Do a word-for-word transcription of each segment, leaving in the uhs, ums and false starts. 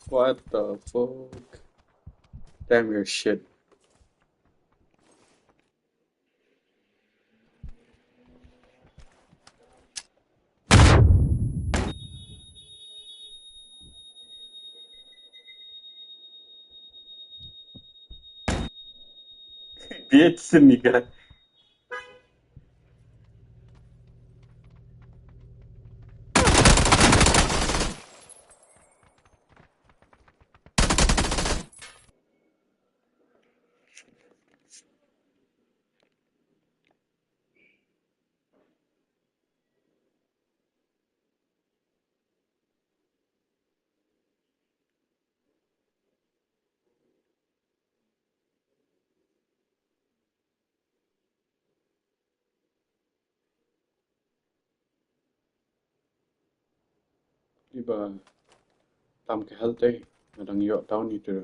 What the fuck? Damn your shit. Bitch, nigga. Iba tam ka health te, nga dang ïoh down ïa tu.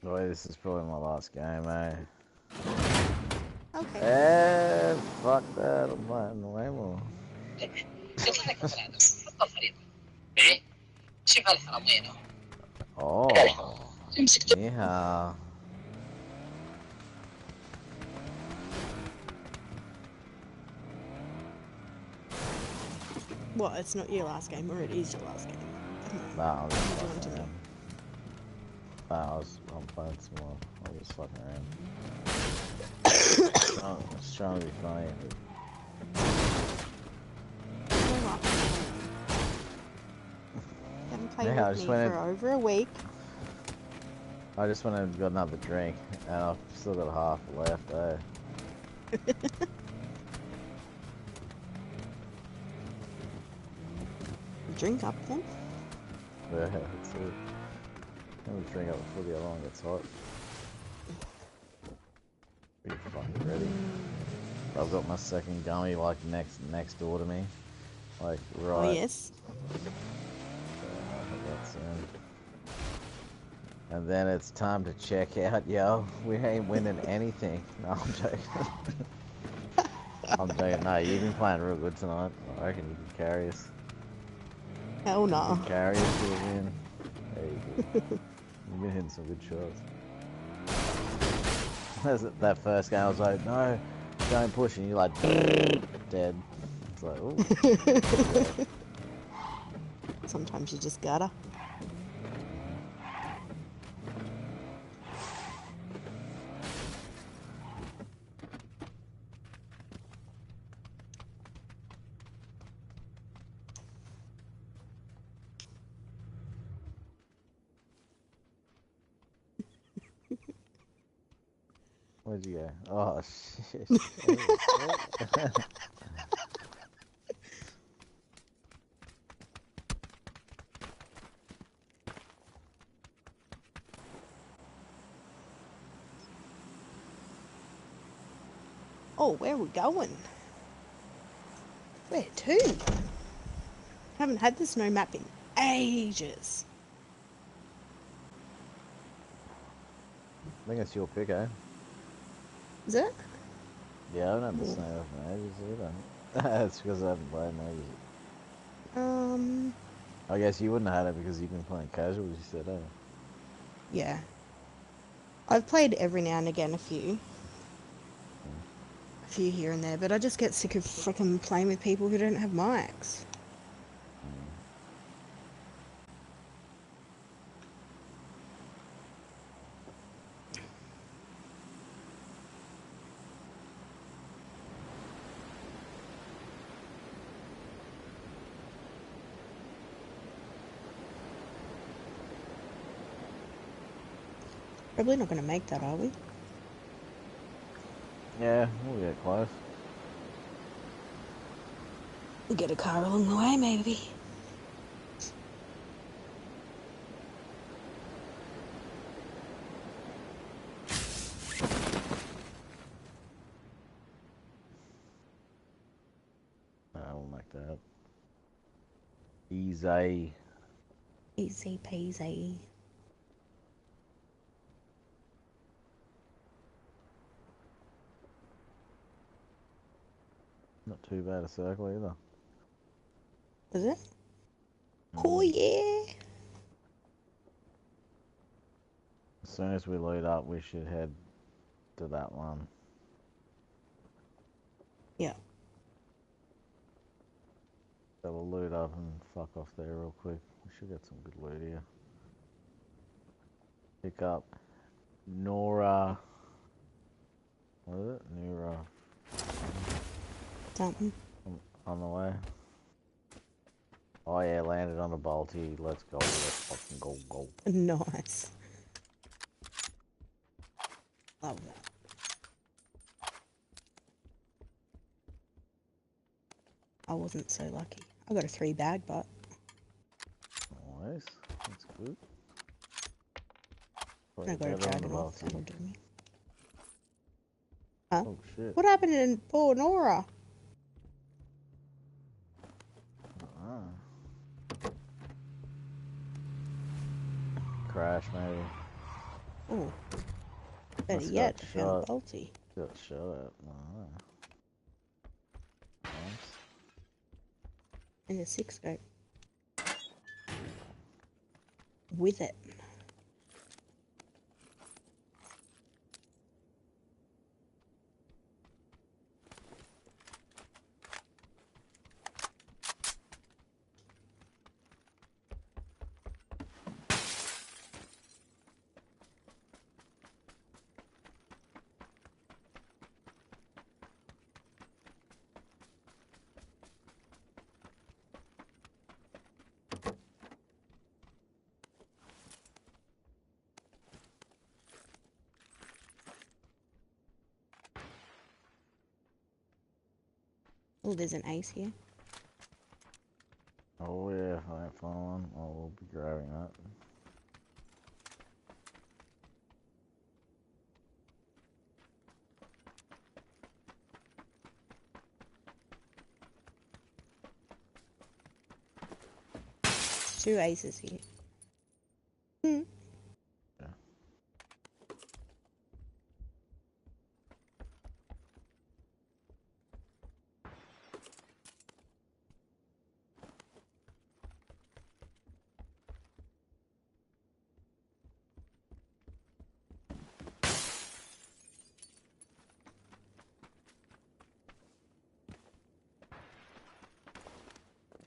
Boy, this is probably my last game, eh? Okay. Eh, fuck that, I'm not in the way more. ايه؟ شوف هالحرام وينه؟ Oh, امسك yeah. Well, it's not your last game, or it is your last game. Nah, I was just What do you want to fucking do? around. Nah, I was, I'm playing some more. I was just fucking around. Oh, I was trying to be funny. Haven't played Yeah, I with just me went for in- over a week. I just went and got another drink, and I've still got half left, eh? Drink up then. Yeah, that's it. Let me drink up before the other one gets hot. Be fucking ready. I've got my second gummy, like, next next door to me. Like, right. Oh yes. Uh, that's in. And then it's time to check out, yo. We ain't winning anything. No, I'm joking. I'm joking. No, you've been playing real good tonight. I reckon you can carry us. Hell You no. can carry us to the win. There you go. You've been hitting some good shots. That's- that first game, I was like, no, don't push, and you're like, dead. It's like, ooh. Sometimes you just gotta. Where'd you go? Oh, shit. Oh, where we going? Where to? Haven't had the snow map in ages. I think it's your pick, eh? Is it? Yeah, I don't have the Yeah. snow map in ages either. That's because I haven't played in ages. Um, I guess you wouldn't have had it because you've been playing casual, as you said, eh? yeah. I've played every now and again, a few. A few here and there, but I just get sick of frickin' playing with people who don't have mics. Probably not gonna make that, are we? Yeah, we'll get close. We'll get a car along the way, maybe. I will make that. Easy. Easy peasy. Not too bad a circle either. Is it? Mm. Oh yeah. As soon as we load up, we should head to that one. Yeah. So we'll load up and fuck off there real quick. We should get some good loot here. Pick up Nora. What is it? Nora. Something. On the way. Oh yeah, landed on a bolty. Let's go. Let's fucking go, go. Nice. Love that. I wasn't so lucky. I got a three bag, but Nice. That's good. I got a Put it on the dragon off. bolty. That'll do me. Oh shit. What happened in Port Nora? Ah. Crash maybe. Oh. Better yet, found Bolty. Got shot at. Oh. Nice. And a six scope. With it. Oh, there's an ace here. Oh yeah, if I find one, I will be grabbing that. Two aces here. Hmm. Yeah.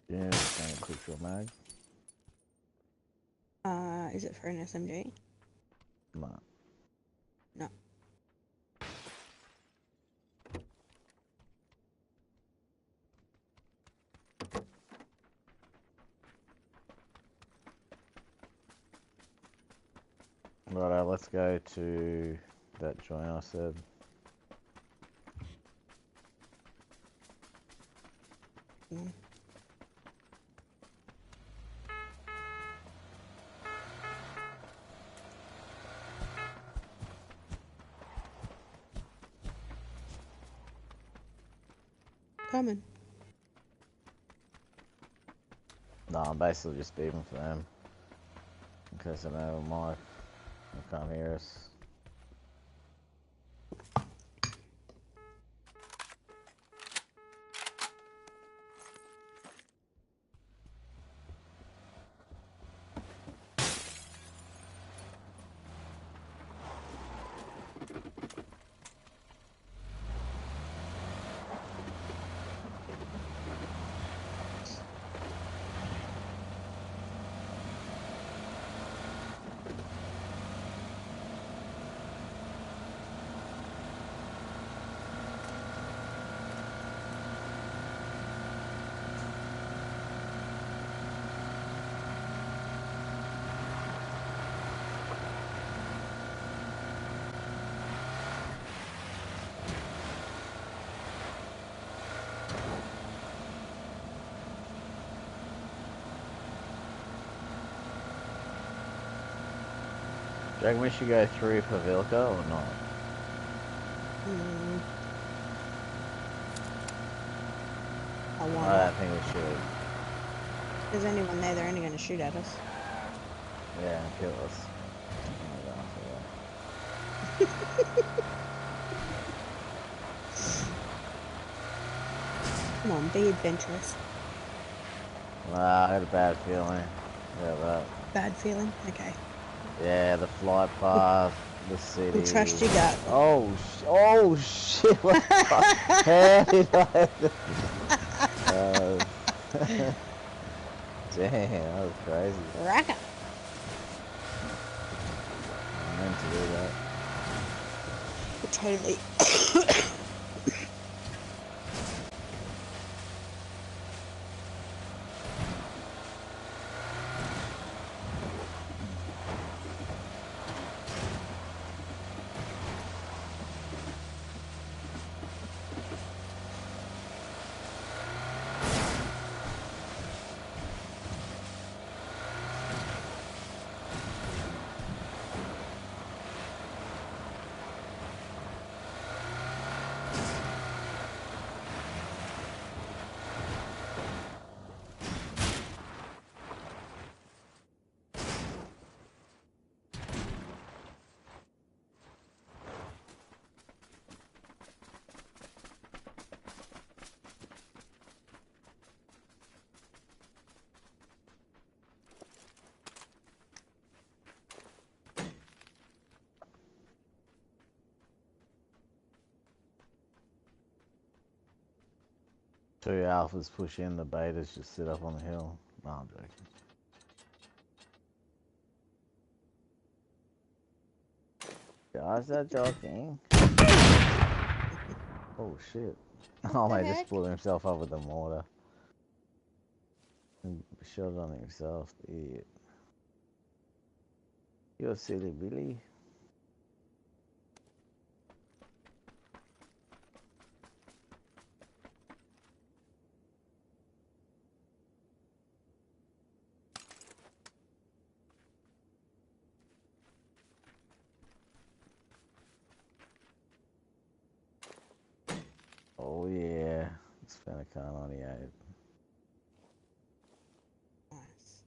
Yeah, just gonna quick shot mag. Uh, is it for an S M G? Nah. No. Righto, let's go to that joint I said. Mm. Coming. No, I'm basically just beeping for them. Because I know my, they can't hear us. Do you reckon we should go through Pavilka or not? Mm. I want I think we should. If there's anyone there, they're only gonna shoot at us. Yeah, and kill us. Come on, be adventurous. Nah, I had a bad feeling. Yeah, that. Bad feeling? Okay. Yeah, the flight path, the city. We'll trust your gut. Oh, sh- oh shit! What the fuck? How did I? Uh, damn, that was crazy. Racket. I meant to do that. Totally. Two alphas push in, the betas just sit up on the hill. No, I'm joking. Guys are joking. Oh shit. Oh, mate, just blew himself up with the mortar. And shot on himself, the idiot. You're silly, Billy. Oh yeah, it's Fennecan on the eight. Nice.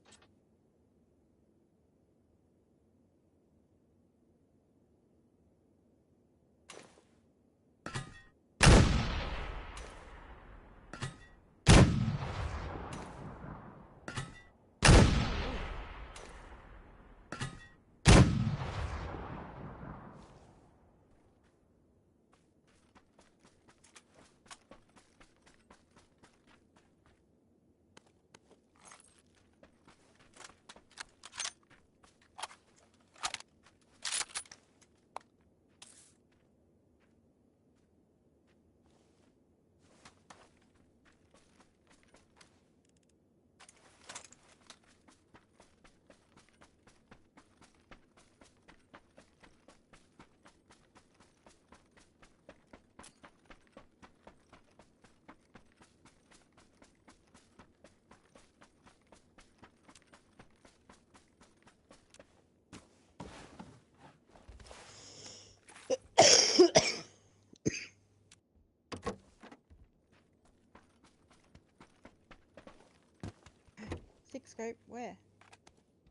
Six scope, where?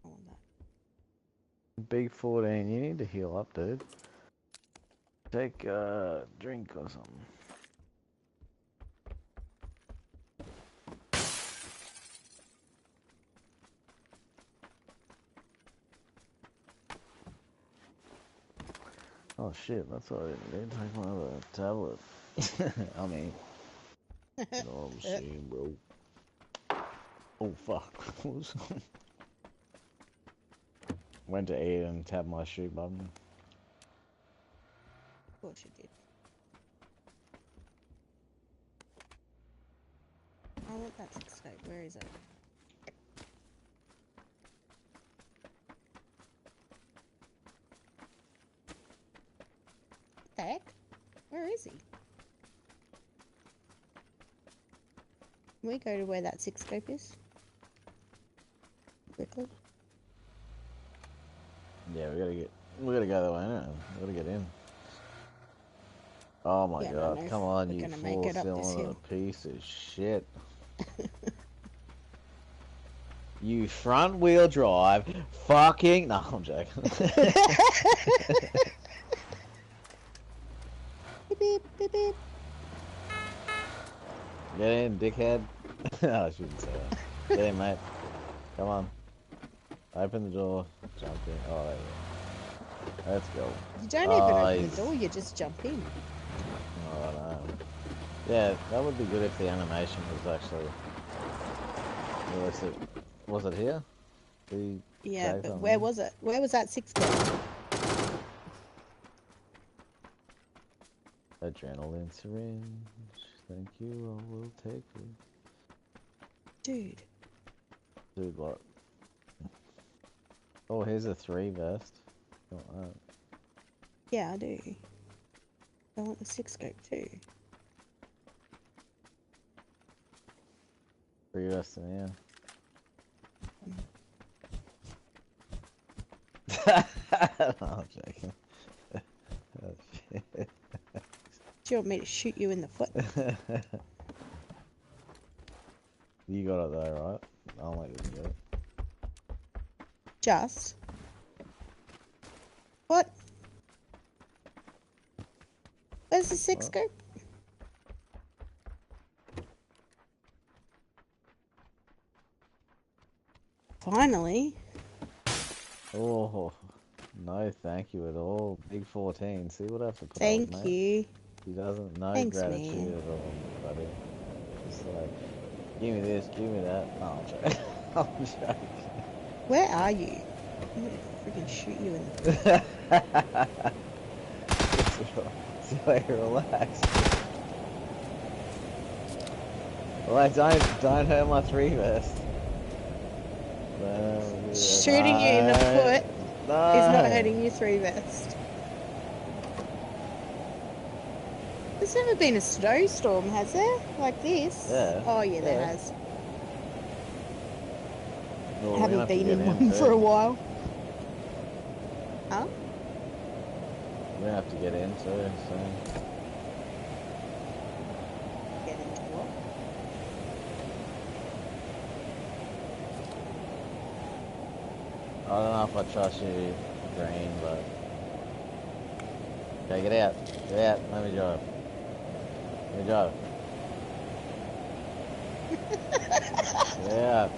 I want that. Big fourteen, you need to heal up, dude. Take a drink or something. Oh shit, that's what I didn't do. Take my other tablet. I mean, you know what I'm saying, bro. Oh fuck. Went to A and tapped my shoot button. Of course you did. I want that six scope. Where is it? What the heck? Where is he? Can we go to where that six scope is? Quickly. Yeah, we gotta get, we gotta go that way, innit? We gotta get in. Oh my god, come on, you four cylinder piece of shit. You front wheel drive, fucking. No, I'm joking. Beep, beep, beep, beep. Get in, dickhead. Oh, I shouldn't say that. Get in, mate. Come on. Open the door. Jump in. Oh, there you go. Let's go. You don't even open the door, you just jump in. Oh, no. Yeah, that would be good if the animation was actually realistic. Was it here? The, yeah, but where was it? Where was that six gun? Adrenaline syringe. Thank you, I will take it. Dude. Dude, what? Oh, here's a three vest. Got that. Yeah, I do. I want the six scope too. Three vest in here. No, I'm joking. Do you want me to shoot you in the foot? You got it though, right? I'll make them do it. Just. What? Where's the six scope? Finally. Oh, no, thank you at all. Big fourteen. See what I have to put up with, mate? Thank you. He doesn't know gratitude at all, buddy. It's like, give me this, give me that. No, I'm joking. I'm joking. Where are you? I'm gonna freaking shoot you in the. It's like, relax. Relax, don't, don't hurt my three vest. Shooting you in the foot is not hurting your three vest. There's never been a snowstorm, has there? Like this? Yeah. Oh, yeah, there Yeah. has. No, Haven't been in one for a while. Huh? We have to get in too, so. Get into what? I don't know if I trust you, Green, but. Okay, get out. Get out. Let me drive. Let me drive. Yeah.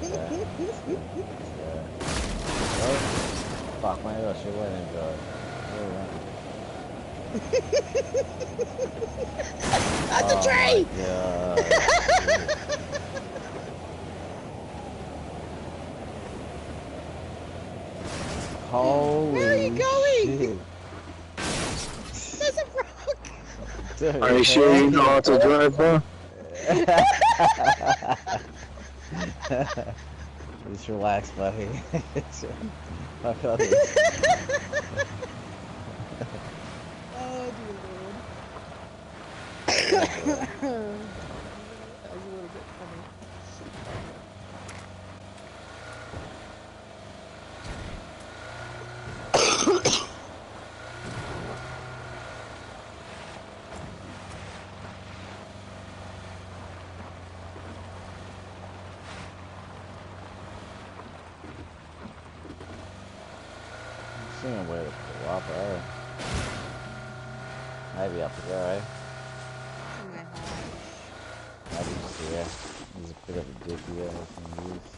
Yeah. Yeah. Oh, fuck, my gosh, it wasn't good. It wasn't That's a Oh tree! My God. Holy Where are you going? Shit. There's a rock! Dude, Are you sure you know how to drive, bro? Just relax, buddy. I got it. Oh, dear Lord. That was a little bit funny. I'm seeing a way to pull up, eh? Maybe up here, eh? Somewhere high. Maybe just here. There's a bit of a dip here I can use.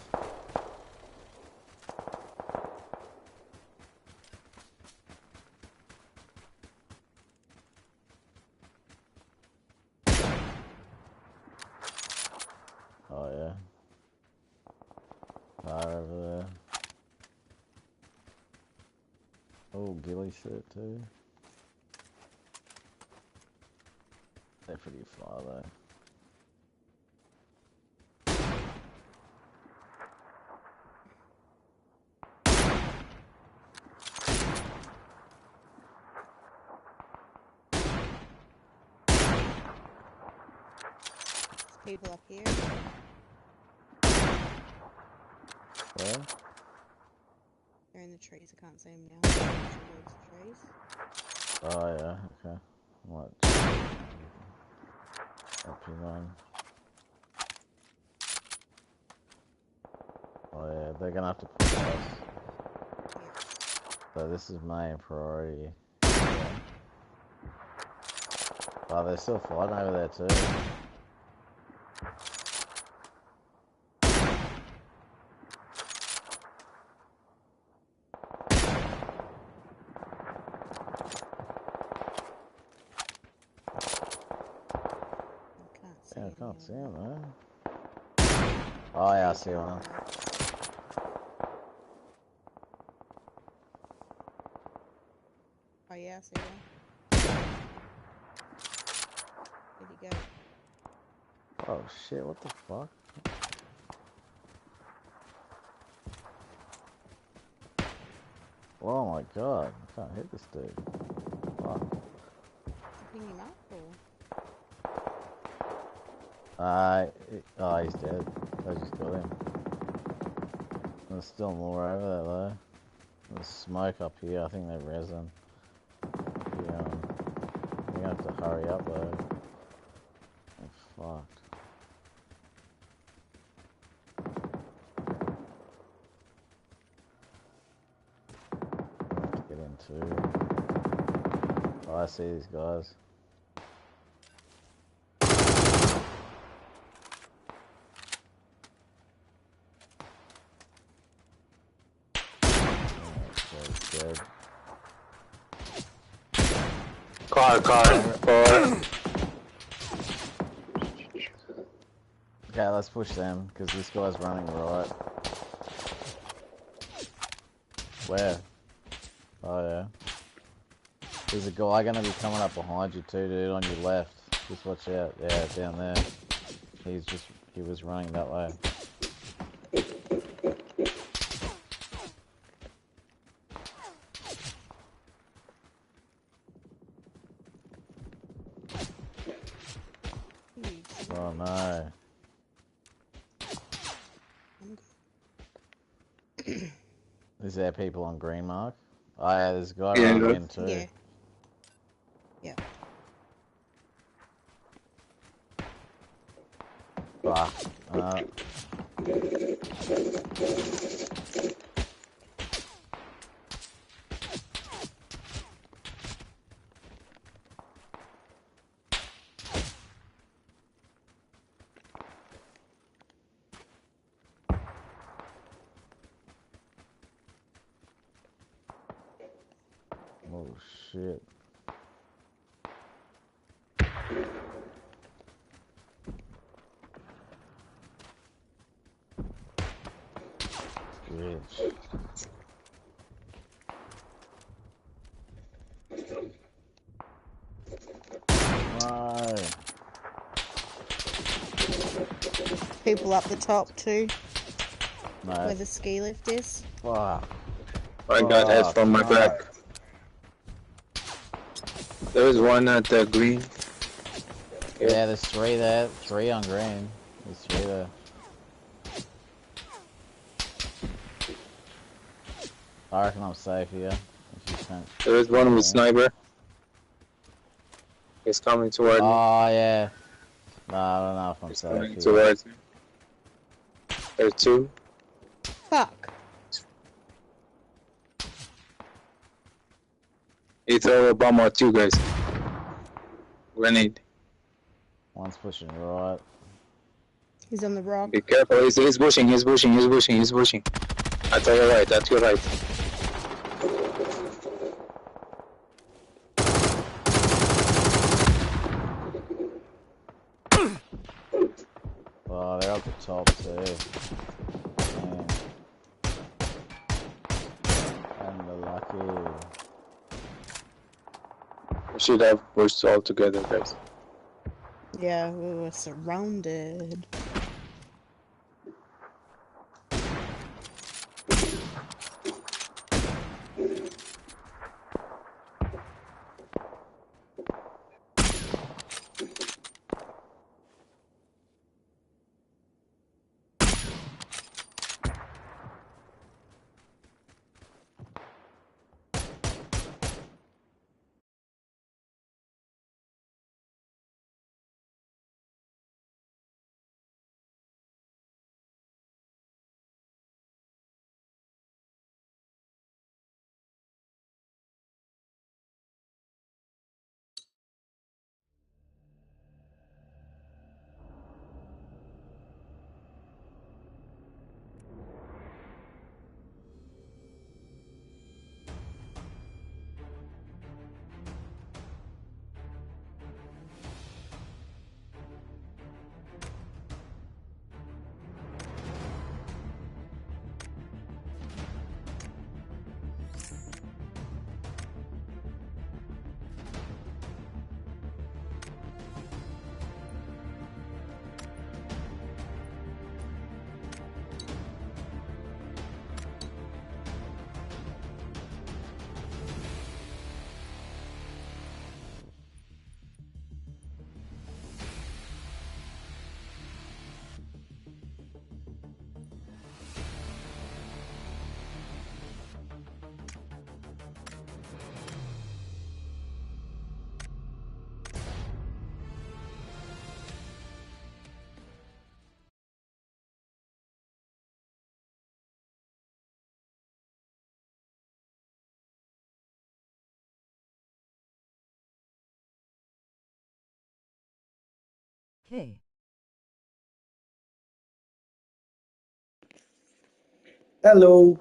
Oh yeah. Fire over there. Oh, ghillie suit too. They're pretty far though. There's people up here. Where? They're in the trees. I can't see them now. Towards the trees. Oh yeah, okay. What? Up here, man. Oh yeah, they're gonna have to push us. Yeah. So this is my priority. Yeah. Oh, they're still fighting over there too. I can't see Yeah, I any can't of see them. Him, man. Oh yeah, I see one. Oh yeah, I see one. Where'd he go? Oh shit, what the fuck? Oh my god, I can't hit this dude. Fuck. Picking him up or? Uh, it- oh, he's dead. I just killed him. There's still more over there though. There's smoke up here, I think they're resin. Yeah. We're gonna have to hurry up though. Oh, fuck. Get in too. Oh, I see these guys. Car, car, car. Okay, let's push them, because this guy's running right. Where? Oh, yeah. There's a guy gonna be coming up behind you too, dude, on your left. Just watch out. Yeah, down there. He's just, he was running that way. Oh no. Is there people on green, Mark? Oh yeah, there's a guy Yeah, running look. In too. Yeah. Yeah. Fuck. Uh, oh shit. Bitch. No. People up the top too, where Nice. The ski lift is. Fuck. I got head Fuck, from my fuck. Back. There is one at the green. Yeah, there's three there. Three on green. There's three there. I reckon I'm safe here. If you sent. There is one with Yeah. Sniper. He's coming toward me. Oh yeah. Nah, I don't know if I'm He's safe coming here. Towards me. There's two. Fuck. He threw a bomb at you guys. Grenade. One's pushing right. He's on the rock. Be careful. He's, he's pushing. He's pushing. He's pushing. He's pushing. At your right. At your right. Oh, they're up the top too. Damn. Unlucky. We should have pushed all together, guys. Yeah, we were surrounded. Okay. Hello.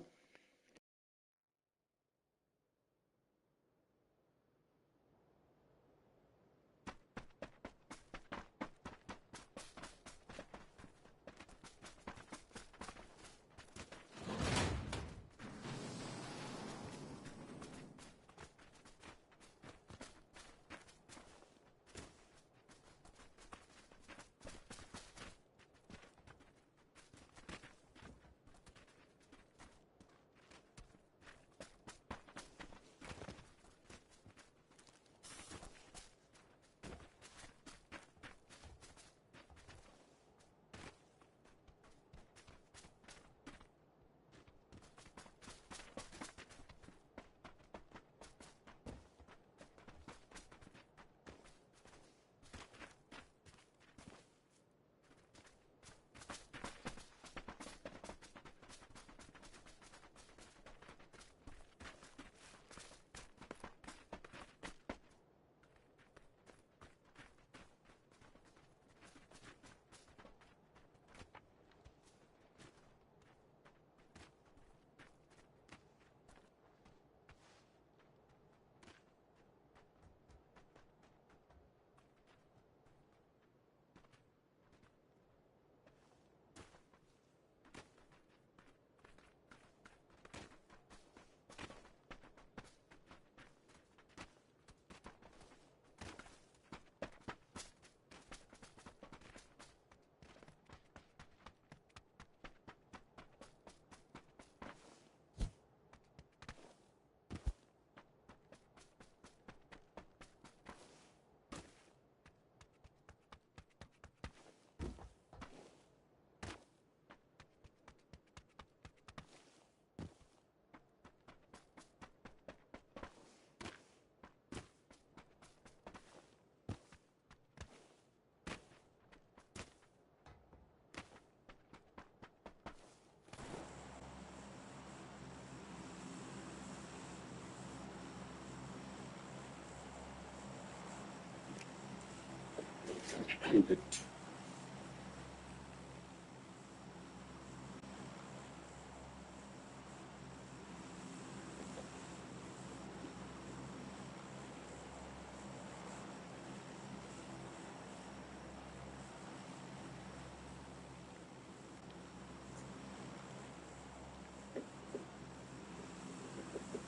Edit.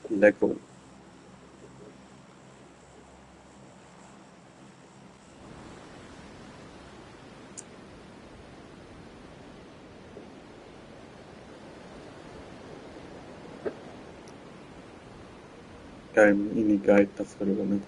Let go. Time ini guide tough karo na.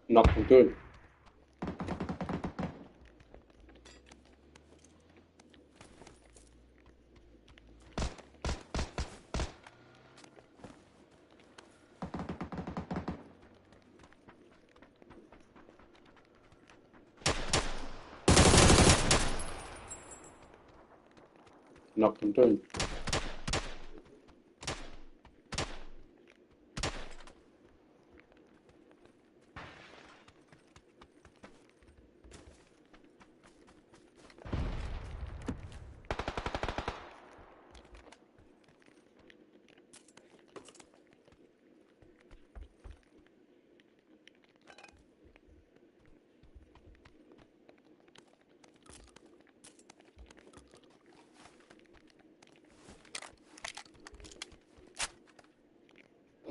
Knock hangtu. Knock hangtu.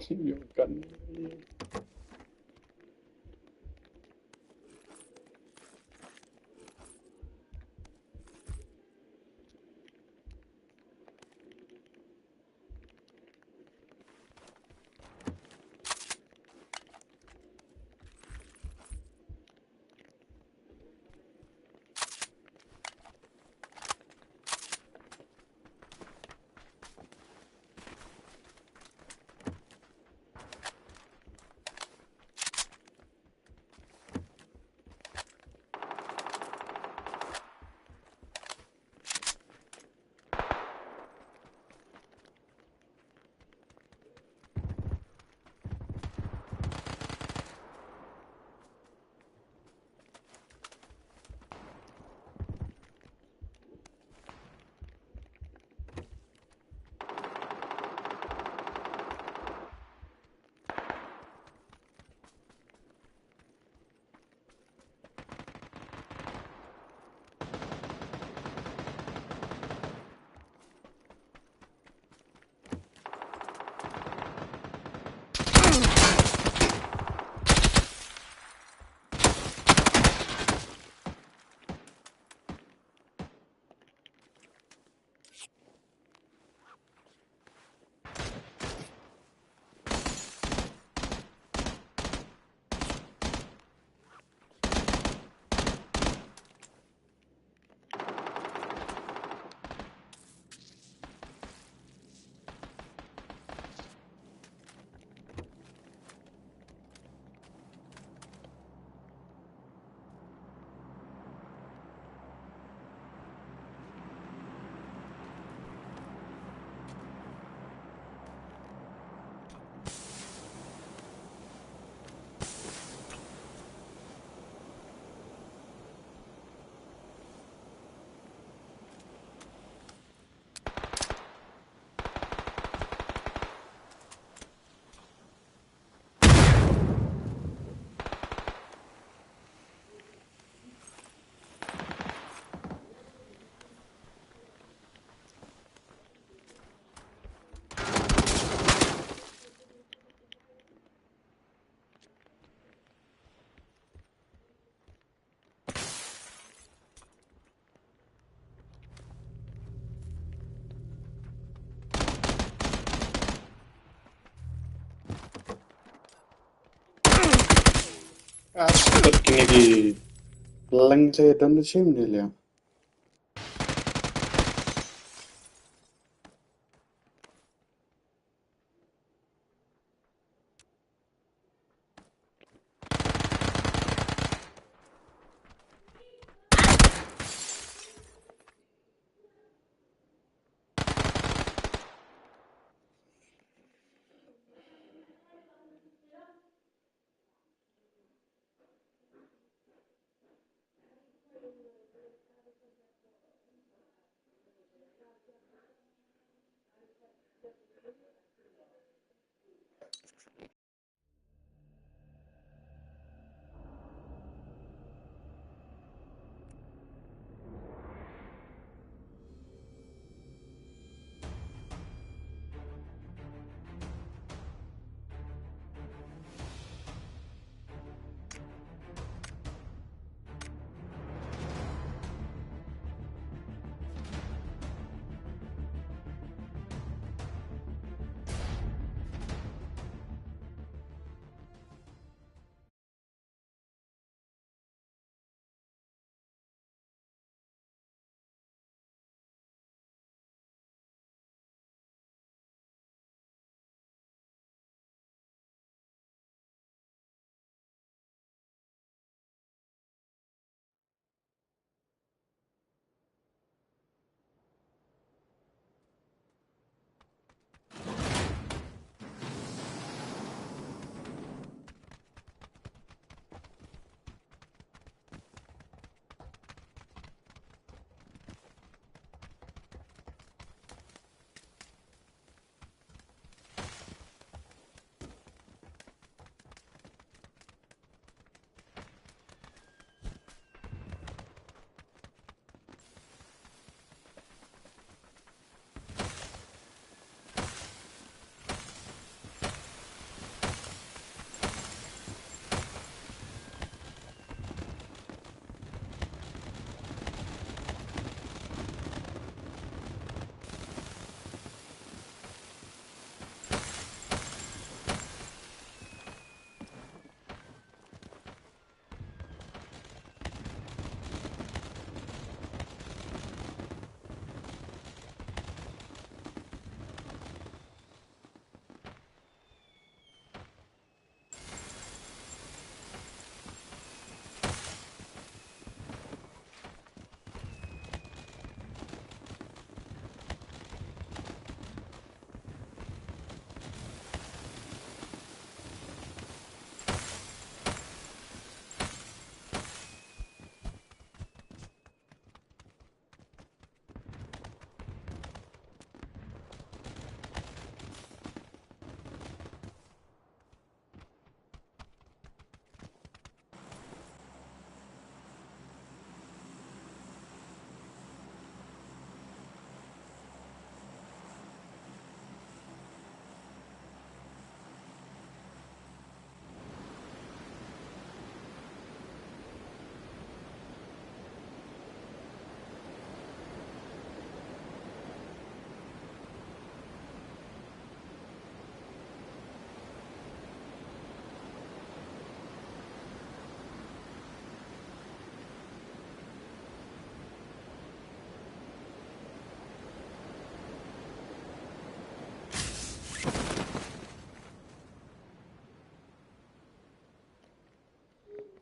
Yung kan. Kine ki leng te don da chim ne liang.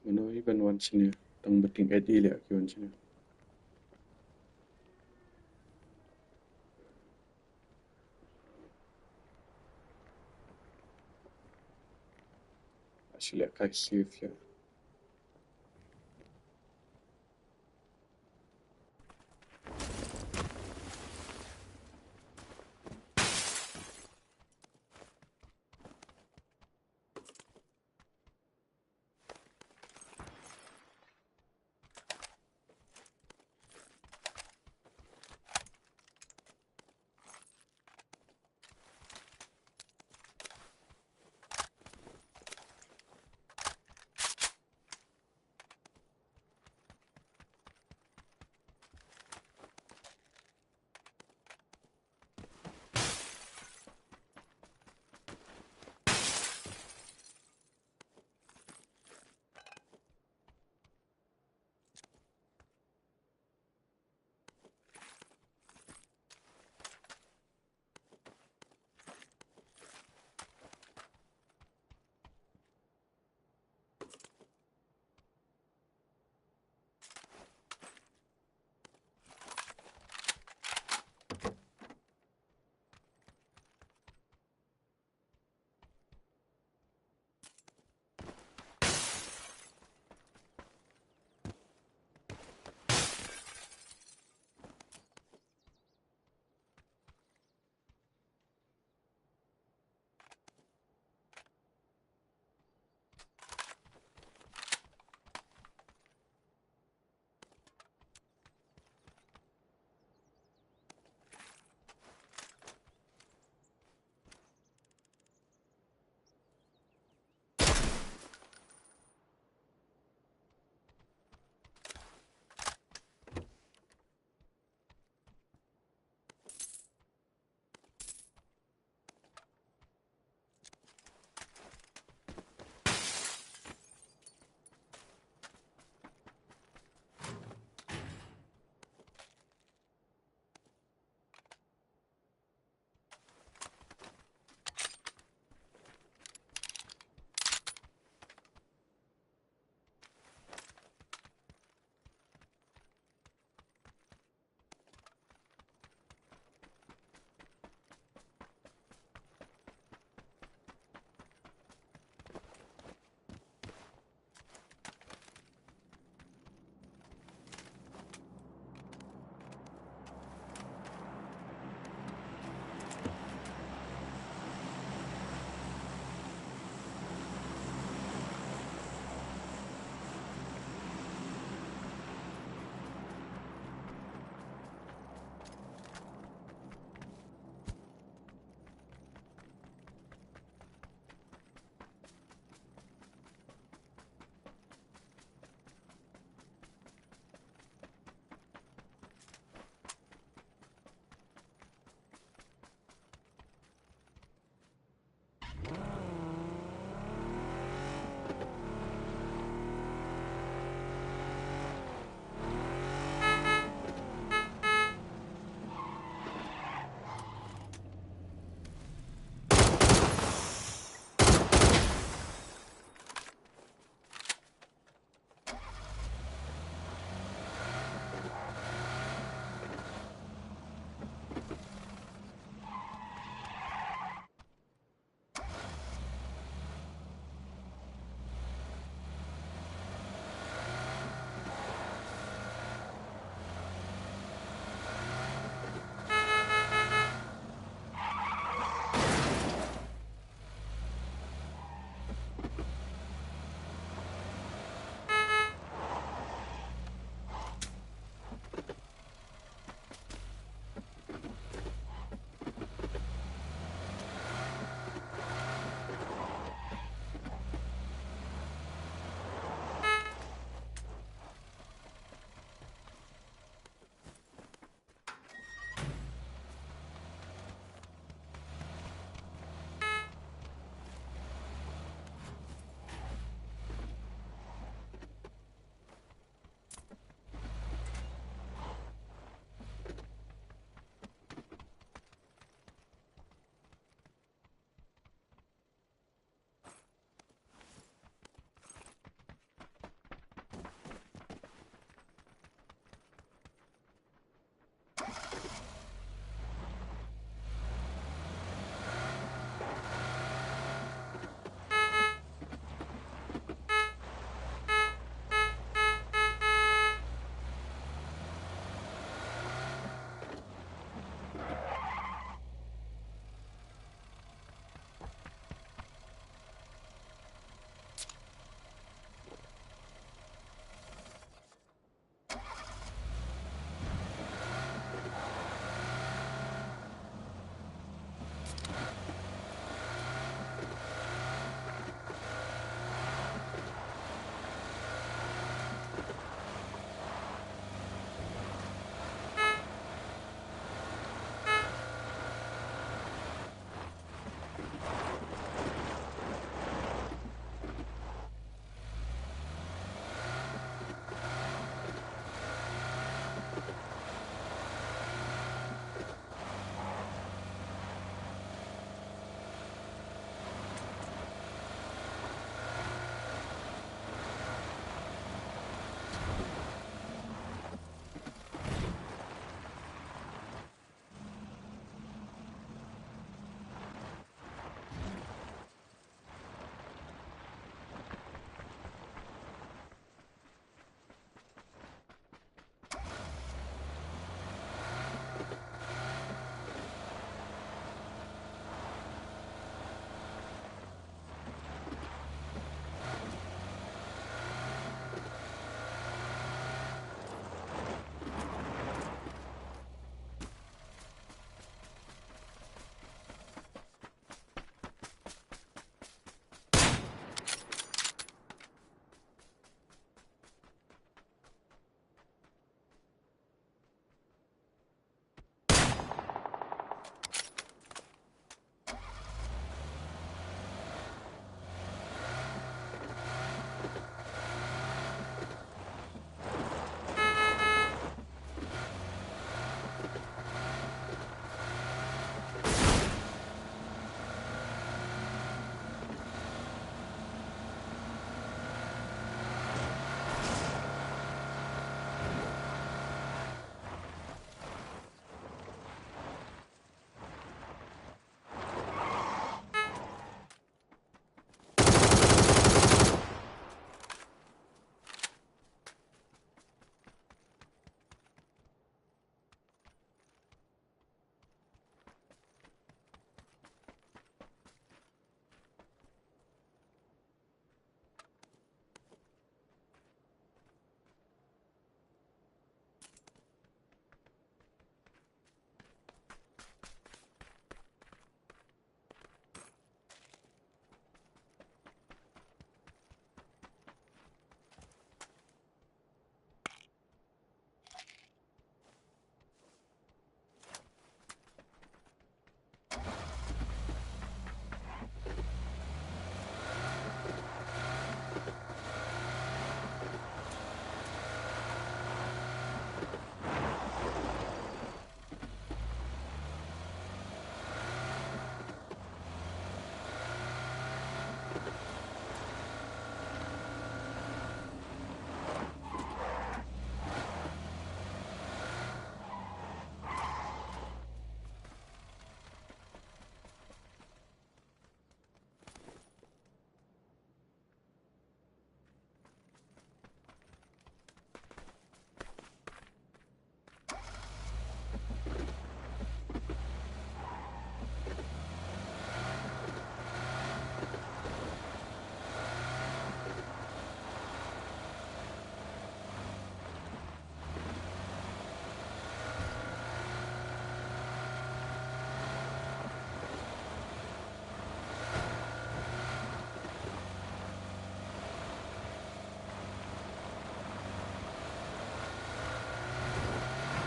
Mano hi ban wan shane, tang ba ting edi leh ki wan shane. Actually, I can't save here.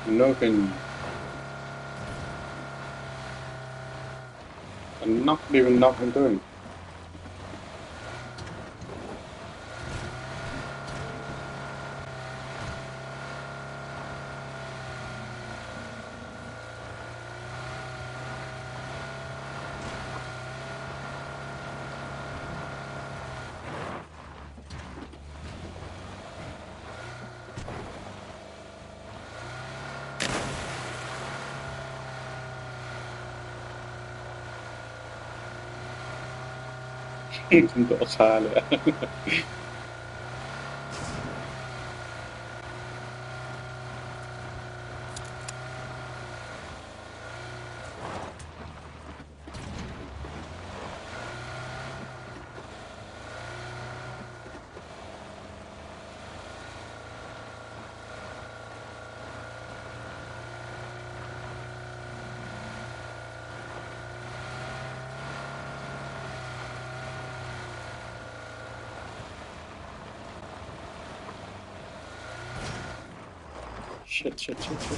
Looking. Knock, even knock into him. Tung tok sale. Shit, shit, shit, shit.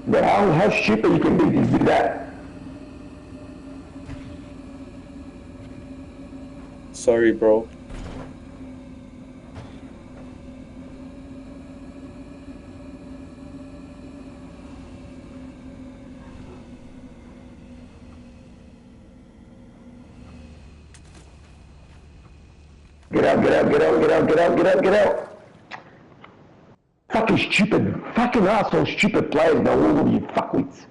Then how, how stupid you can be to do that? Sorry, bro. Get out, get out, get out, get out, get out, get out, get out. Fucking stupid, fucking asshole, stupid players, man, all of you fuckwits.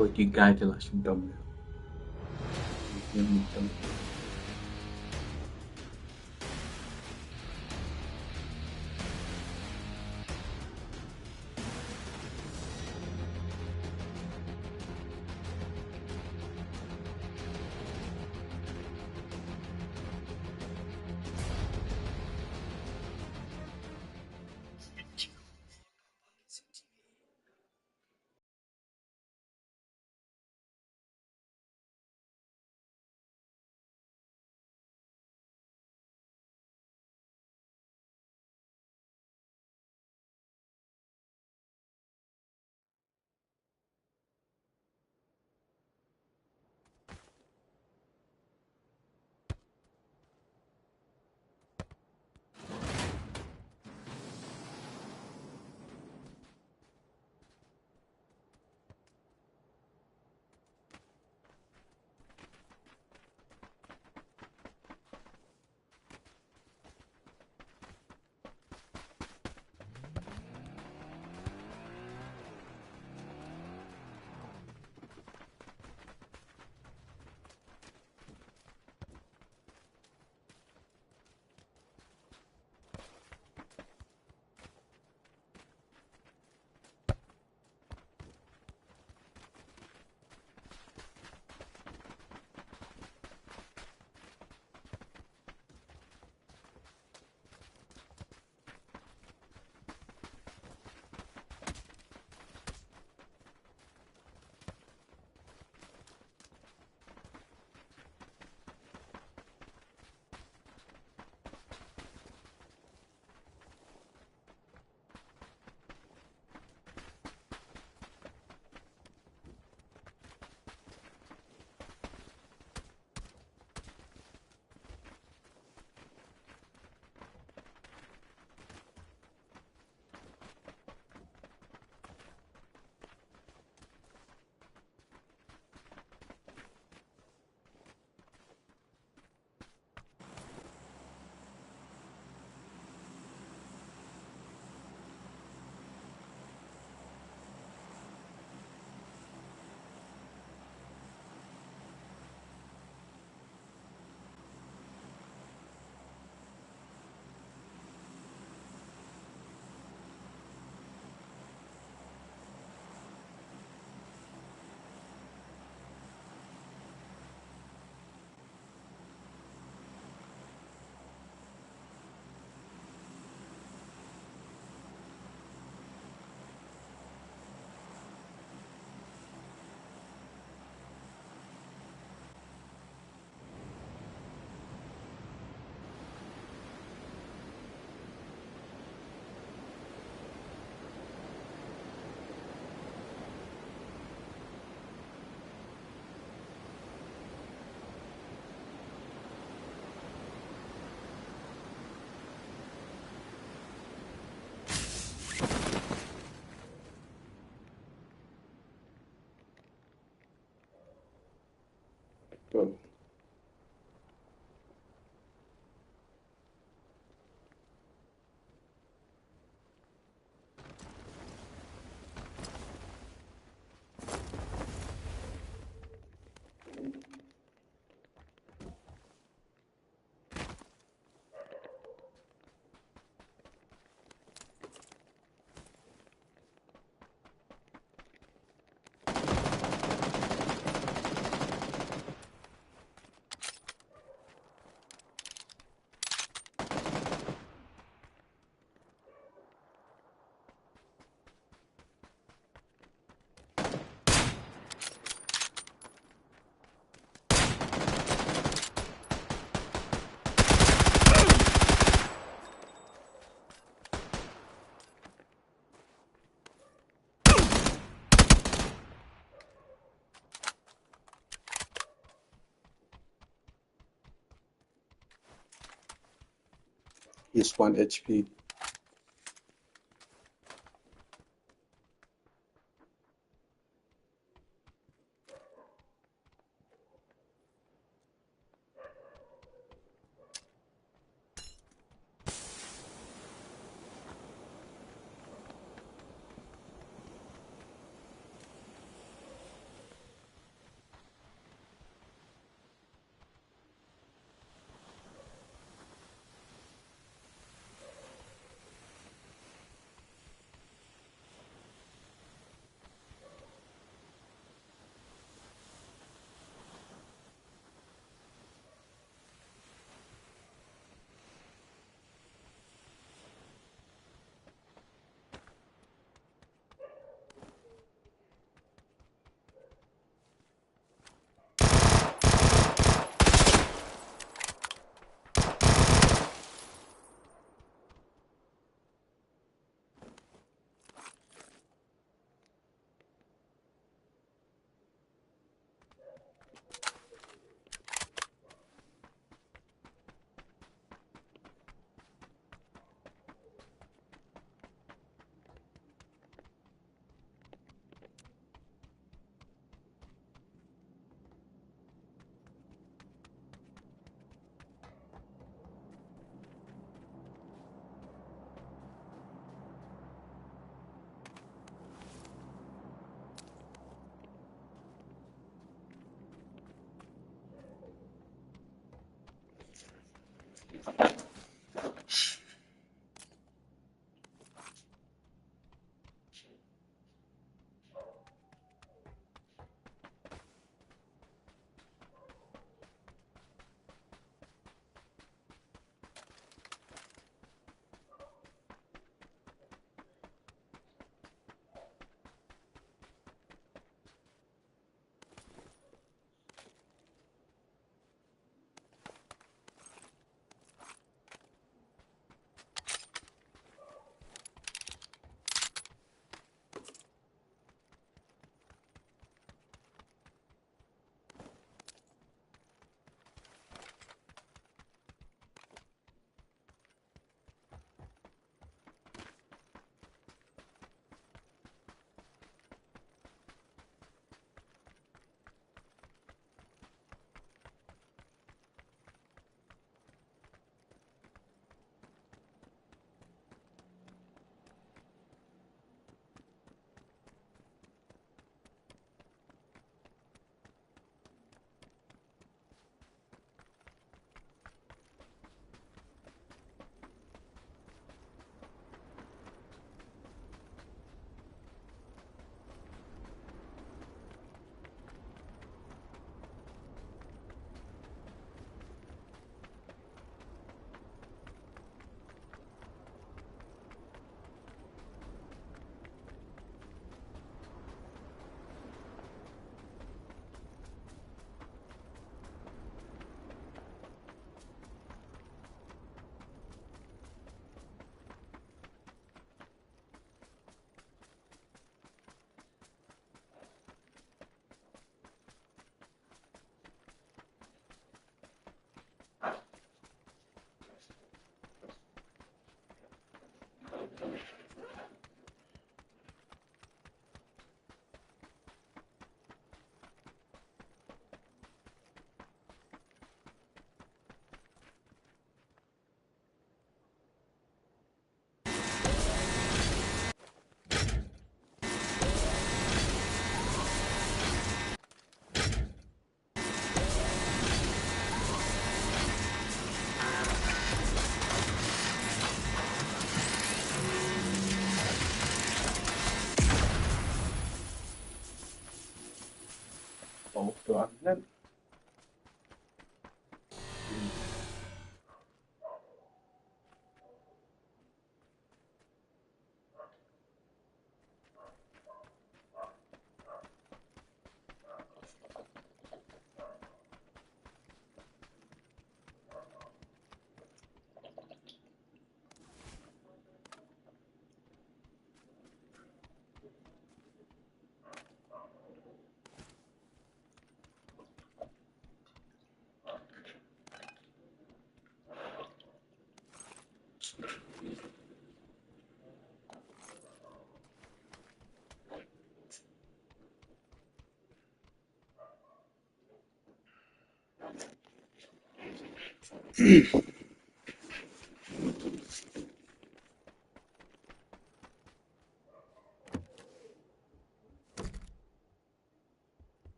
Ôi, ki guy te la sum dom. Good. He's one H P.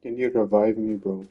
Can you revive me, bro?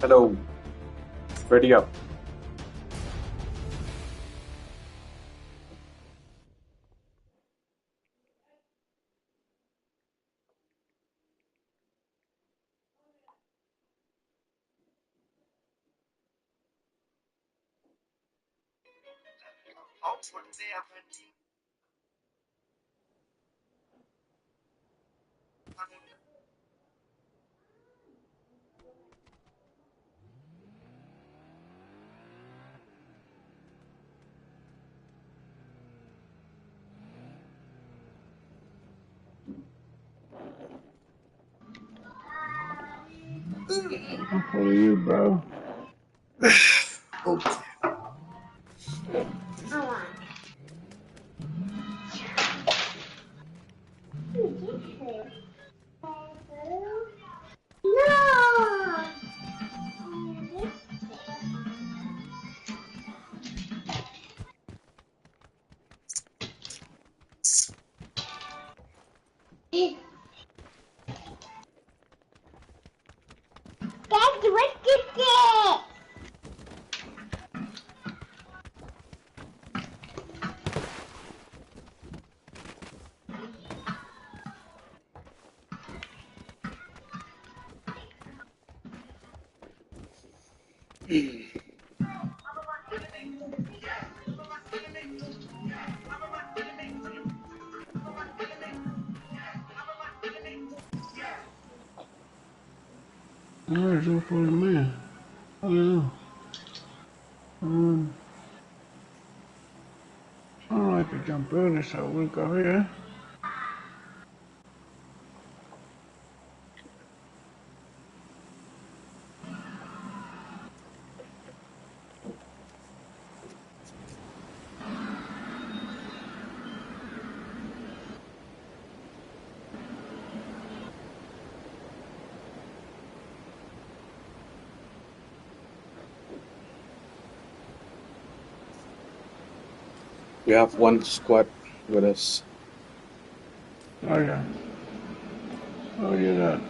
Hello. Ready up. I'll follow you, bro. Okay. Ah, so for me. Oh, yeah. Um, I like to jump early, so we go here. We have one squad with us. Oh, yeah. Oh, yeah, that.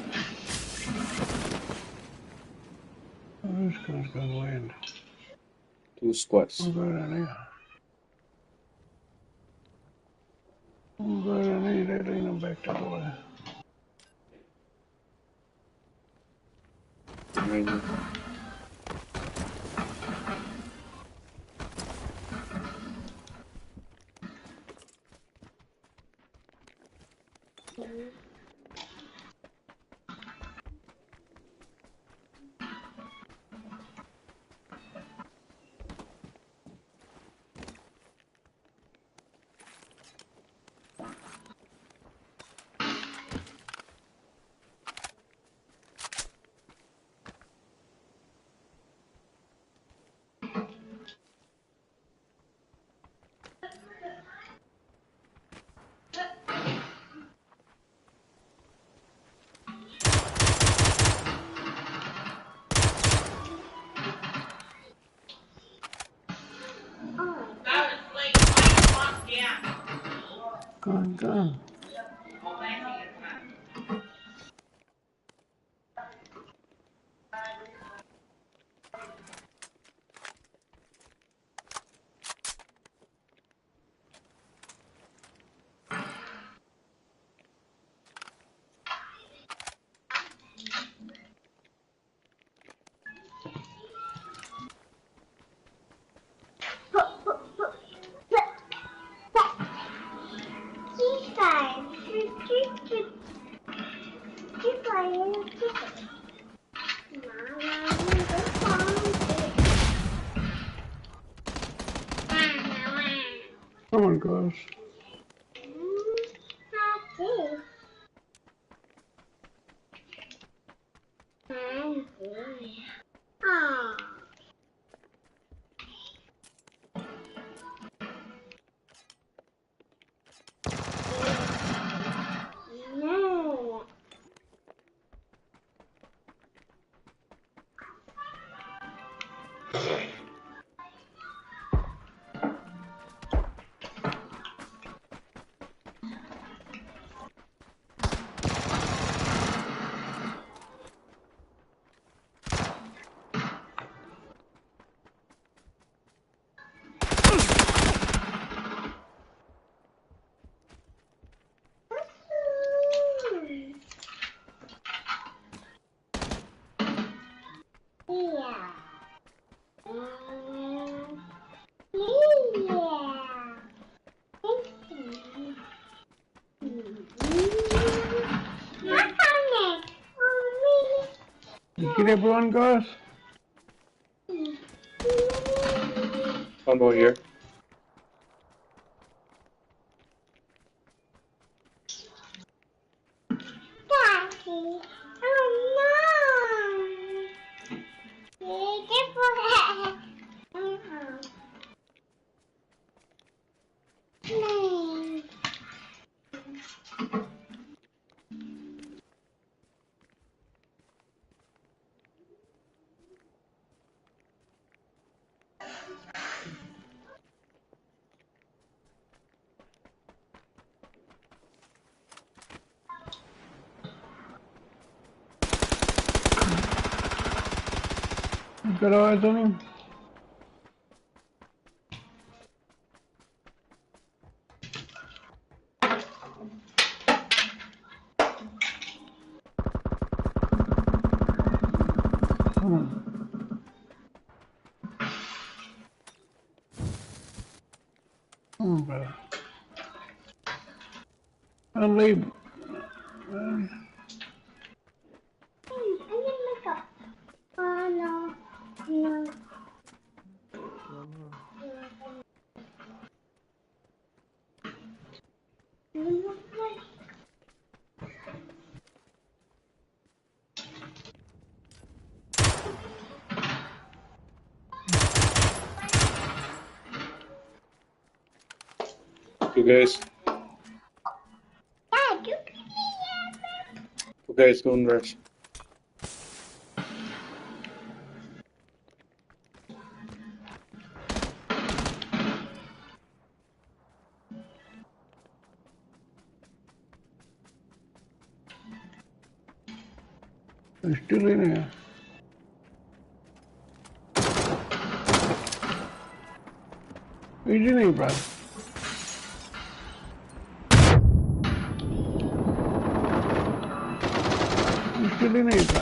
Oh, this guy's gonna land. Two squads. Oh, there it is. Oh, there it is. They're leaning back to the Go on, go on. Come on, girls. Get everyone, guys. One more here. Got eyes on him. Hmm. Hmm, brother. And leave. You guys. You guys don't rush. He's still in here. He's in here, bro. He's still in here, bro.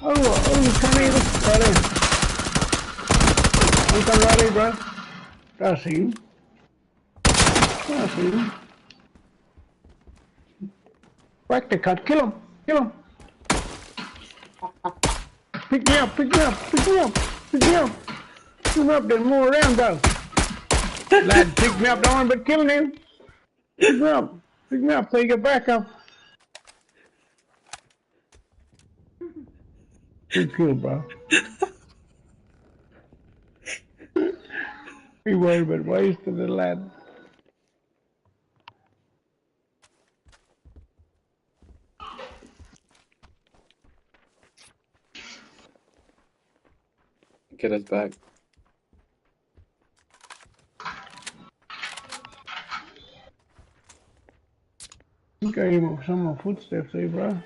Oh, oh, you can't even got him. You can rally, bro. That's him. That's him. Whack the cat. Kill him. Kill him. Pick me up. Pick me up. Pick me up. Pick me up. Pick me up. There's more around, bro. Lad, pick me up. Don't worry about killing him. Pick me up. Pick me up so you get back up. Good kill, bro. Be worried about ways to the lad. Get us back. Think I hear some more footsteps, eh, bro?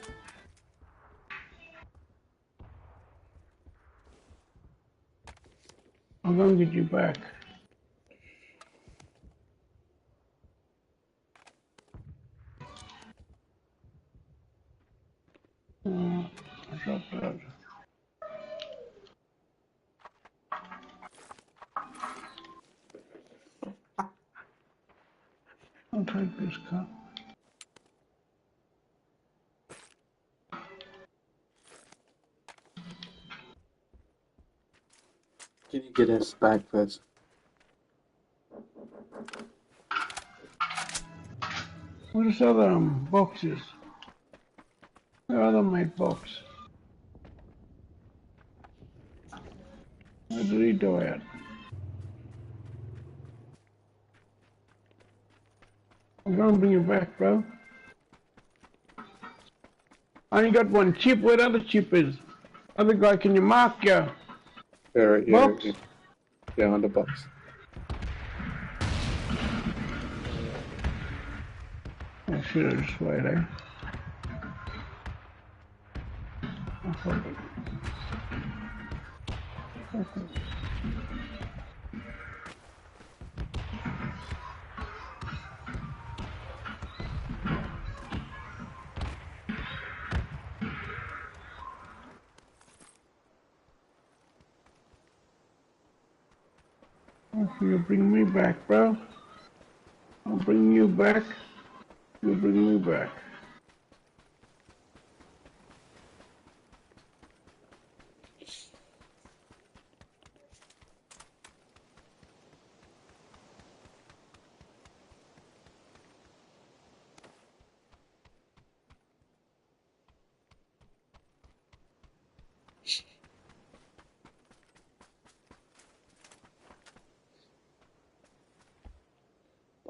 I'm gonna get you back. Uh, what's up, bro? I'll take this cup. Can you get us back first? Where's the other, um, boxes? Where are the, my box? Where did he go at? I'm gonna bring you back, bro. I only got one chip. Where the other chip is? Other guy, can you mark your, yeah, right here, box? Right here. Yeah, on the box. I should have just waited, eh? I thought it- You bring me back, bro. I'll bring you back. You bring me back.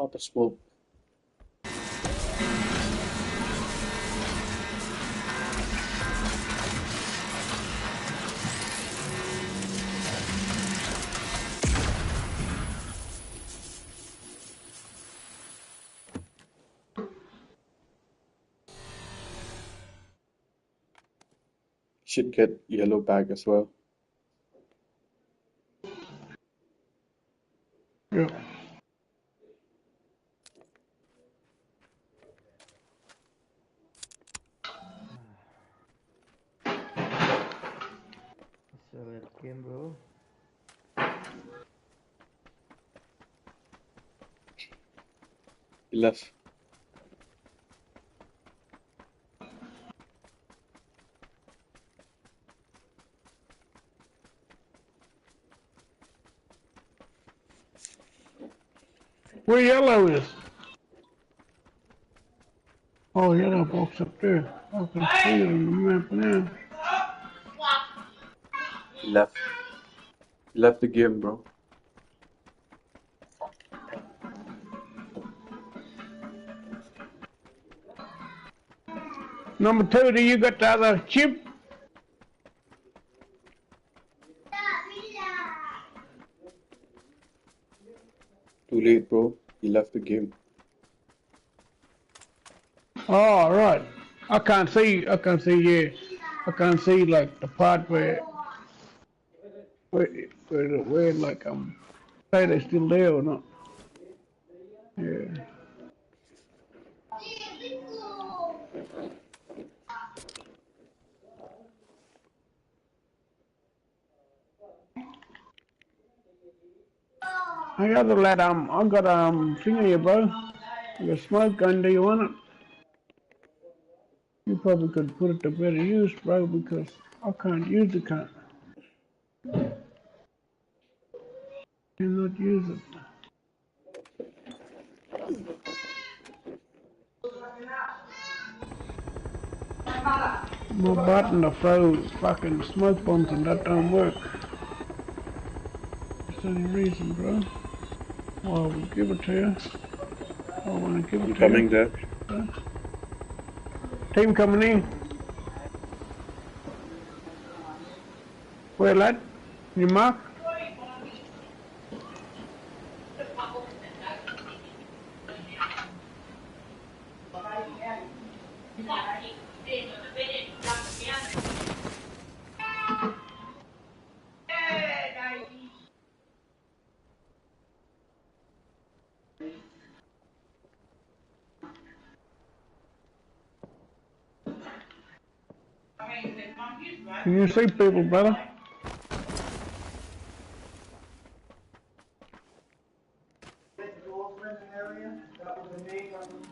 Out of smoke. Should get yellow bag as well. Yeah. So that game, bro. Left. Where yellow is? Oh, yellow box up there. I can see it on the map now. Left. Left the game, bro. Number two, do you got the other chip? Too late, bro. He left the game. Oh, right. I can't see. I can't see. Yeah, I can't see, like, the part where where, where, where, like, um, say they're still there or not. Yeah. I got the lead, um, I got, um, thing here, bro. The smoke gun, do you want it? You probably could put it to better use, bro, because I can't use the gun. Cannot use it. My button to throw fucking smoke bombs and that don't work. That's the only reason, bro. Well, we'll give it to you. I wanna give it to you. Coming there. Team coming in. Where, lad? Your mark? Can you see people, brother?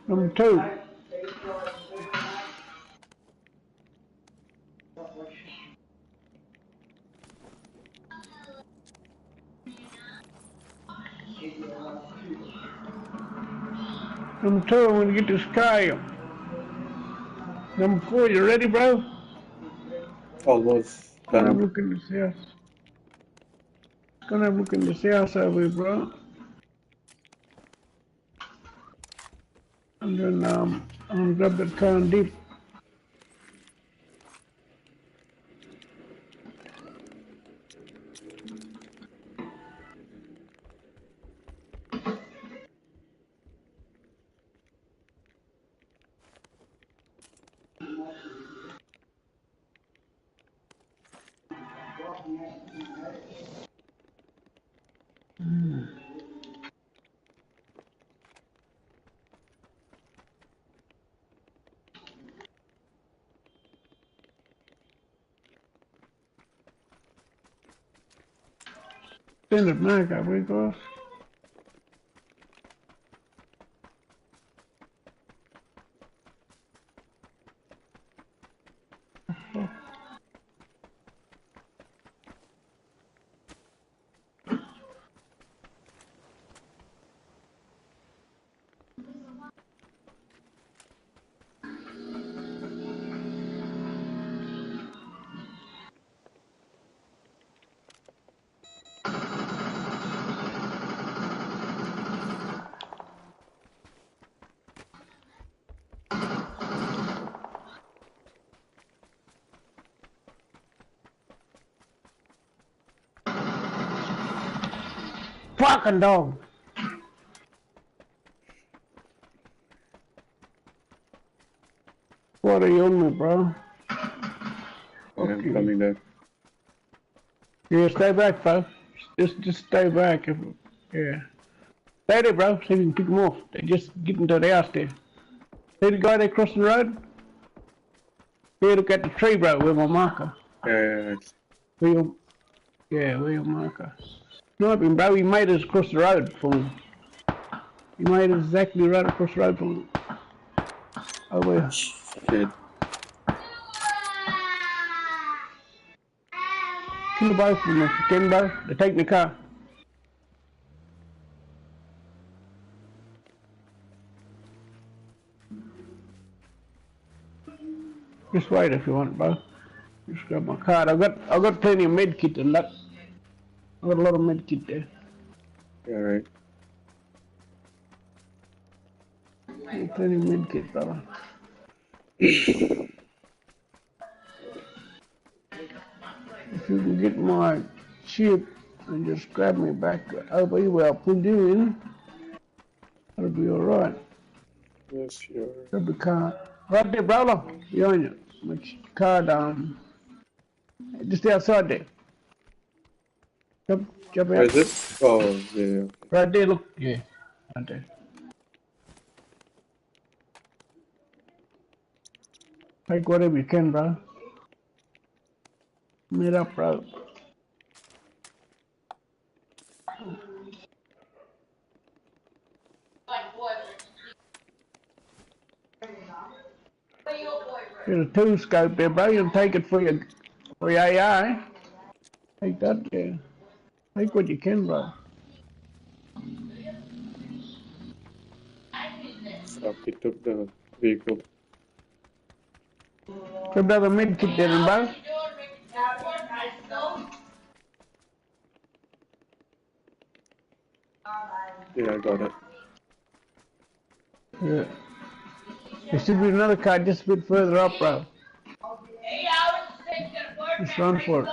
Number two. Number two, I'm gonna get this guy. Number four, you ready, bro? Almost done. I'm looking to see us. Gonna look in the south side way, bro. And then, um, I'm gonna grab the car and dip. Send it back, I wake off. Fucking dog. What are you on me, bro? I'm coming there. Yeah, stay back, bro. Just, just stay back. If, yeah. Stay there, bro. See if you can pick them off. They just get into the house there. See the guy there crossing the road? Yeah, look at the tree, bro, with my marker. Yeah, yeah, yeah. Where your, yeah, where your marker? Sniping, bro. He made us across the road for me. He made us exactly right across the road for me. Oh, well. Shit. Kill the both of them if you can, bro. They're taking the car. Just wait if you want, bro. Just grab my card. I've got, I've got plenty of med kit and that. I've got a lot of med kit there. Yeah, right. I've got plenty of med kit, brother. If you can get my chip and just grab me back over here where I pulled you in, that'll be alright. Yes, sure. Grab the car. Right there, brother. Behind you. My ch- card, um, just outside there. Jump, jump Where out. Is it? Oh, yeah, yeah. Right there, look. Yeah. Right there. Take whatever you can, bro. Meet up, bro. There's a two scope there, bro. You can take it for your, for your A I. Take that, yeah. Take what you can, bro. So I picked up the vehicle. Grab another med kit there, bro. Yeah, I got it. Yeah. There should be another car just a bit further up, bro. Just run for it.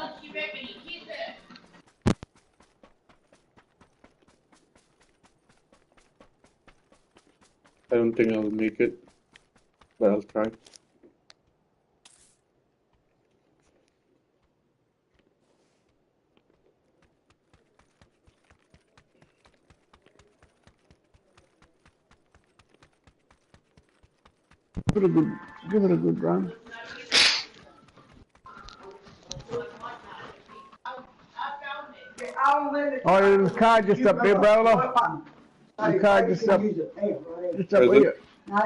I don't think I'll make it, but I'll try. Give it a good, give it a good run. Oh, the car just up there, bro. Look. The car just up, just up Is here.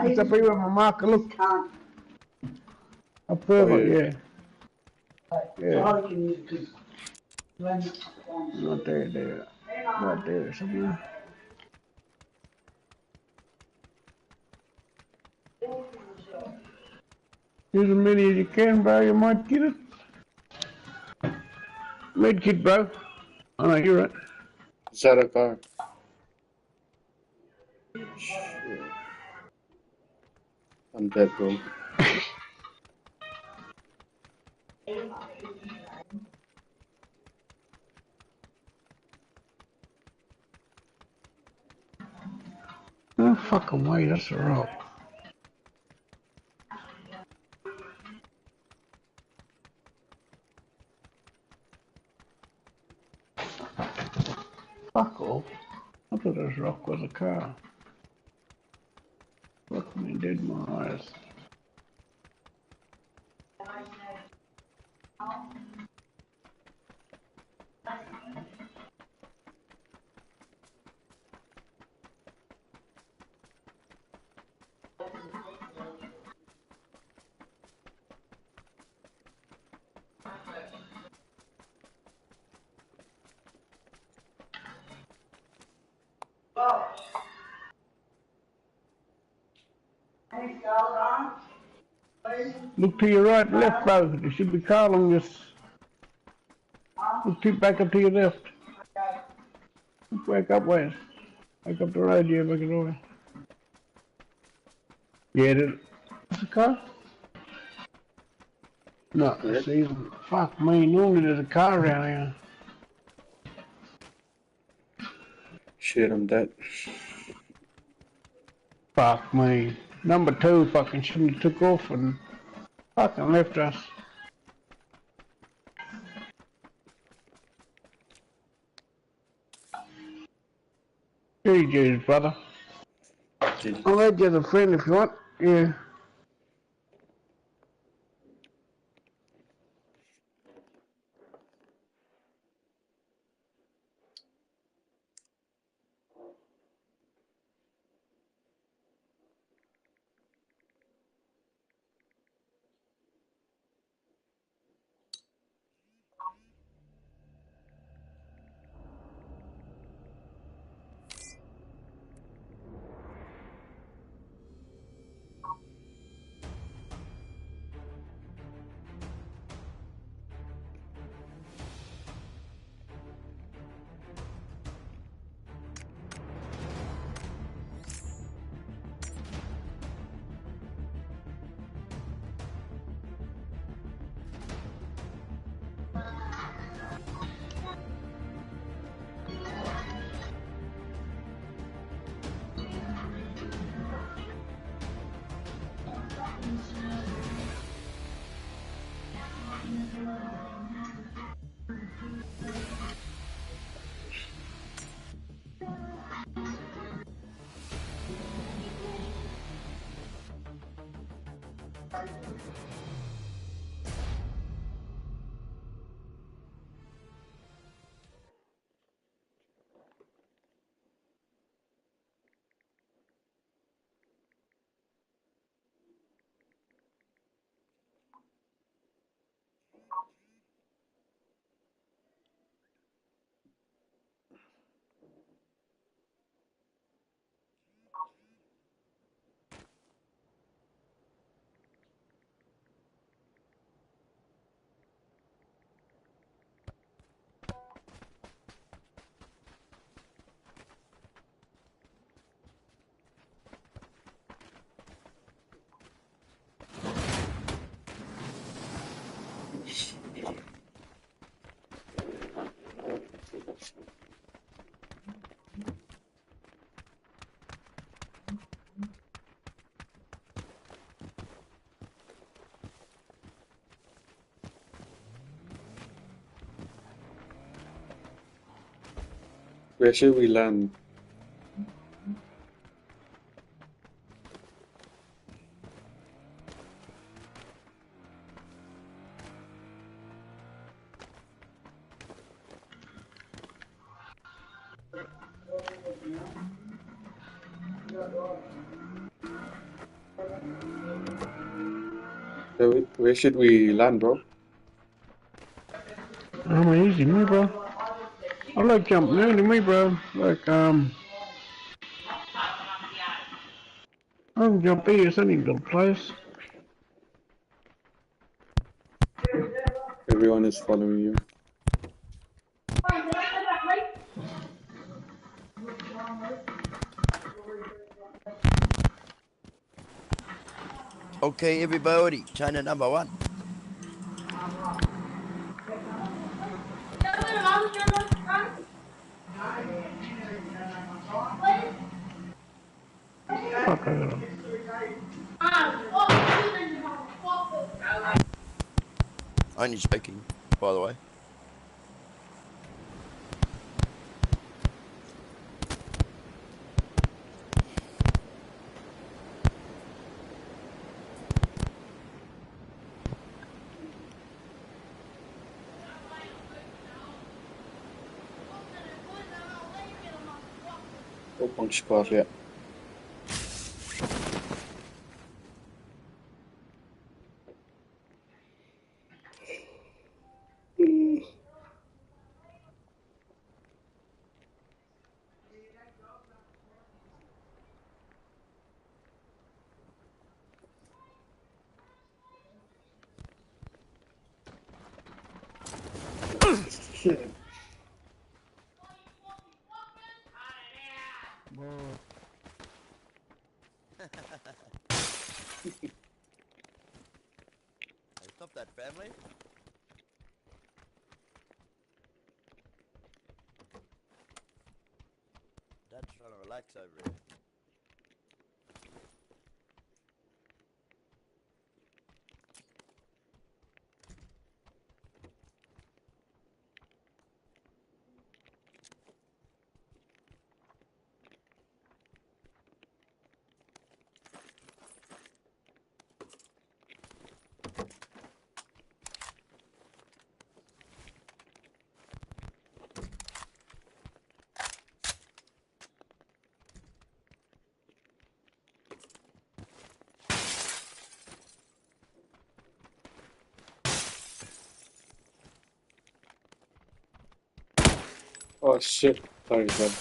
Just up here with my marker. Look. Up further, Oh, yeah. Yeah. Yeah. Not there, there. Not there, somewhere. Use as many as you can, bro. You might get it. Med kit, bro. Oh, no, you're right. Is that a car? Shit. I'm dead, bro. Oh, fuck away, that's a rock. Fuck off. I thought this rock was a car. Fuck me dead, my eyes. Look to your right, left, bro. There should be car along this. Look to back up to your left. Back up west. Back up the road, yeah, back it away. Yeah, there's a car? No, it's even. Fuck me, normally there's a car around here. Shit, I'm dead. Fuck me. Number two fucking shouldn't have took off and fucking left us. G G's, brother. I'll add you as a friend if you want. Yeah. Where should we land? Where, where should we land, bro? I'm easy, me, bro. I like jump now, me, bro. Like, um, I'm jumpy, it's any good place. Everyone is following you. Okay, everybody, China number one. Fuck, I don't know. Only joking, by the way. Oh, pang squad, yeah. Shit. Bro. Hey, stop that, family. I'm trying to relax over here. Oh shit. Sorry, man.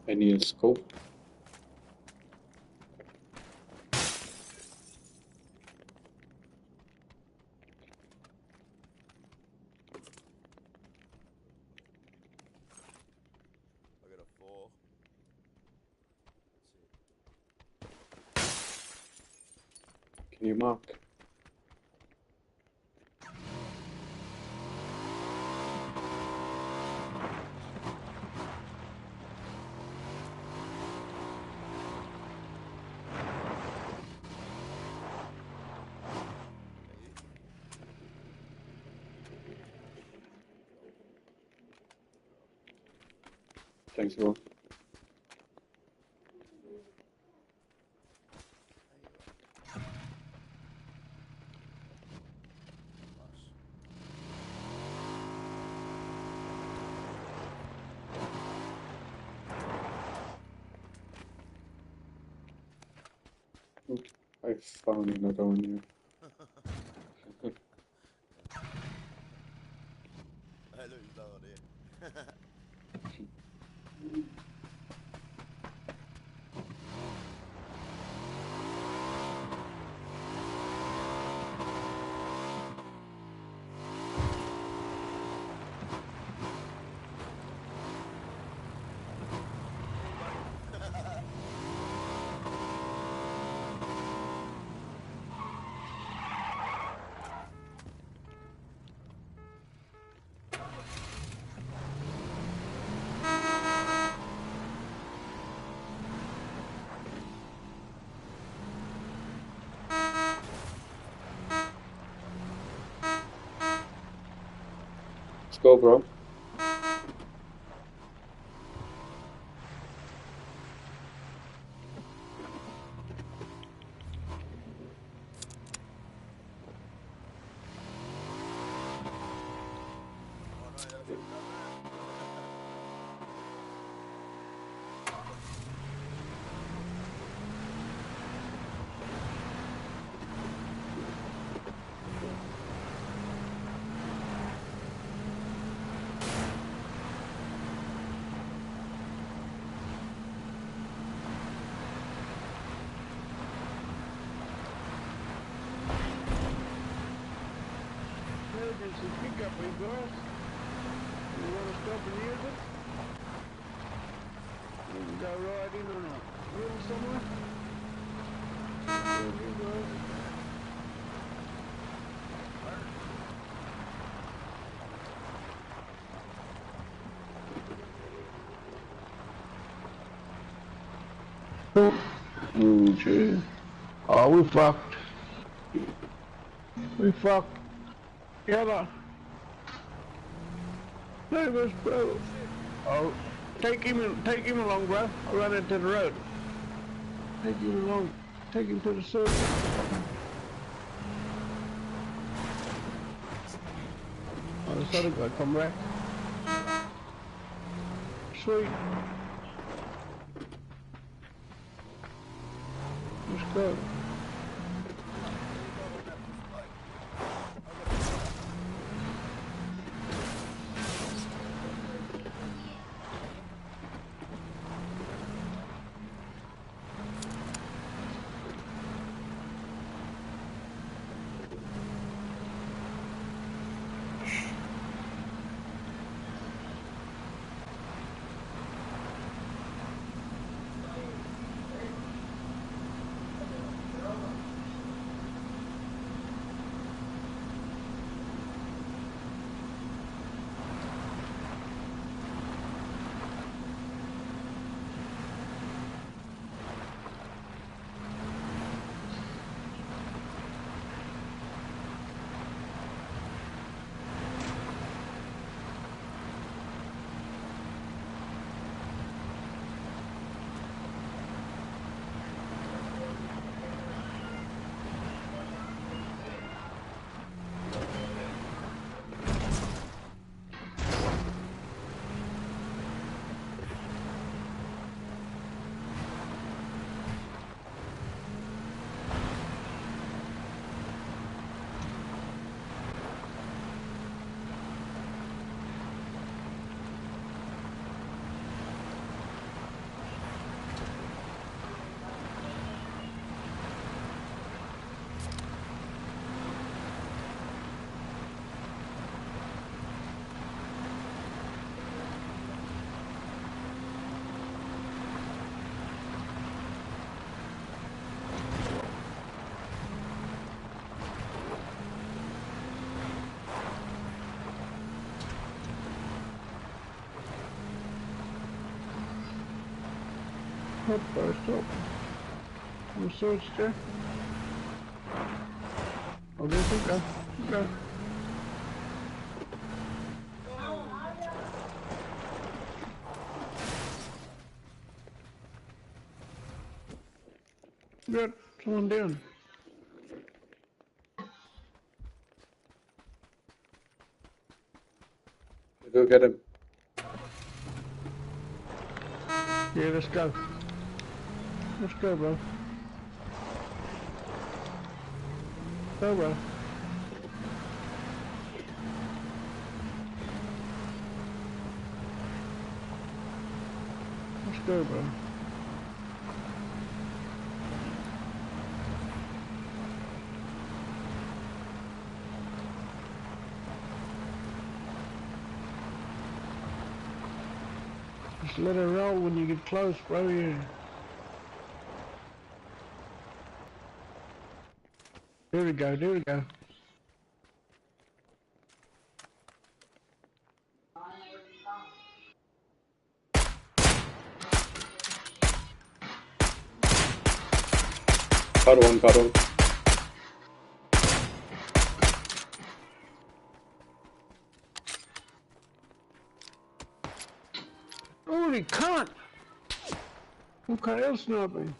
Any scope? I got a four. Let's see. New mark. Thanks, bro. I found another one here. I know you found it. Let's go, bro. There's a pickup we got. You wanna stop and use it? We can go riding on a hill somewhere. There we go. Mm, gee. Oh, we fucked. We fucked. Yalla. Hey, this bro. Oh, take him, take him along, bro. I'll run into the road. Take him along. Take him to the surface. Oh, this other guy come back. Sweet. Let's go. Hoppa, stop. I'm so scared. Okay, keep going. Keep going. Good. Someone down. Go get him. Yeah, let's go. Let's go, bro. Go, bro. Let's go, bro. Just let it roll when you get close, bro. Yeah. There we go, there we go. Got one, got one. Holy cunt! Who else snapping?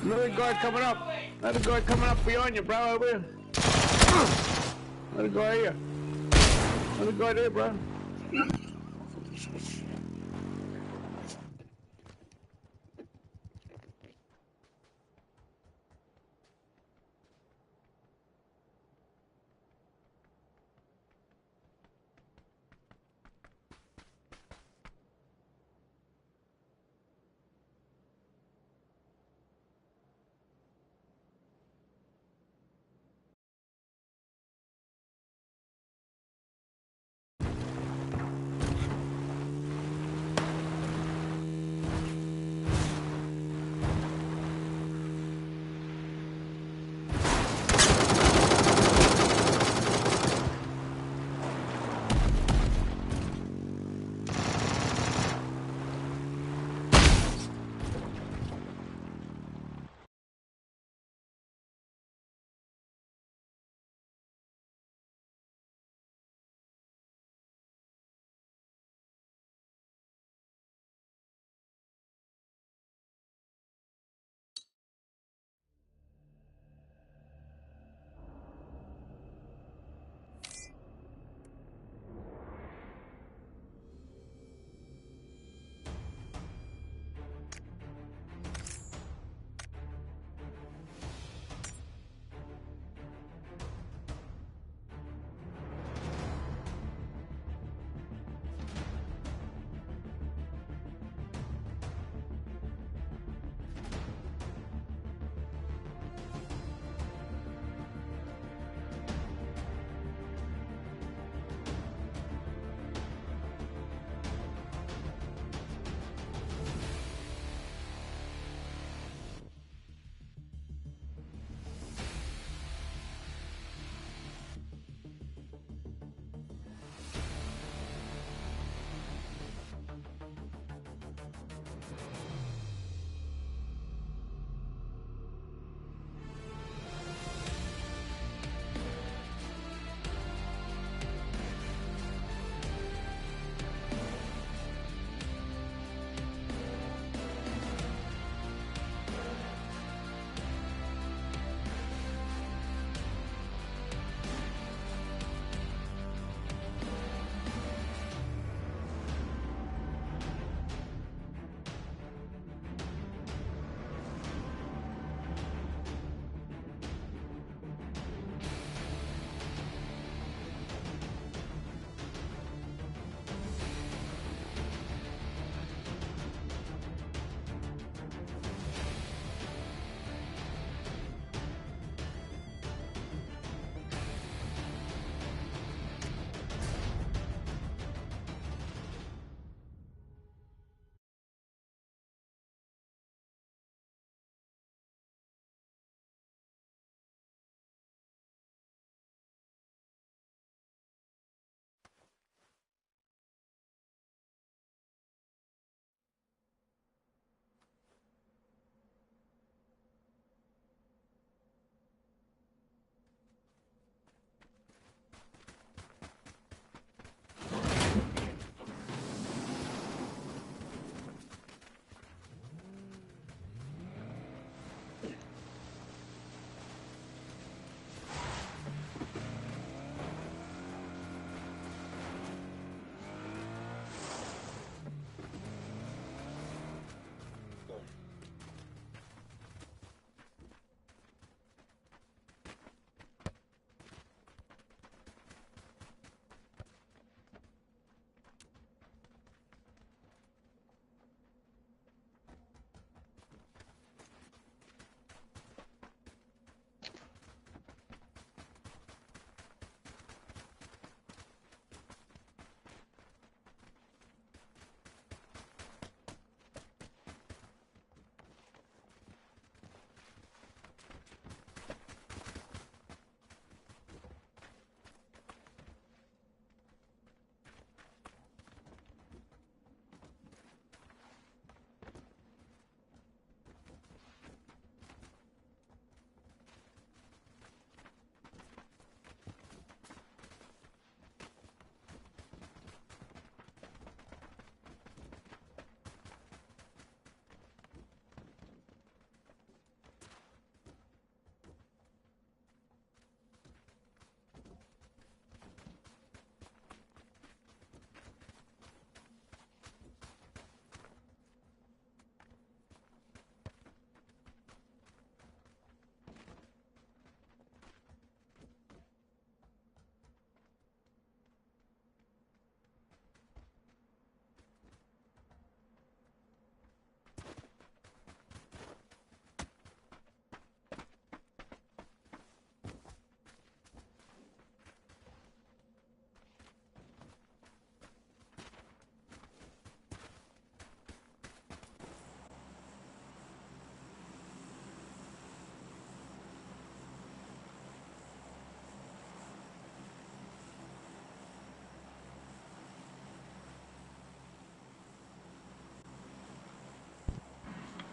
Another guy coming up. Another guy coming up behind you, bro, over here. Another guy here. Another guy there, bro.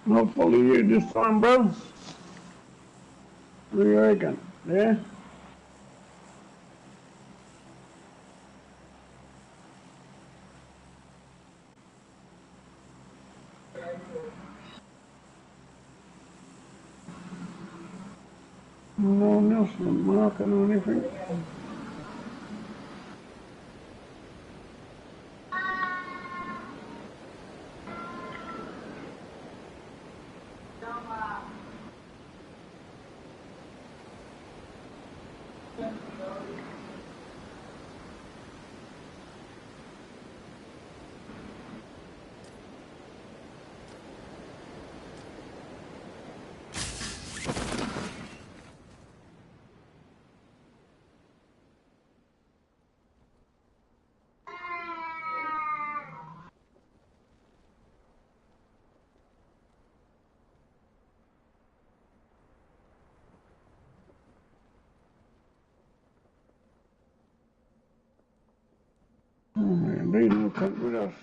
Hopefully you this one, bro. What do you reckon? Yeah? No Nelson, Mark, I don't anything. Oh, man, they don't come with us.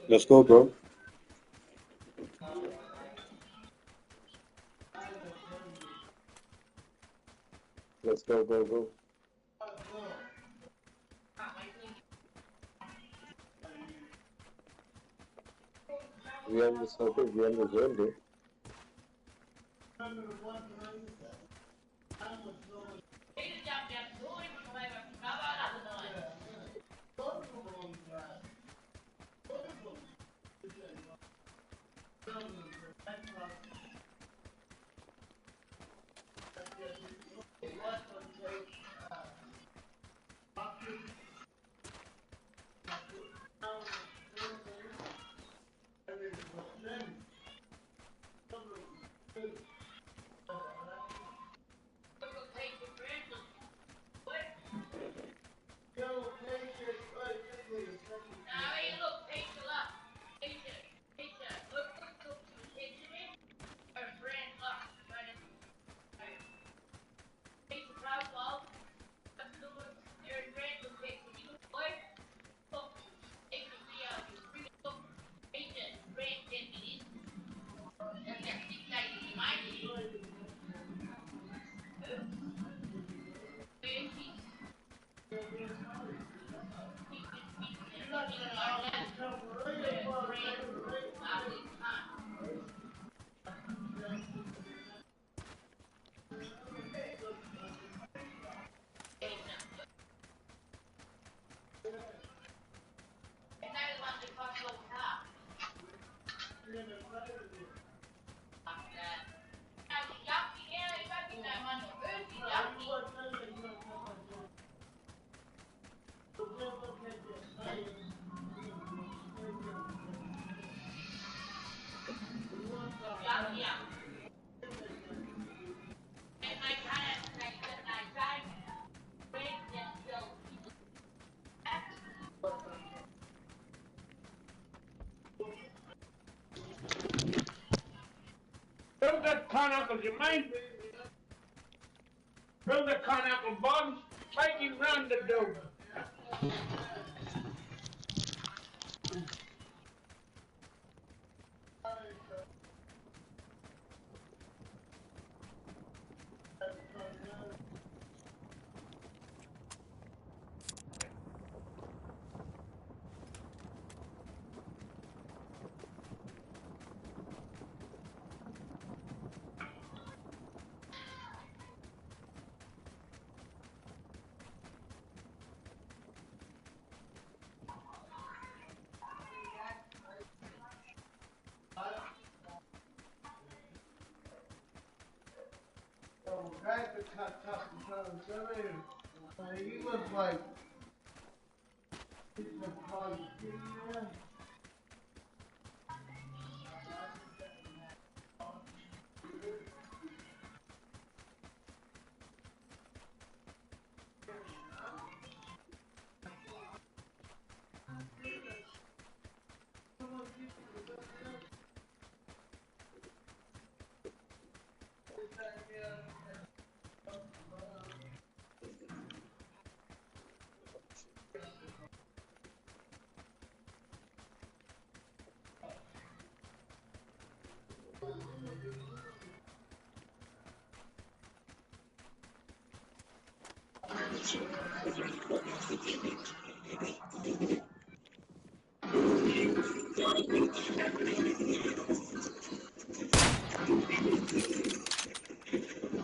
Let's go, bro. Let's go, go, go. We have the circle, we have the zone, bro. Don't get caught up in your mind. From the Kanaka Bog, fighting round the dome. Tried to cut tough and try to serve it. He was like, he was like,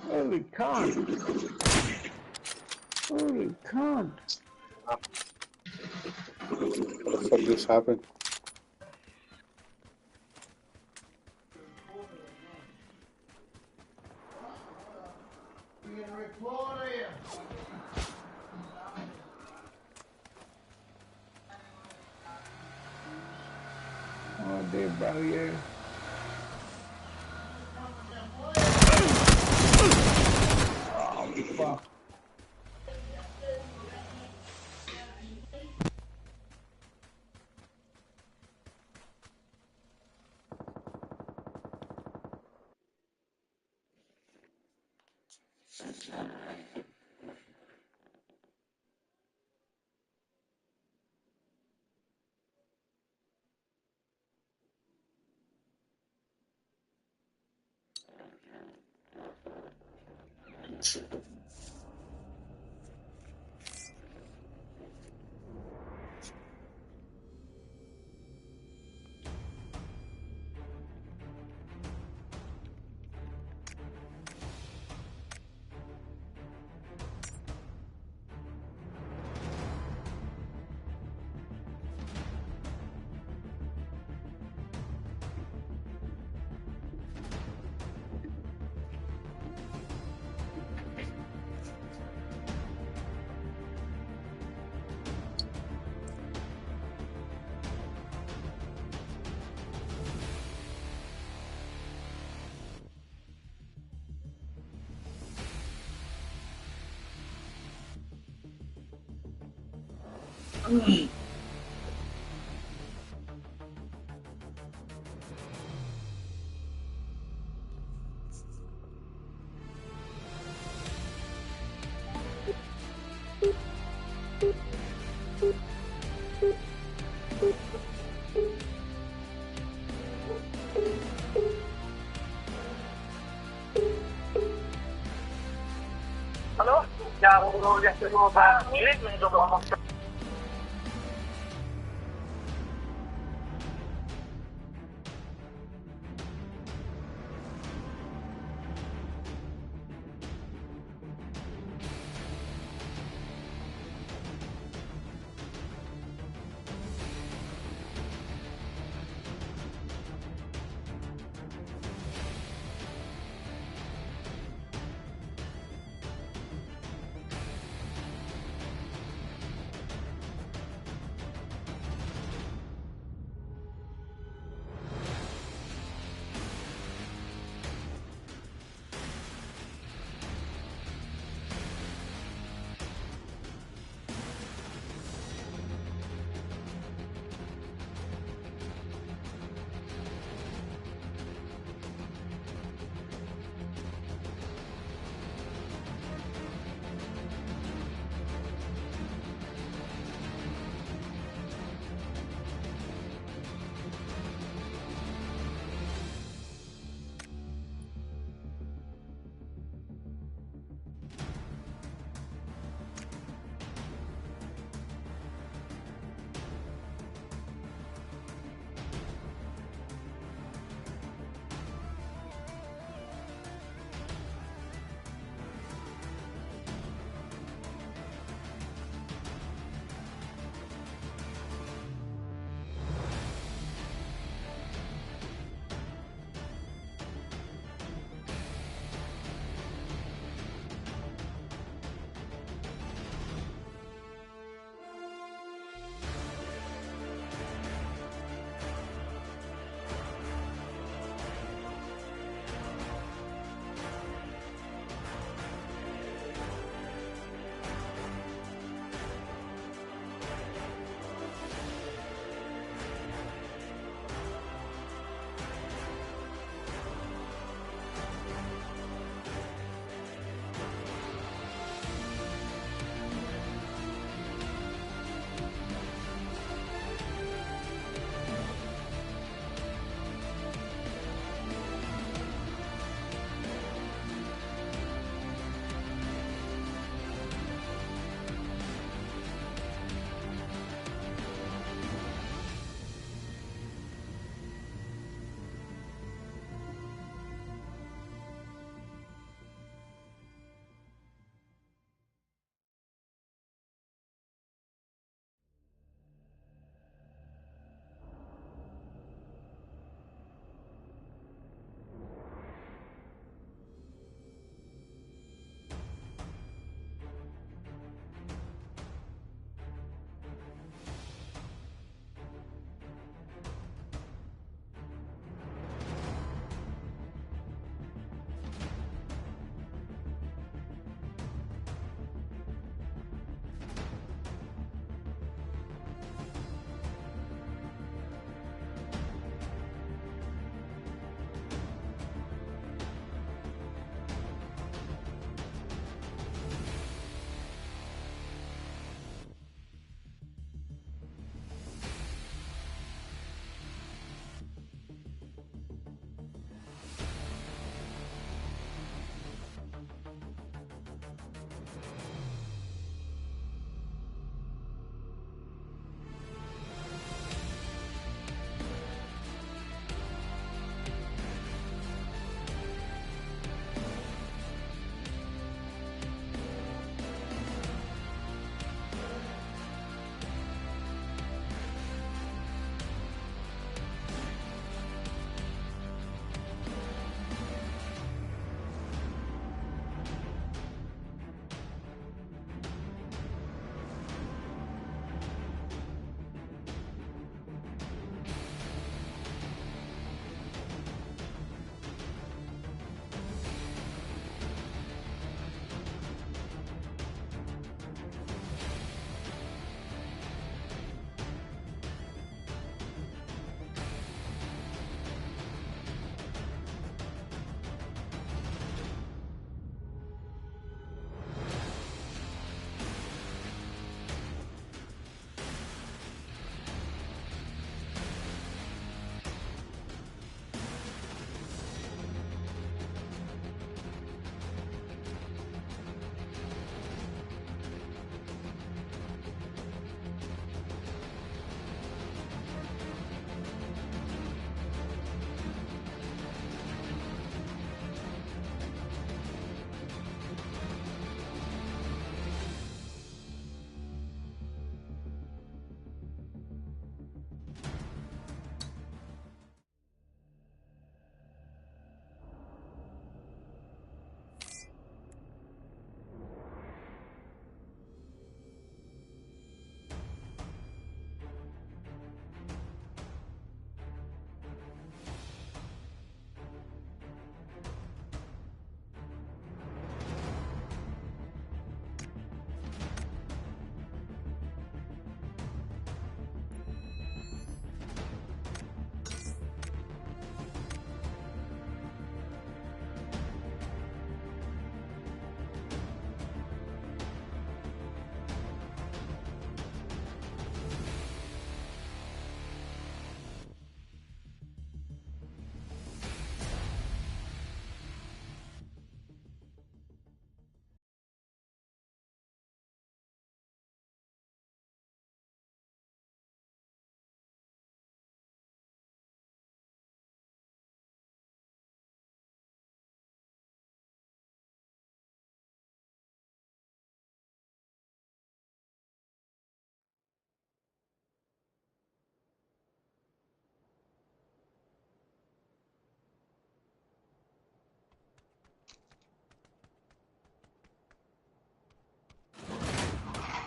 Holy cow. Holy cow. What just happened? Oh, the barrier. Oh, fuck. Hello?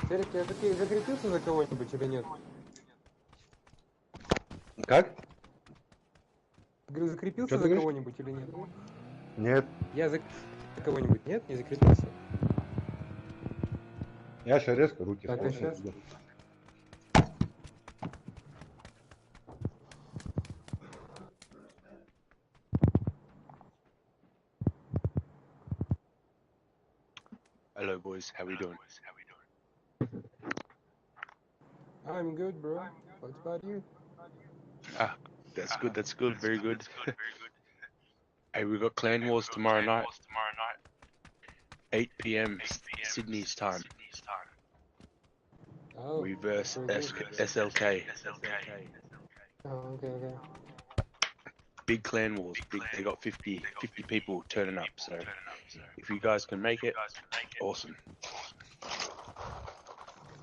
Серик, я закре- закрепился за кого-нибудь или нет? Как? Говорю, закрепился Чё ты за говоришь? Кого-нибудь или нет? Нет. Я зак- за кого-нибудь, нет? Не закрепился? Я сейчас резко руки Так, а сложу. щас? Hello, boys. How we doing? I'm good, bro. What about you? Ah, that's good. That's good. Very good. Hey, we got Clan Wars tomorrow night, eight p.m. Sydney's time. Oh, We verse very S- good. SLK. Oh, okay, okay. Big Clan Wars. Big, they got fifty, fifty people turning up. So if you guys can make it, awesome.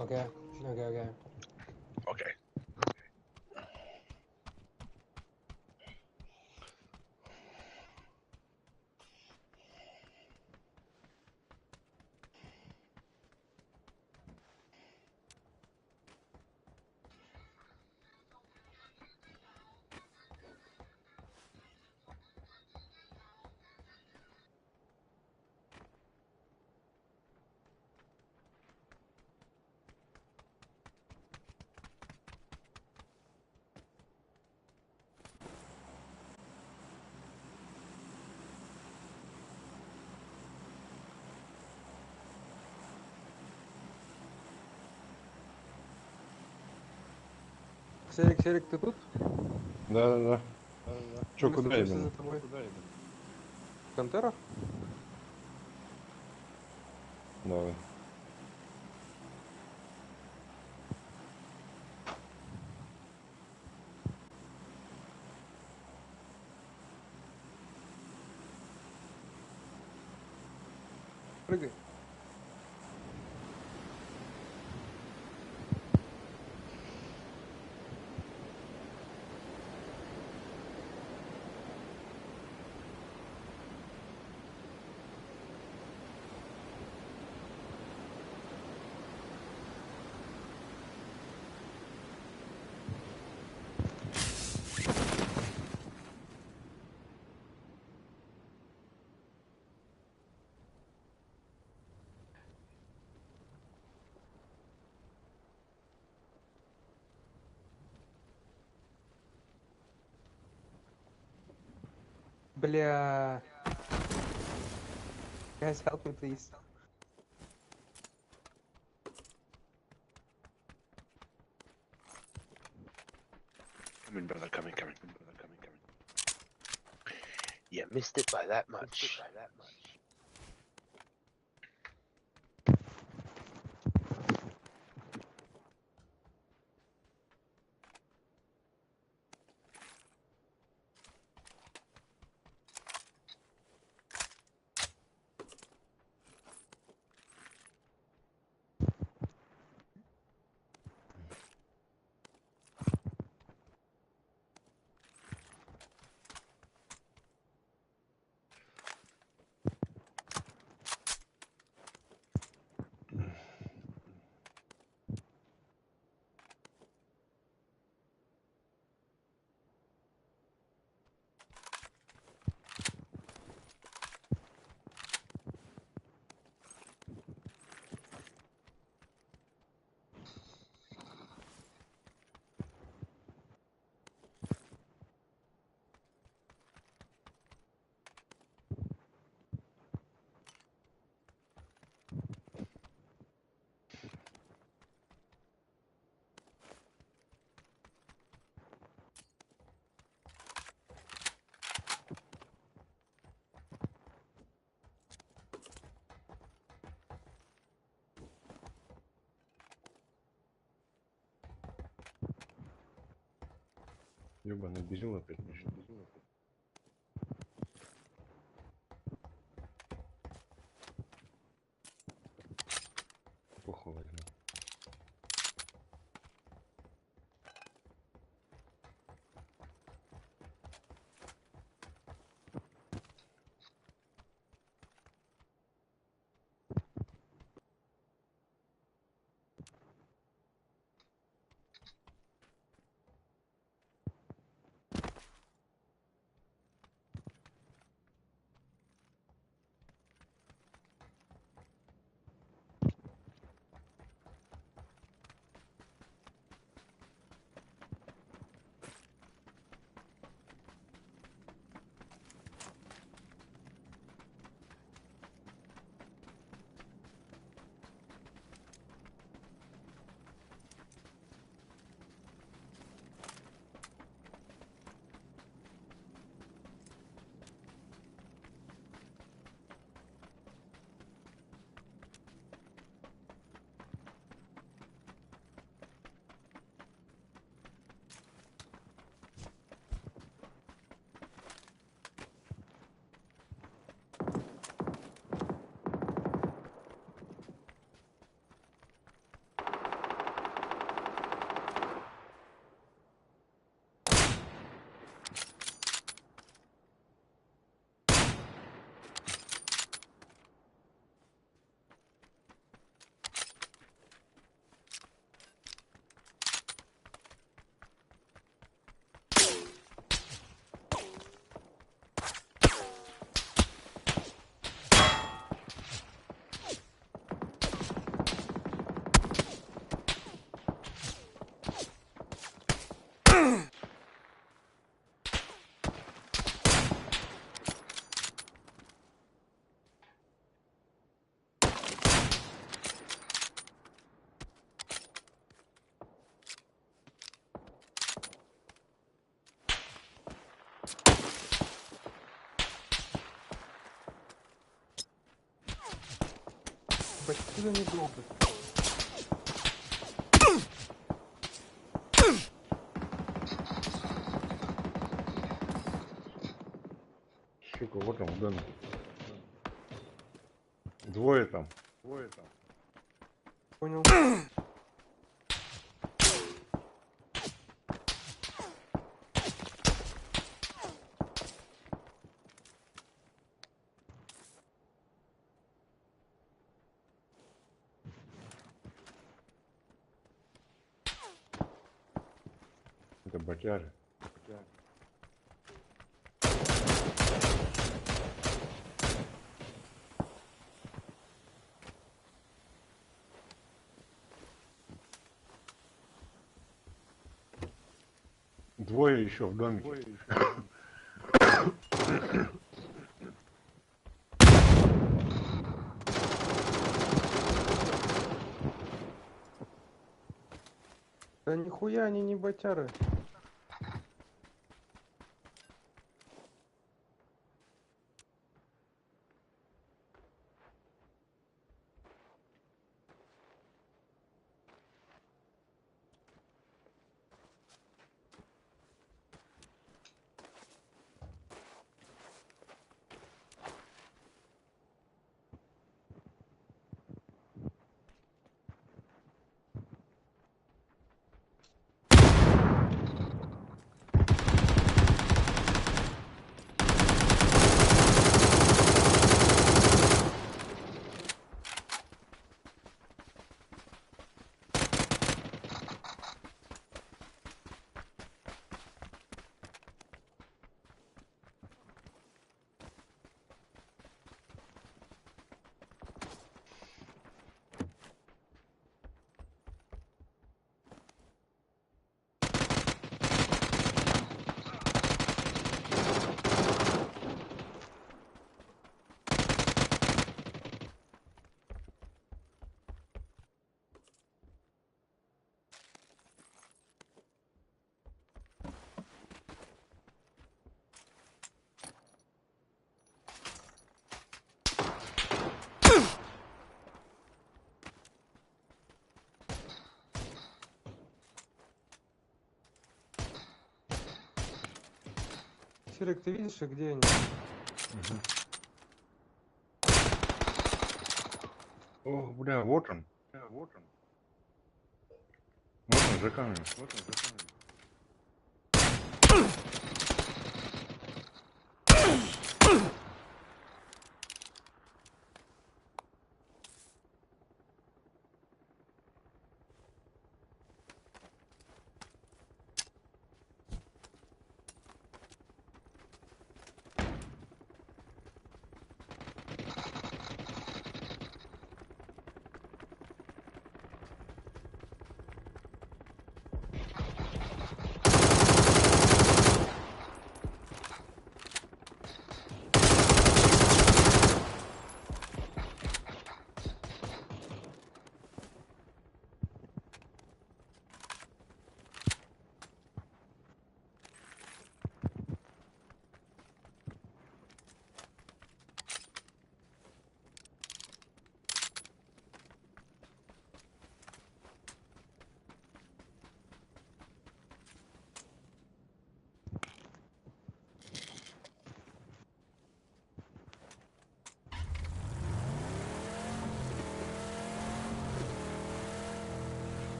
Okay, okay, okay. Okay. Серик, Серик, ты тут? Да, да, да. Чё, Мы куда спустимся именно? за тобой. В контейнер? Давай. Прыгай. Бля. Guys, help me, please. Coming, brother, coming, coming, brother, coming, coming. Yeah, missed it by that much. Ёбаный, бежал опять, бежал. Похуй возьму. Почти не долго. Сука, вот он, Дэн. Двое там. Двое там. Понял. Это бочар. Двое еще в домике. Да нихуя они не ботяры. Серег, ты видишь, где они? Мгм. О, бля, вот он. Бля, вот он. Вот он, за камнем. Вот он, за камнем.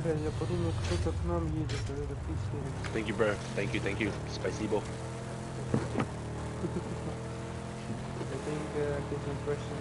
Я подумал, кто-то к нам едет, это песня. Thank you, bro. Thank you, thank you. Спасибо. I think, uh, this impression.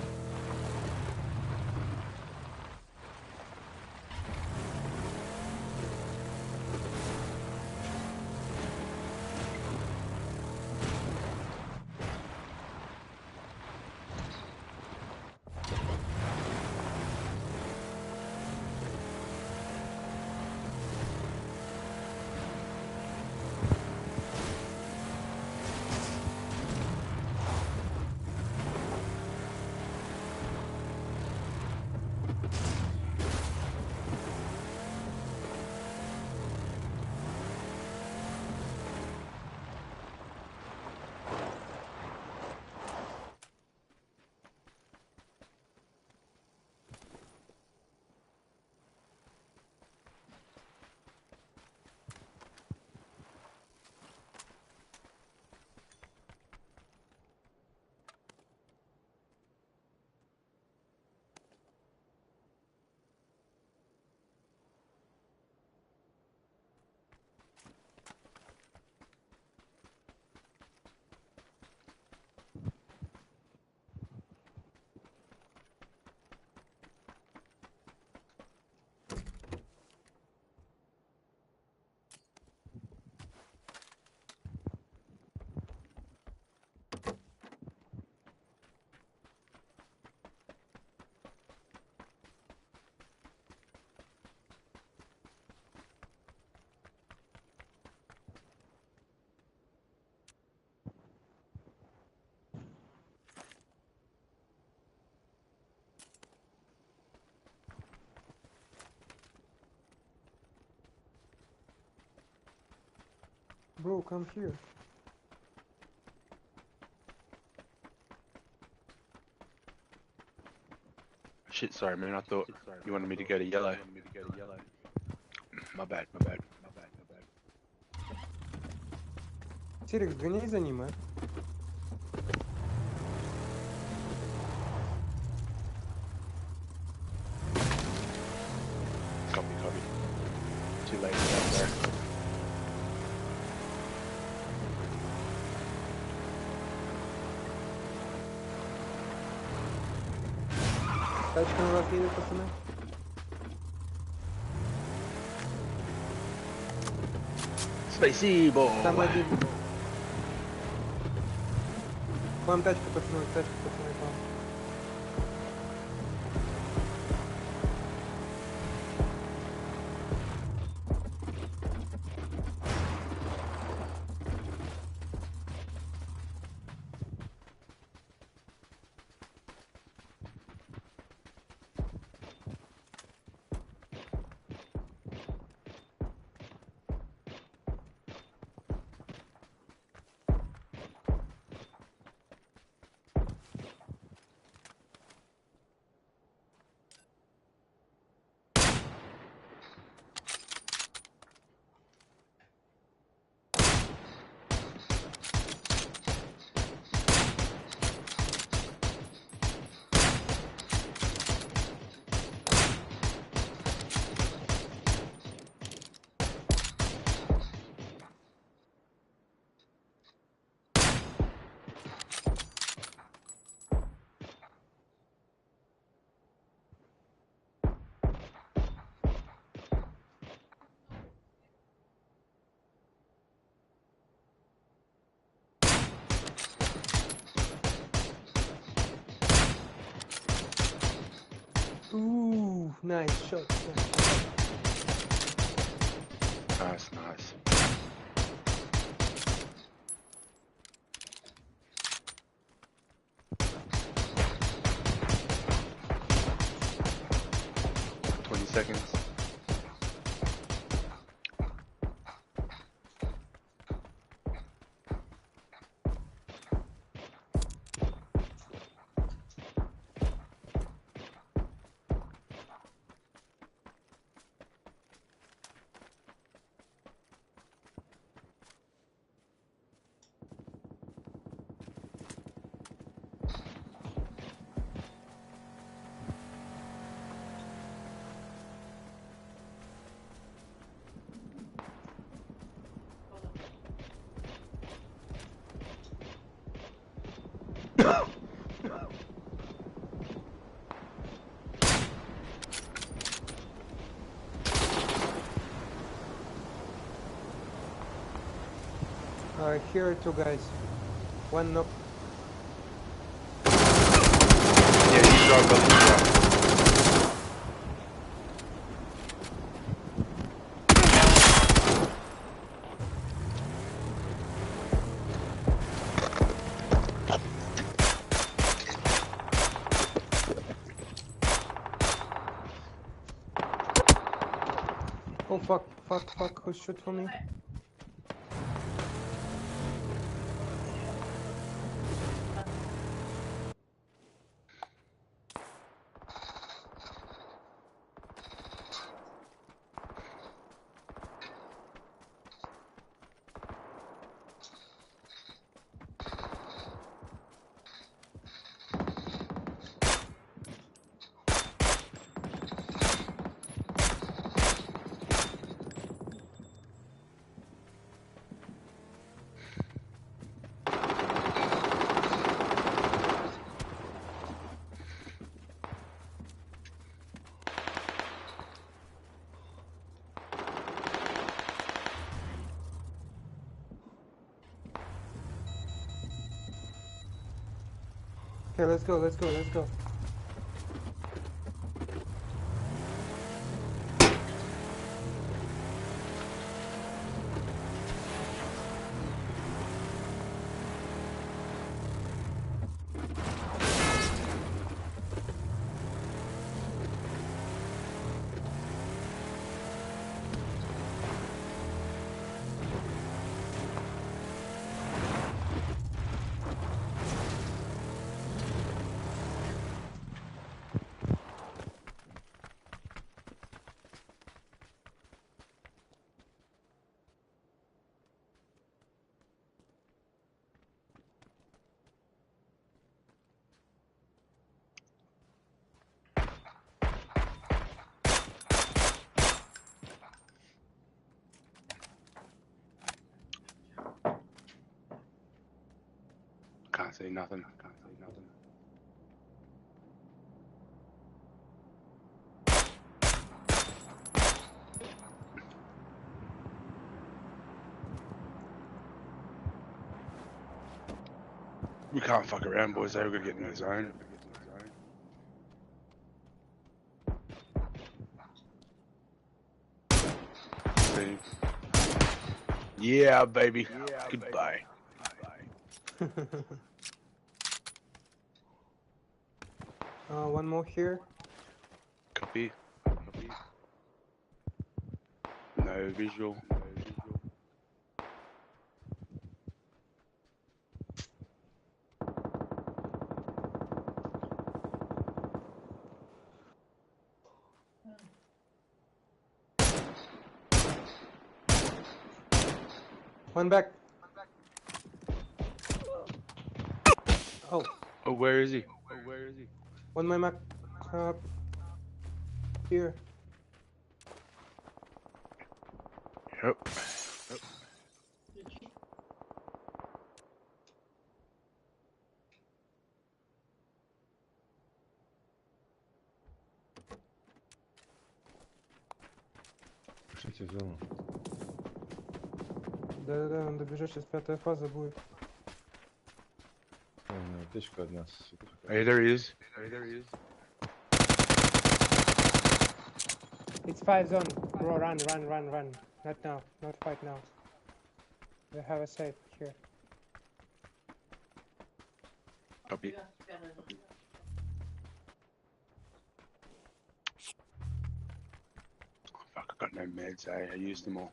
Bro, come here. Shit, sorry, man. I thought you wanted me to go to yellow. My bad, my bad, my bad, my bad. Серик, сгоняй за ним, а? Copy, copy. Too late down there. Тачка на вас едет, пацаны. Спасибо. Там один. К вам тачка, пацаны, тачка, пацаны, к вам. Ooh, nice shot, nice shot. Nice, nice. Twenty seconds. Uh, here are two guys. One knock. Yeah, he's drunk. He's drunk. Oh fuck, fuck, fuck, who shoot for me? Okay, let's go, let's go, let's go. Can't say nothing. Can't say nothing. We can't fuck around, boys. We're gonna get in the zone. Yeah, baby. Goodbye. Uh, one more here. Copy. Copy. No visual. No visual. One back. Oh. Oh, where is he? Oh, where is he? One my mark. Uh, here. Yep. Что тебе взял? Да-да-да, надо бежать, сейчас пятая фаза будет. Ой, ну, аптечка одна, сука. Hey, there he is. Hey, there he is. It's five zone. Bro, run, run, run, run. Not now. Not fight now. We have a safe here. Copy. Fuck, I got no meds, eh? I used them all.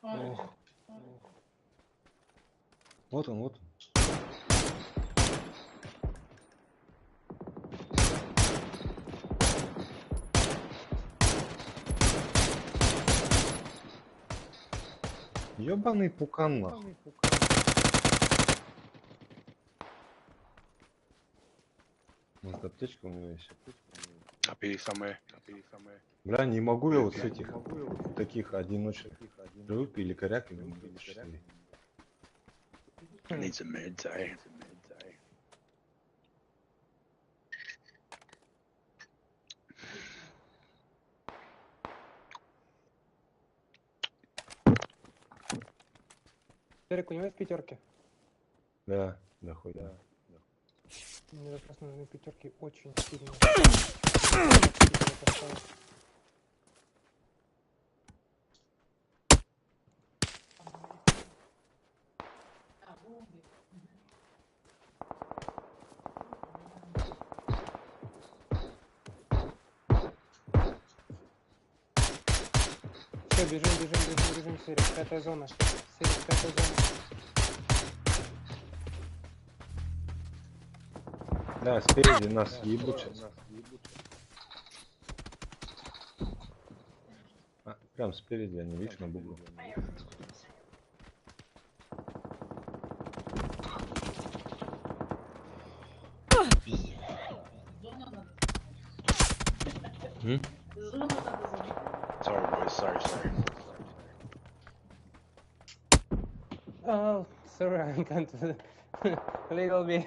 О. Вот он, вот он. Ёбаный пукан, нахуй. Может, аптечка у него есть? Copy somewhere. Copy somewhere. Бля, не могу я вот с этих, таких одиночных. Живут или коряк, или мужик, что ли? Need some meds, eh? Терек, у него есть пятерки? Да, да, хуй, да. Мне как раз нужны пятерки очень сильно. Все, бежим, бежим, бежим, бежим, Серик, пятая зона. Серик, пятая зона. Да, спереди нас ебут сейчас. А, прям спереди они, видишь, на бугу. М? Sorry, boys, sorry, sorry. Oh, sorry, I can't. A little bit.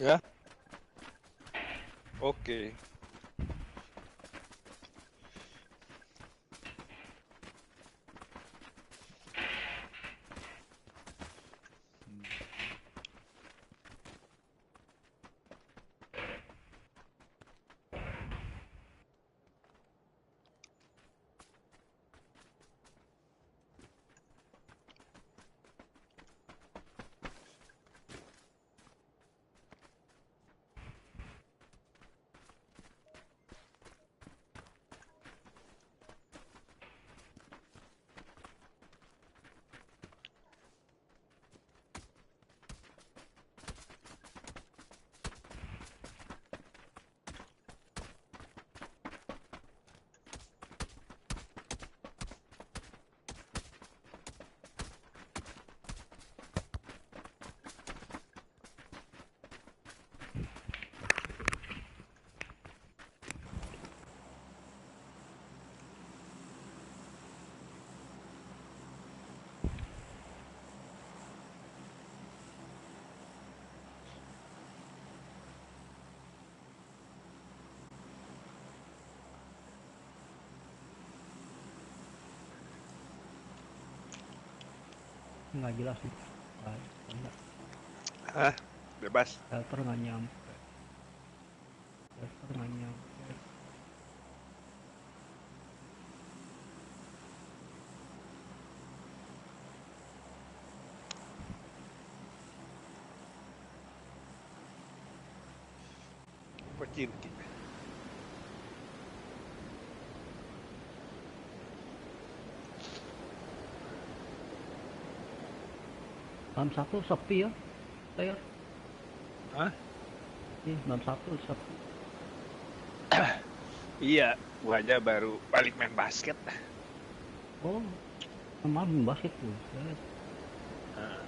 Ya. Oke. Nggak jelas nih. Nggak, nggak. Hah? Bebas. Shelter nggak nyampe. Shelter nggak nyampe. Opportunity. Malam Sabtu sepi ya, Taylor? Hah? Iya, malam Sabtu sepi. Iya, gua aja baru balik main basket. Oh, malam basket tuh. Ya. Heeh.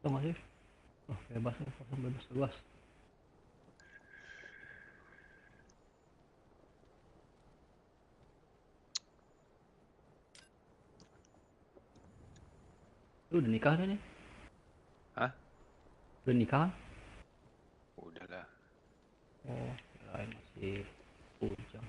Tau gak sih? Oh, bebas nih, kosong, bebas, luas. Lu udah nikah udah nih? Hah? Udah nikah kan? Udah lah. Oh, kirain masih bujang.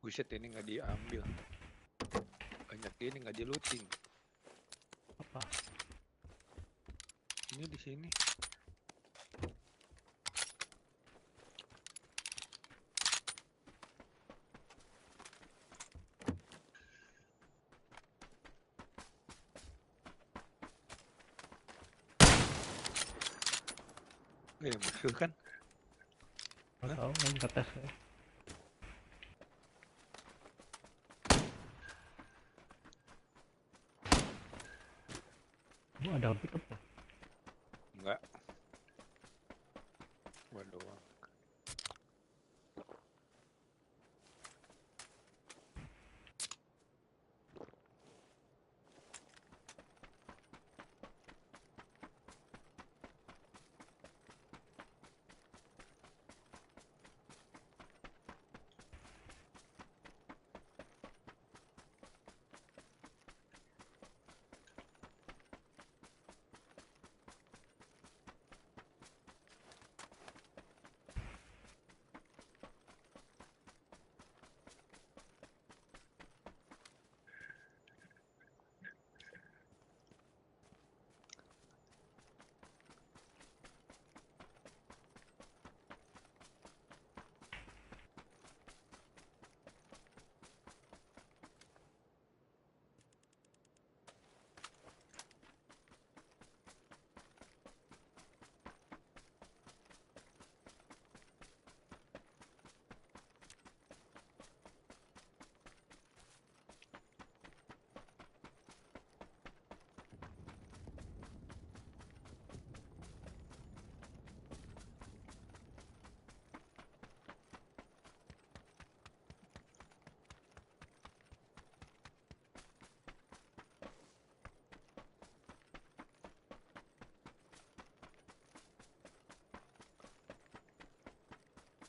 Buset, ini nggak diambil. Banyak ini nggak di-looting. Apa? Ini di sini. Eh, musuh kan? Nggak tahu, kan kata saya. Jangan pick up lah. Enggak. Waduh.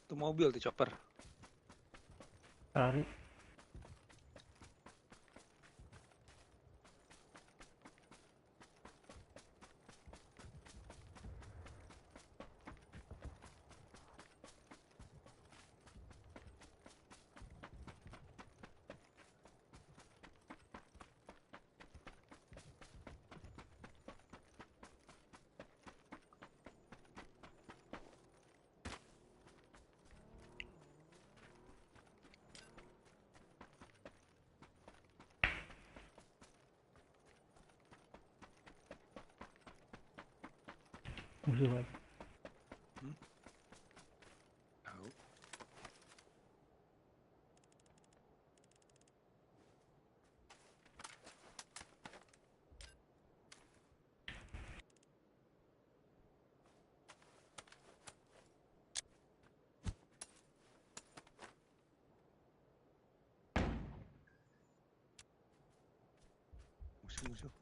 Tu mobil tu chopper. Lari. Musuh, Bang. Hmm? Tahu. Musuh, musuh.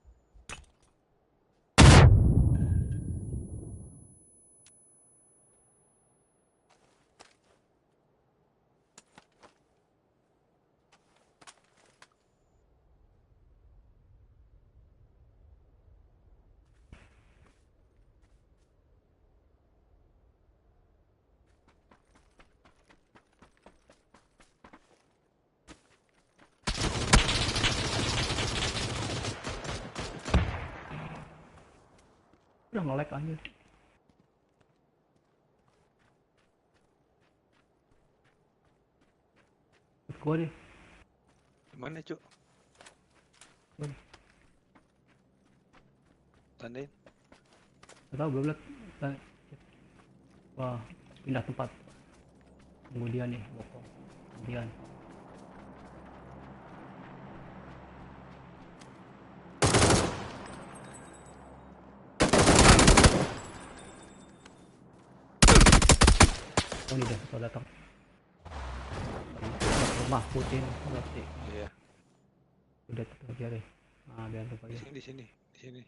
Udah nge-lag aja. Ikut gua deh. Di mana, Cuk? Mana? Tandain. Tak tahu, belum lihat. Tan-, wah, pindah tempat. Tunggu dia ni, bokong. Dia ni. Oh, ni dah, kau datang. Rumah Putin, plastik. Iya. Udah terkejar, eh. Ah, biar tempat dia. Di sini, di sini, di sini.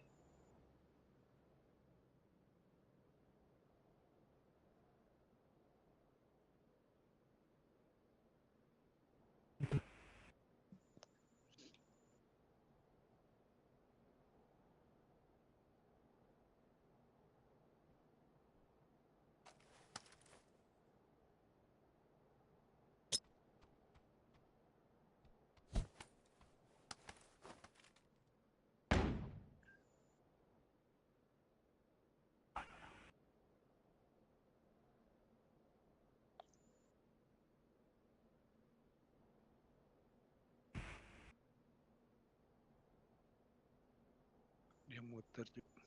Dia muter juga.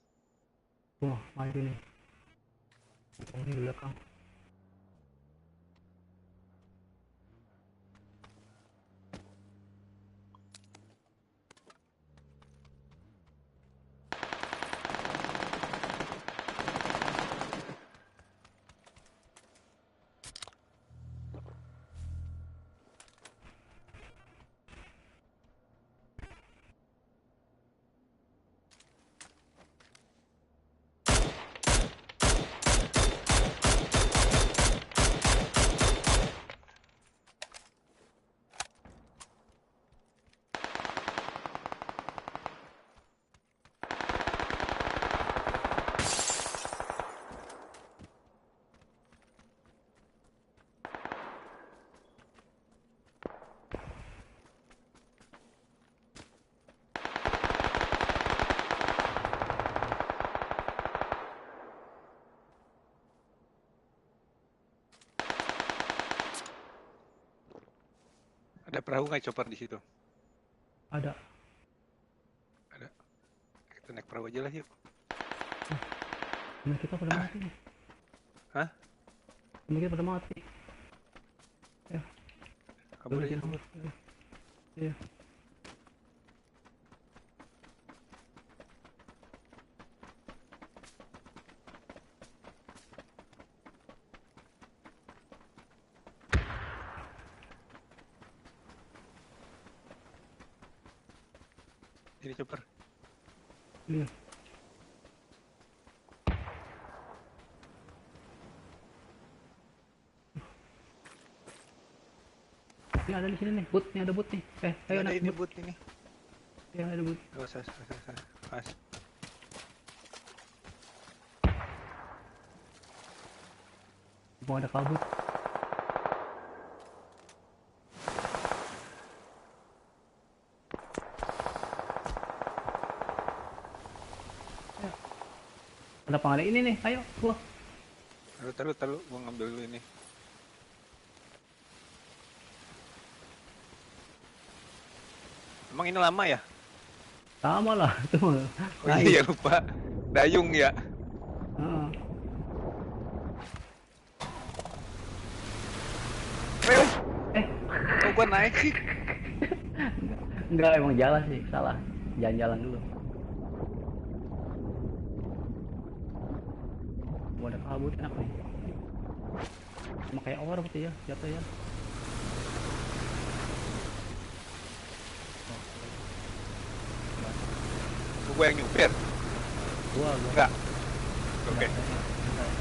Wah, maju nih. Ini di belakang. Ada perahu nggak, chopper di situ? Ada. Ada. Kita naik perahu aja lah, yuk. Nah, kita pada mati nih. Hah? Ini kita pada mati. Ya. Kabur aja, kabur. Iya. Ini chopper. Iya. Ini ada di sini nih, bot nih, ada bot nih. Eh, ayo, ada ini bot ini. Iya, ada bot. Awas, awas, awas, awas, awas. Gua ada kabut. Ada pangala ini nih, ayo, gua. Taruh, taruh, taruh, gua ngambil dulu ini. Emang ini lama ya? Lama lah, itu mah. Oh iya, lupa. Dayung ya? Heeh. Eh, eh. Kok gua naik sih? Enggak, emang jalan sih, salah. Jalan-jalan dulu. Gua ada kabut, kenapa nih? Sama kayak orang gitu ya, jatuh ya. Gua yang nyupir. Gua, gua. Enggak. Oke. Enggak, enggak.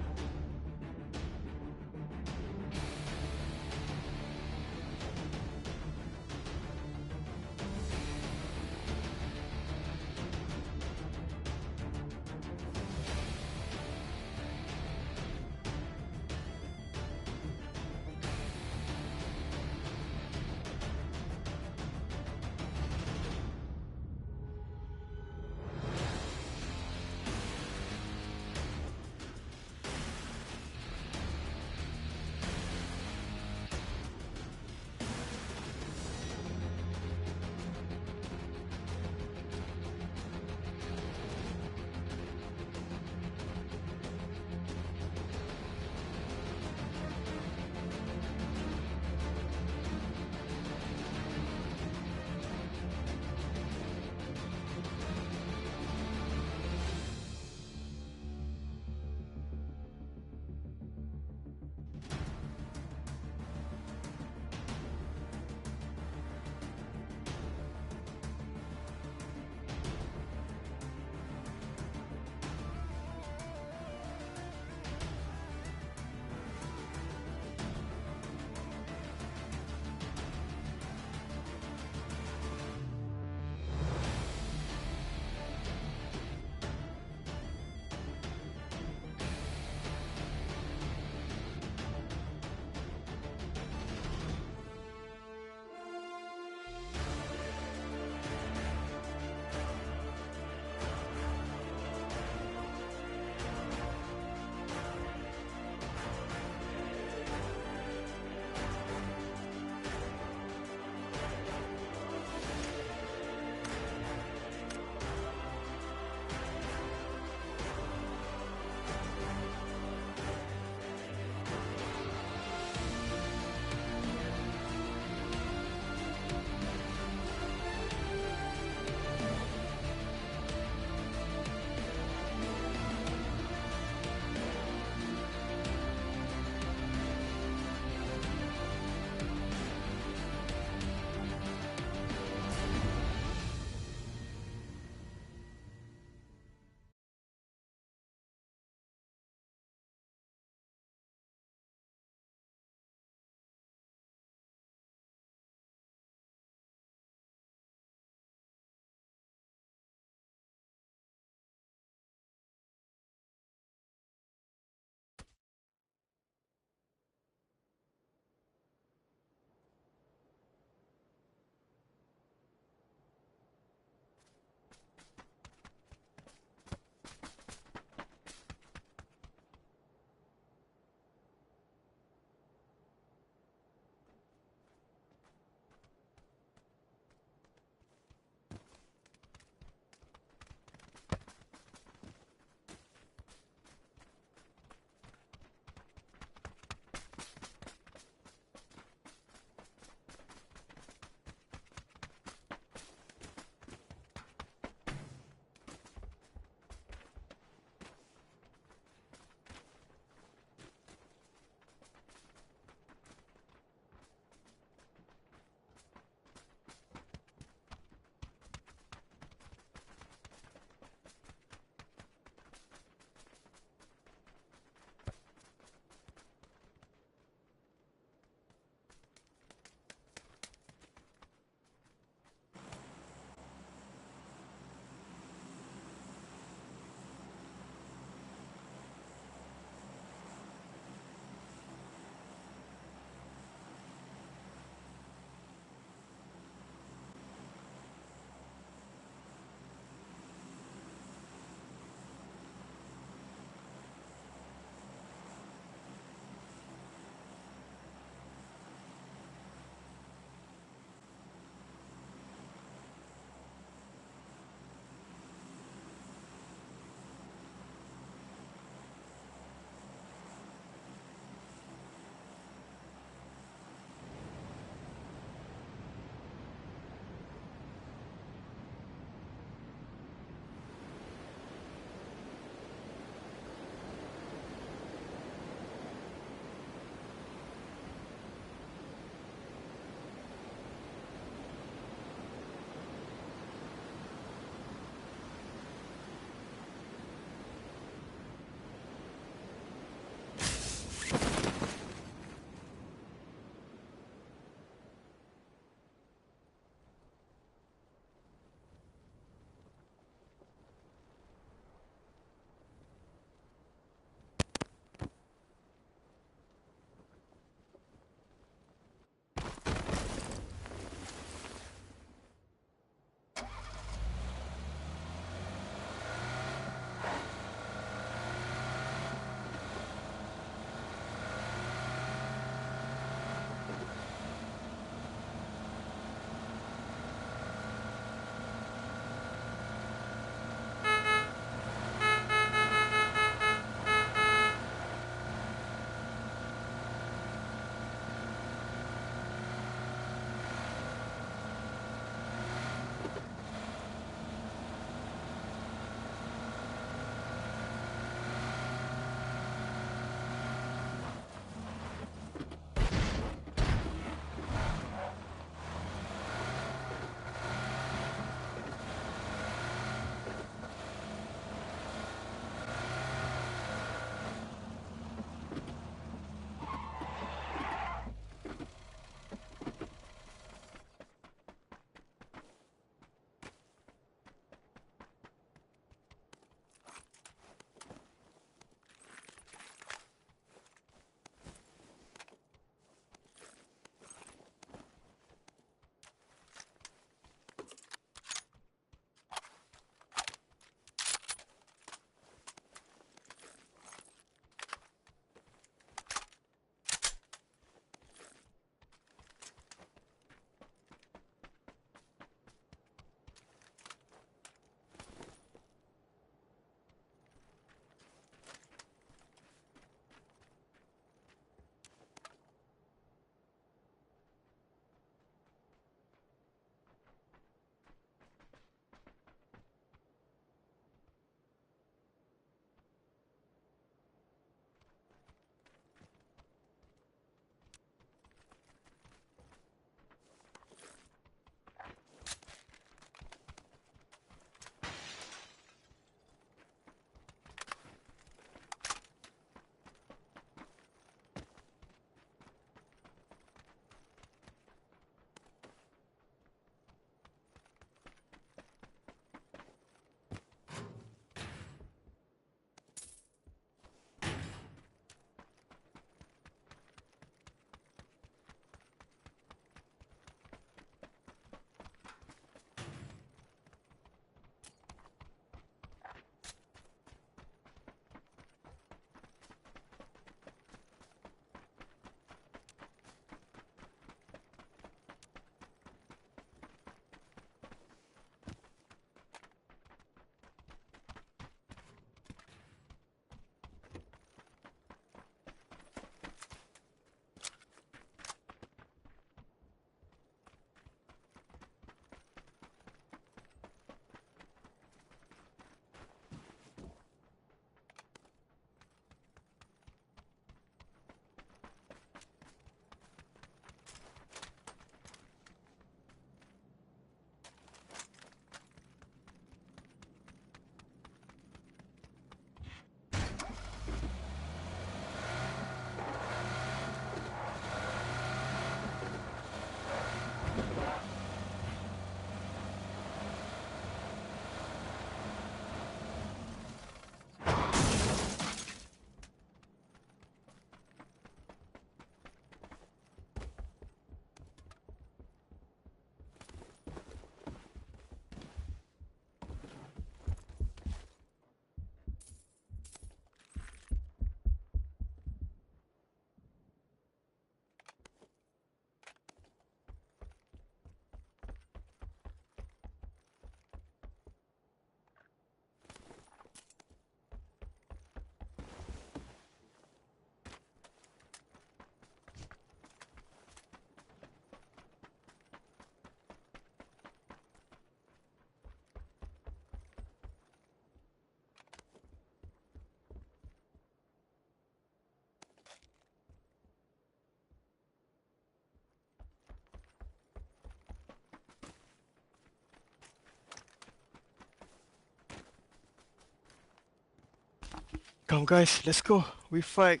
Come, guys, let's go. We fight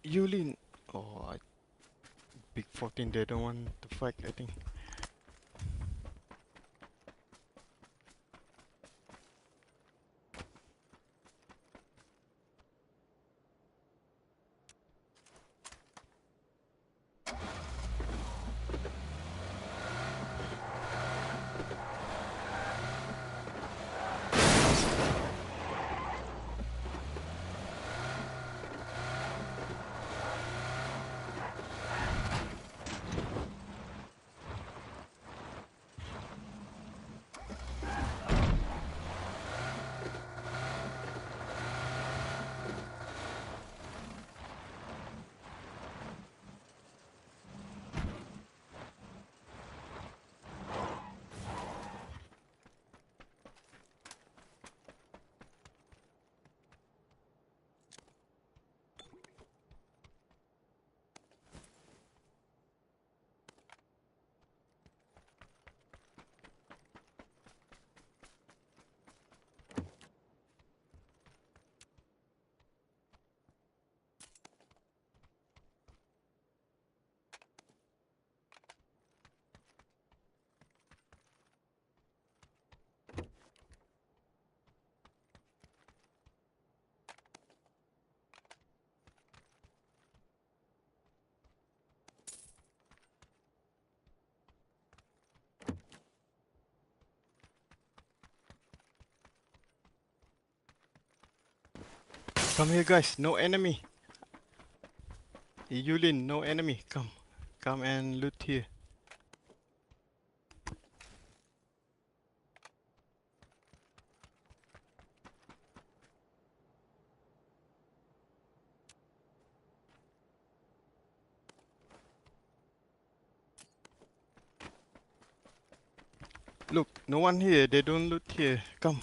Yulin. Oh, I, Big fourteen, they don't want to fight, I think. Come here, guys. No enemy. Yulin, no enemy. Come. Come and loot here. Look, no one here. They don't loot here. Come.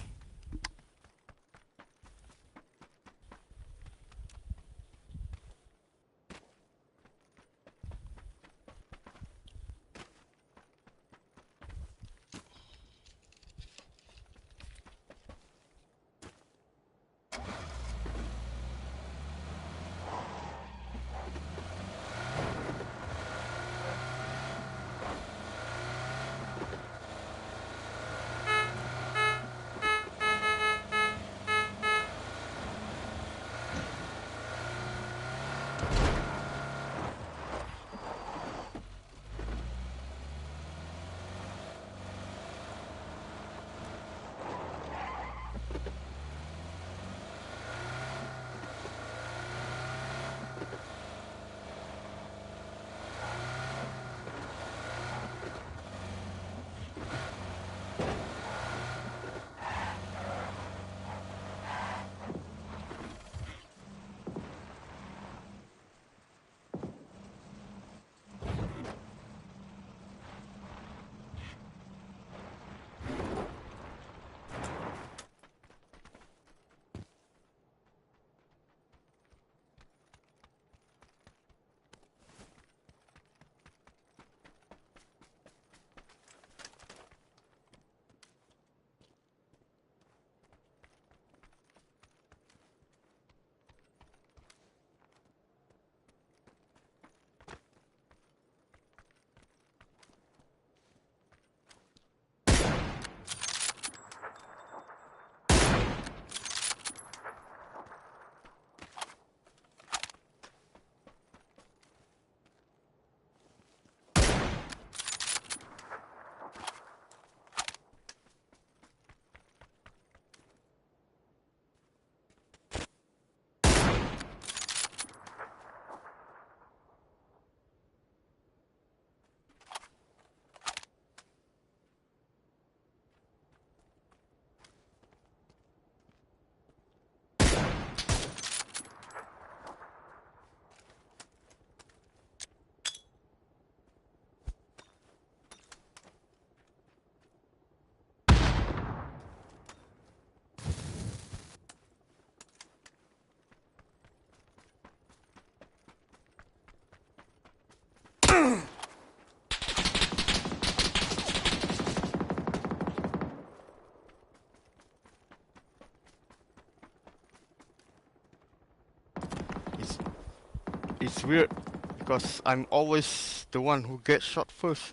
It's weird because I'm always the one who gets shot first.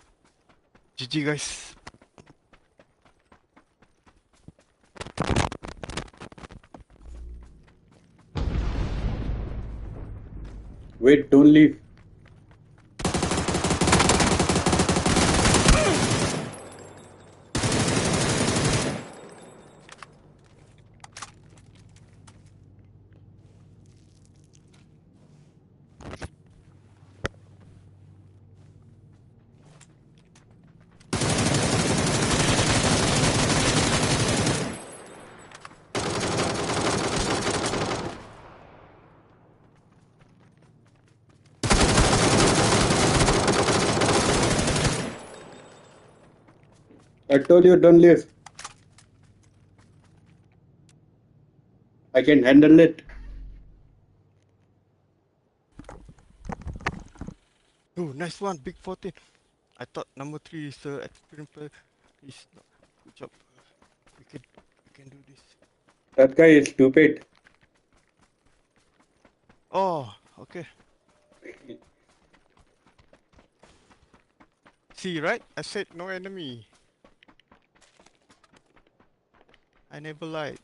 G G, guys. Wait, don't leave. I told you, don't leave. I can handle it. Oh, nice one, Big fourteen. I thought number three is a experienced player. He's not. Good job. We can, we can do this. That guy is stupid. Oh, okay. See, right? I said no enemy. I never lied.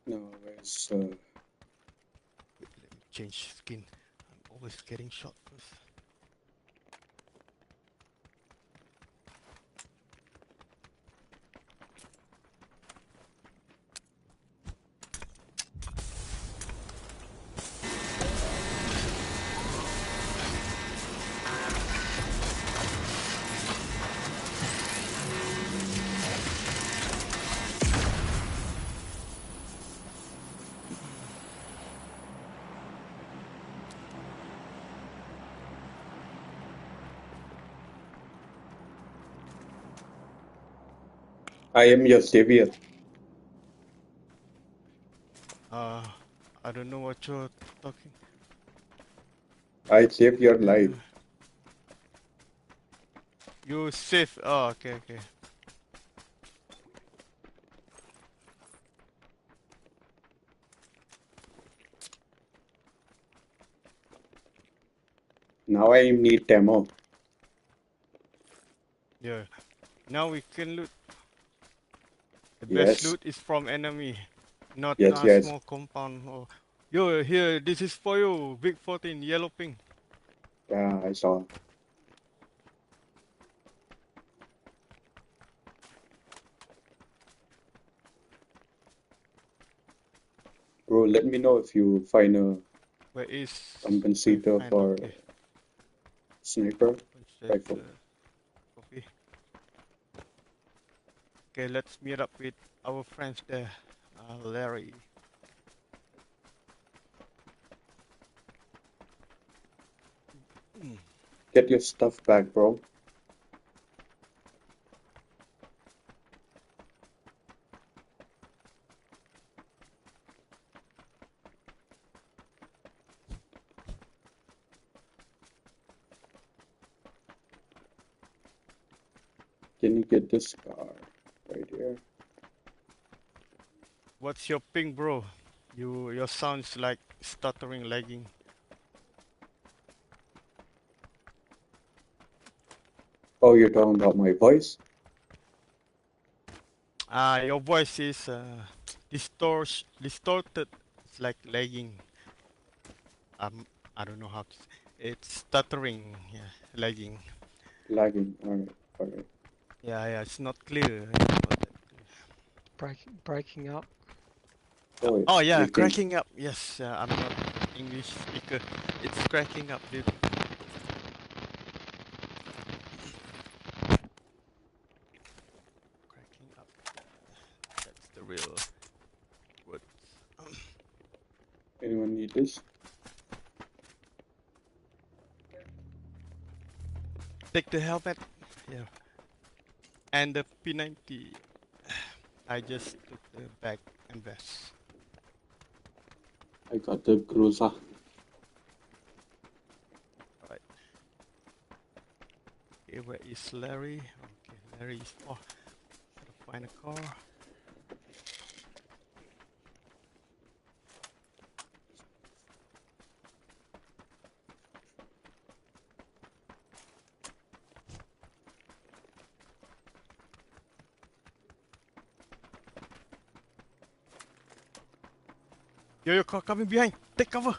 No, where's uh, Let me change skin. I'm always getting shot first. I am your savior. Uh, I don't know what you're talking. I save your life. You save. Oh, okay, okay. Now I need ammo. Yeah. Now we can loot. The best Yes. Loot is from enemy, not Yes, uh, yes. Small compound. Or... Yo, here, this is for you, Big fourteen, yellow ping. Yeah, I saw. Bro, let me know if you find a Where is compensator I find for okay. Sniper. Compensator. Rifle. Copy. Okay, let's meet up with our friends there, uh, Larry. Get your stuff back, bro. Can you get this car right here? What's your ping, bro? You your sounds like stuttering, lagging. Oh, you're talking about my voice? Ah, your voice is uh, distort distorted. It's like lagging. Um, I don't know how to. Say. It's stuttering. Yeah, lagging. Lagging. All right. All right. Yeah, yeah, it's not clear. It's not that clear. Break, breaking up. Oh, Oh yeah, you can- cracking up. Yes, uh, I'm not English speaker. It's cracking up, dude. Cracking up. That's the real word. Anyone need this? Take the helmet. Yeah. And the P ninety. I just took the bag and vest. I got the Groza. Alright. Okay, where Where is Larry? Okay, Larry is. Oh, gotta find a car. Yo, yo, co-, coming behind. Take cover.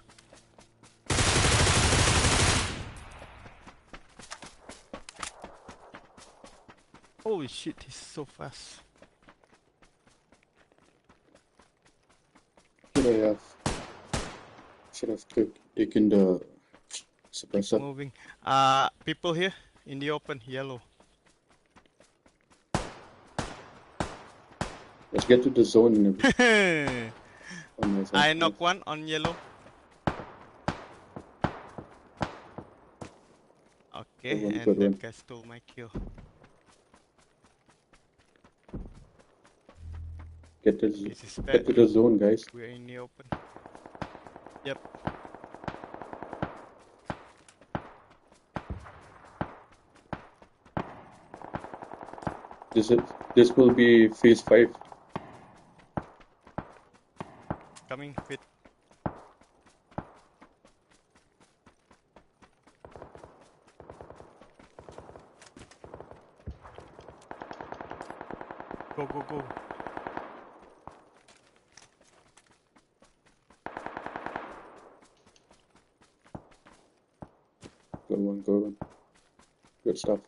Holy shit, he's so fast. Should I have? Should have took, taken the He's suppressor. Moving. Uh, people here in the open, yellow. Let's get to the zone. Oh, nice, I nice, knock nice. One on yellow. Okay, Good one, and good that one. Guy stole my kill. Get to the, This is get to bad. The zone, guys. We're in the open. Yep. This is, this will be phase five. Coming with. Go, go, go. Good one, good one. Good stuff.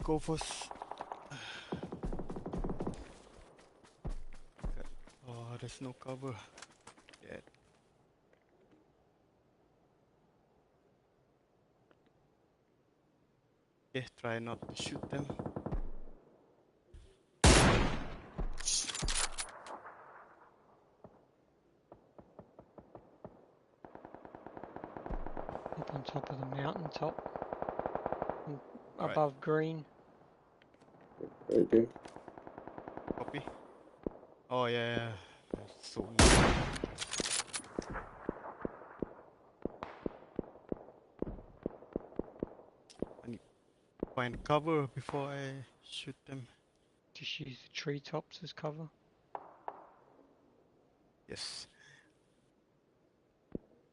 Go for. S- oh, there's no cover. Dead. Okay, try not to shoot them. Up on top of the mountain top. And Right. Above green. Right there. Copy. Oh, yeah, yeah. That's so easy. I need to find cover before I shoot them. Just use the treetops as cover. Yes.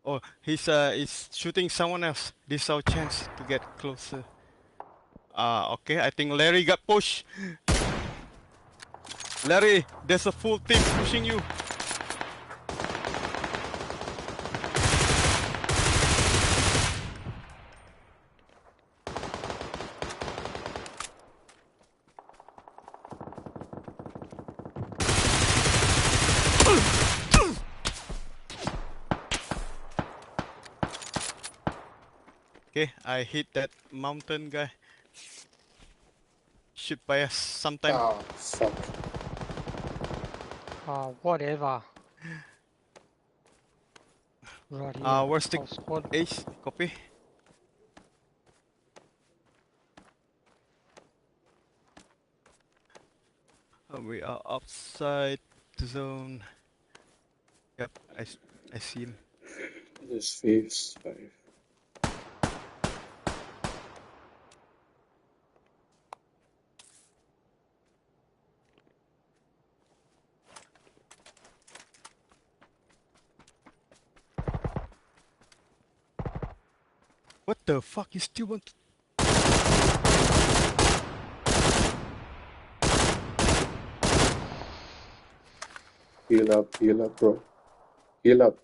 Oh, he's uh he's shooting someone else. This is our chance to get closer. Ah, okay. I think Larry got pushed. Larry, there's a full team pushing you. Okay, I hit that mountain guy. Shoot by us sometime. Ah, fuck. Ah, whatever. Right here. Uh, where's the Whole squad. Ace? Copy. Uh, we are outside the zone. Yep, I, s- I see him. This phase five. What the fuck? You still want to... Heal up, heal up, bro. Heal up.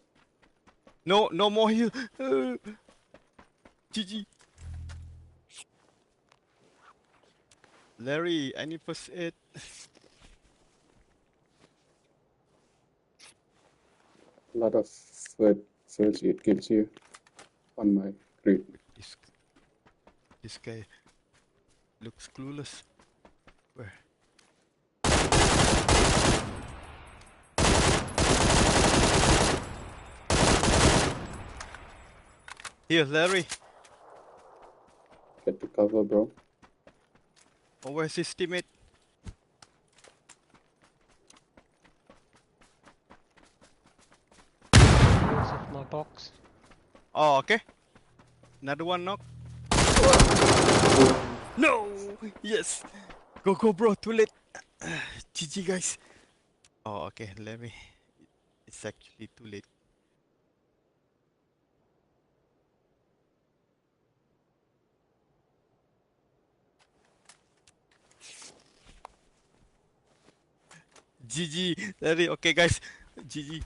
No, no more heal. Uh, G G. Larry, I need first aid. A lot of fir- first aid kits here on my crate. This, this guy looks clueless. Where? Here, Larry. Get to cover, bro. Oh, where's his teammate? Box. Oh, okay. Another one knock. No! Yes! Go, go, bro. Too late. G G, guys. Oh, okay. Let me. It's actually too late. G G. Sorry. Okay, guys. G G.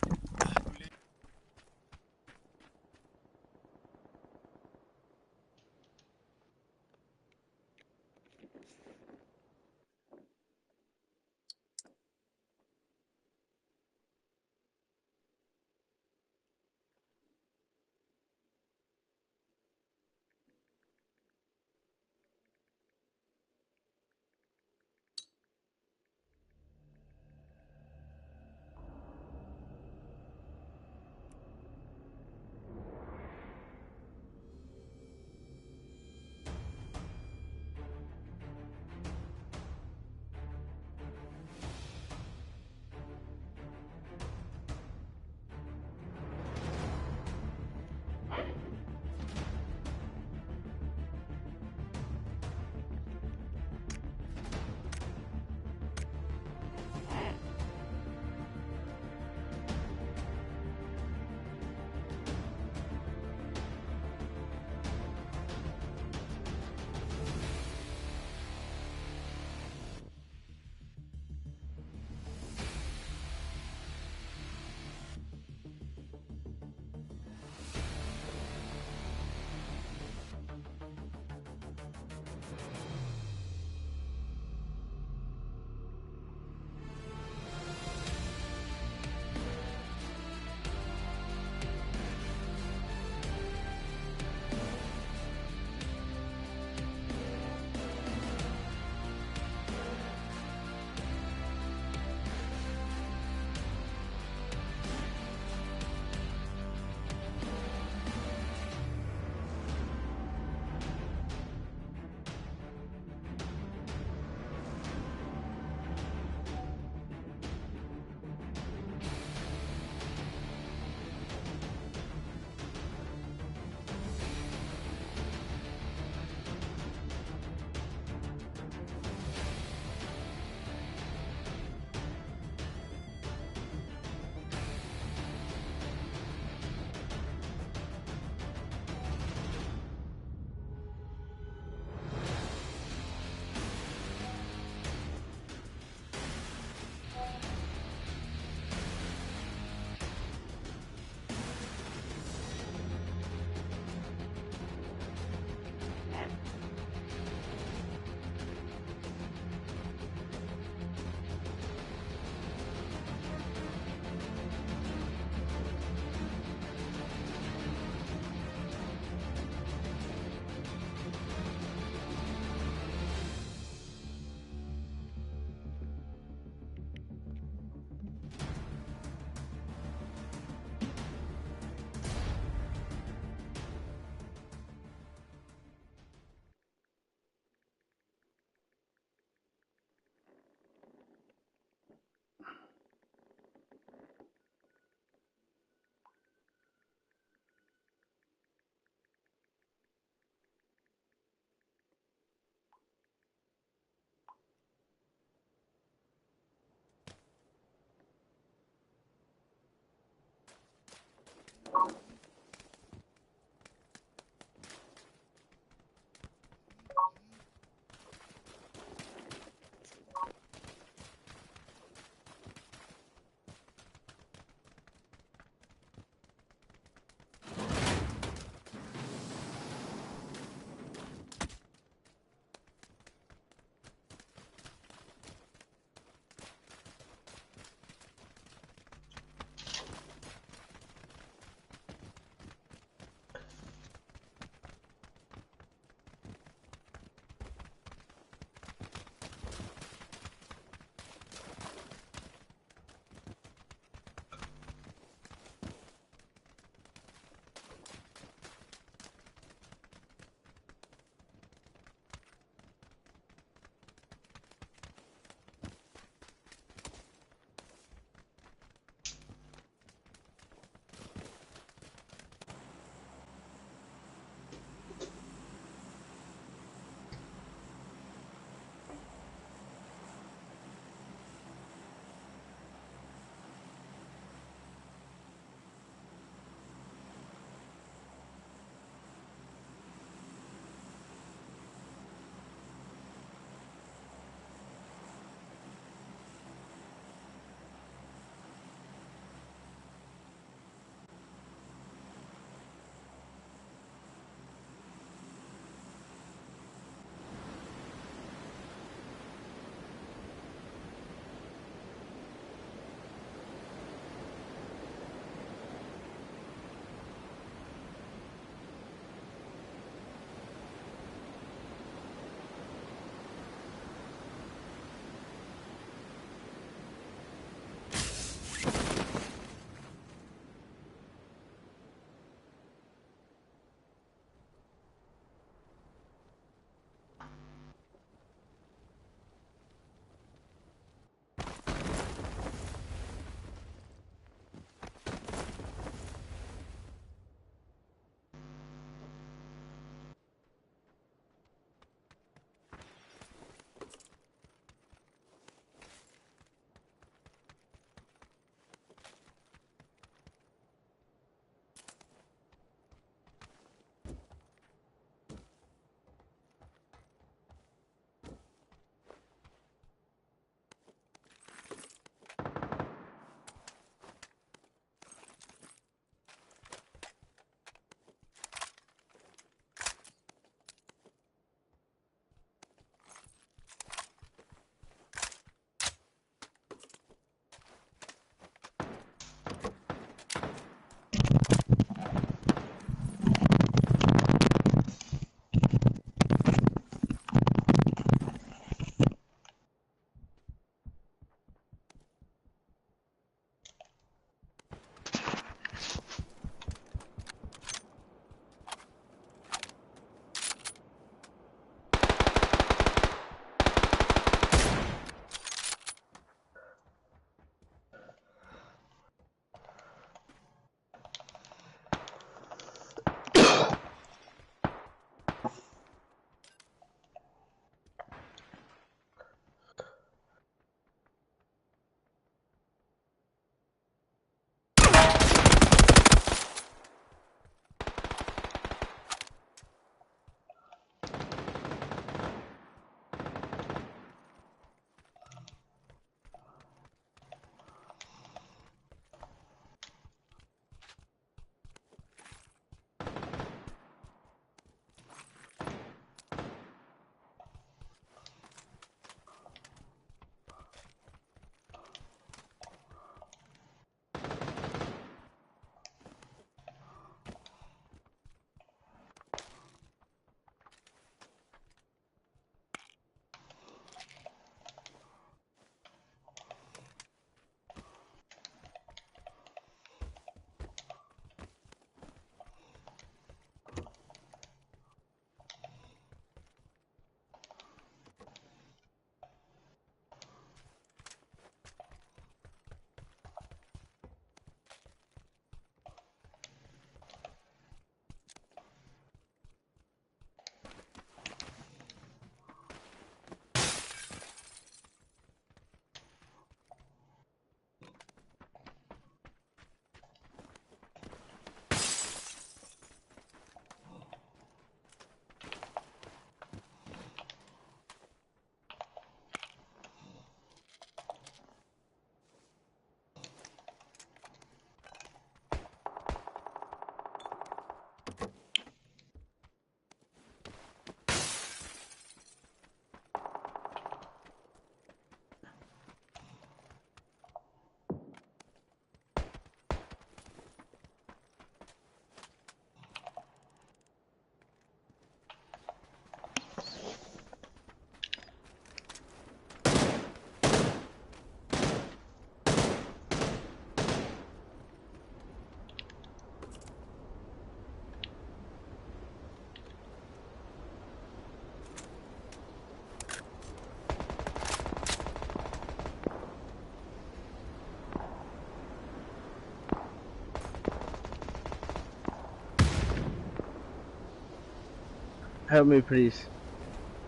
Help me, please.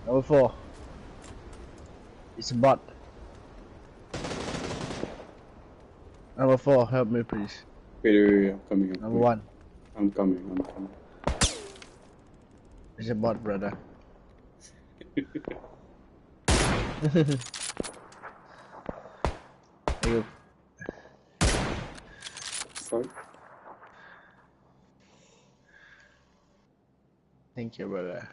Number four. It's a bot. Number four, help me, please. Wait, wait, wait, I'm coming. I'm Number coming. One. I'm coming. I'm coming. It's a bot, brother. Ayo. Sorry. Thank you, brother.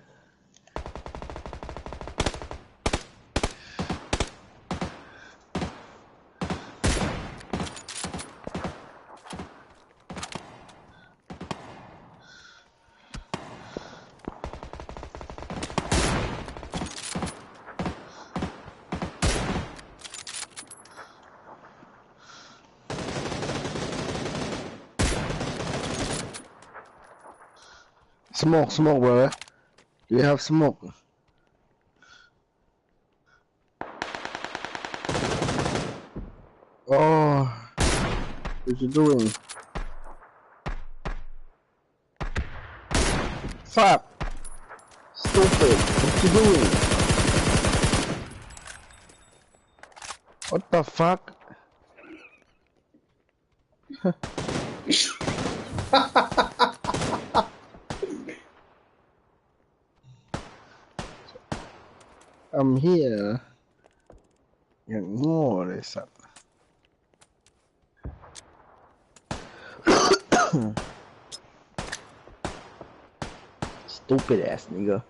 Smoke, smoke, brother. Do you have smoke? Oh, what you doing? Fuck! Stupid! What you doing? What the fuck? I'm here. Ignore this. Stupid ass nigga.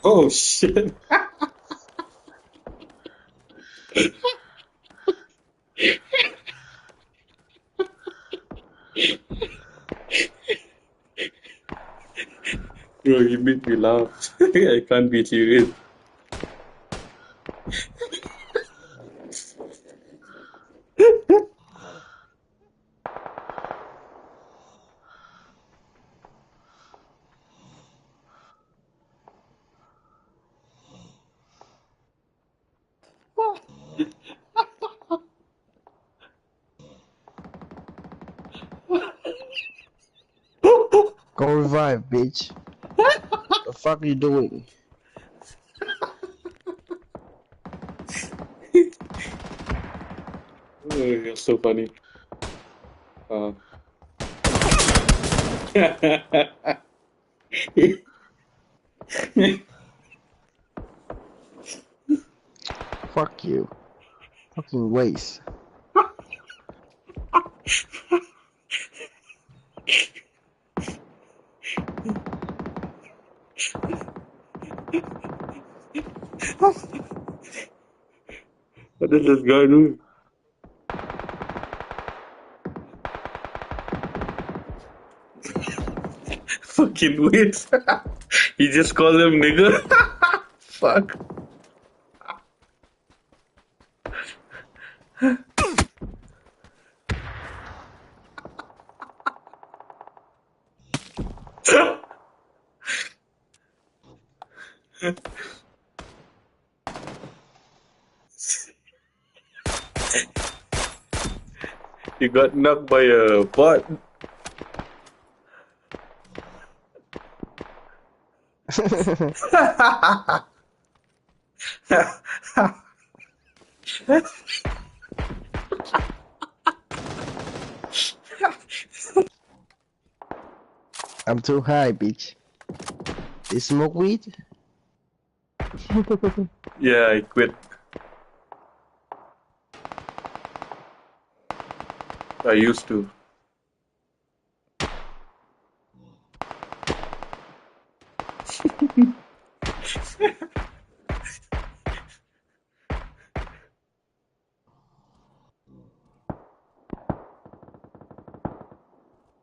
Oh shit. Bro, you make me laugh. I can't be serious. Go revive, bitch. The fuck you doing? Oh, you're so funny. Uh. Fuck you. Fucking waste. What is this guy doing? Fucking weird. He just called him nigga. Fuck. You got knocked by a bot. I'm too high, bitch. You smoke weed? Yeah, I quit. I used to.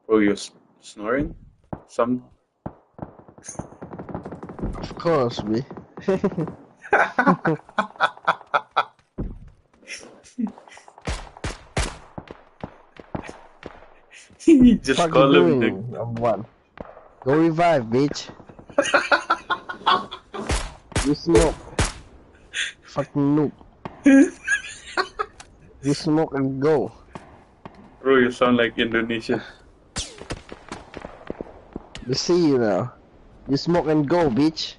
Oh, you're s- snoring? Some. Of course, me. He just Fuck call you him the doing? I'm one. Go revive, bitch. You smoke. Fucking noob. You smoke and go. Bro, you sound like Indonesian. We see you now. You smoke and go, bitch.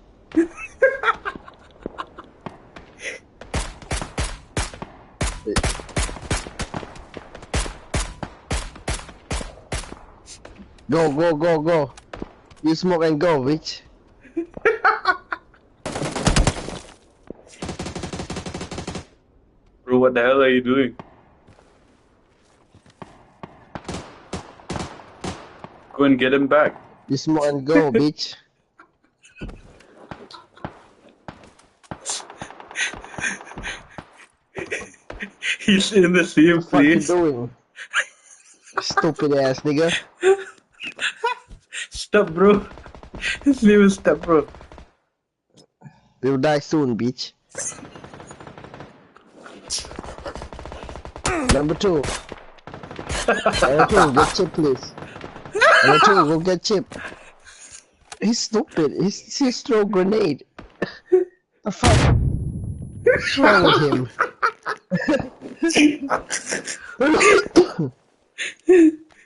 Go, go, go, go. You smoke and go, bitch. Bro, what the hell are you doing? Go and get him back. You smoke and go, bitch. He's in the same place. What you doing? Stupid ass nigga. Stop, bro. His name is Stop, bro. You'll die soon, bitch. Number two. Number two, get chip, please. Number two, go get chip. He's stupid. He's, he's throw grenade. The fuck? What's wrong with him?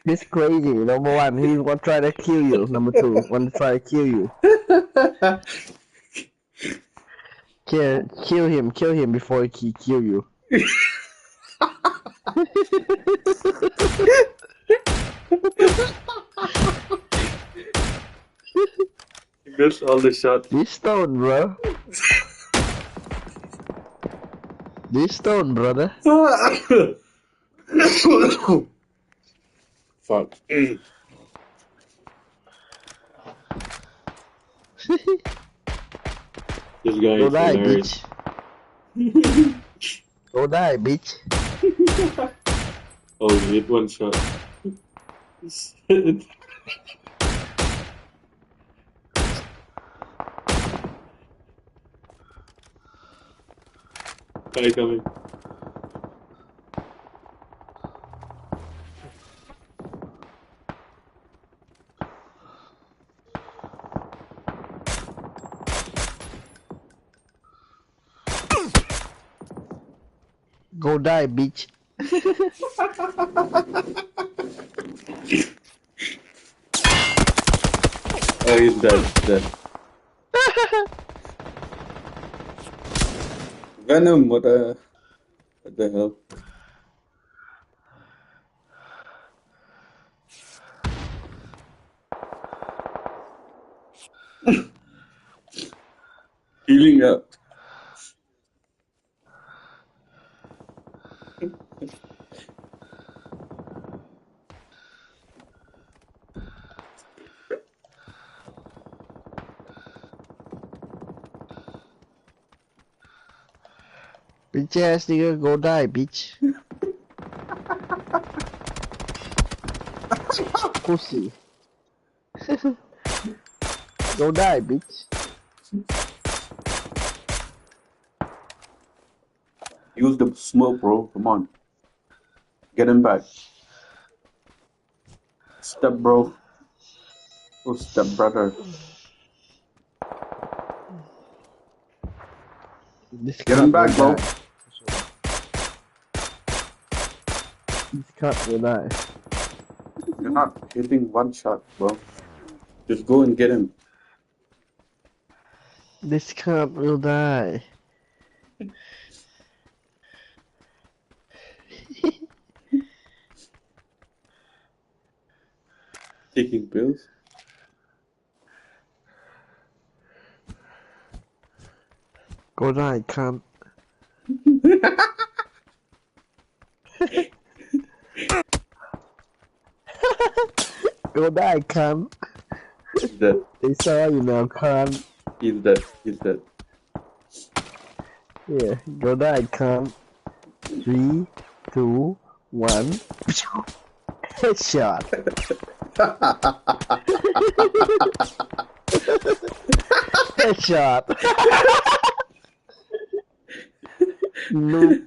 He's crazy. Number one, he's gonna try to kill you. Number two, gonna try to kill you. Kill, kill him, kill him before he kill you. He missed all the shots. This stone, bro. This stone, brother. Fuck. This guy is hilarious. Go die, bitch. Go die, bitch. Oh, you hit one shot. Shit. Guy coming. Go die, bitch. Oh, he's dead. He's dead. Venom, what the, what the hell? Healing up. Bitch ass nigga, go die, bitch. Pussy. Go die, bitch. Use the smoke, bro. Come on. Get him back. Step bro. Oh, step brother. This cunt will die. Get him back, bro. This cunt will die. This cunt will die. You're not hitting one shot, bro. Just go and get him. This cunt will die. Taking pills? Go die, cunt. Go die, cunt. He's dead. They saw you now, cunt. He's dead. He's dead. Yeah, go die, cunt. Three, two, one. Headshot. Headshot. Noob.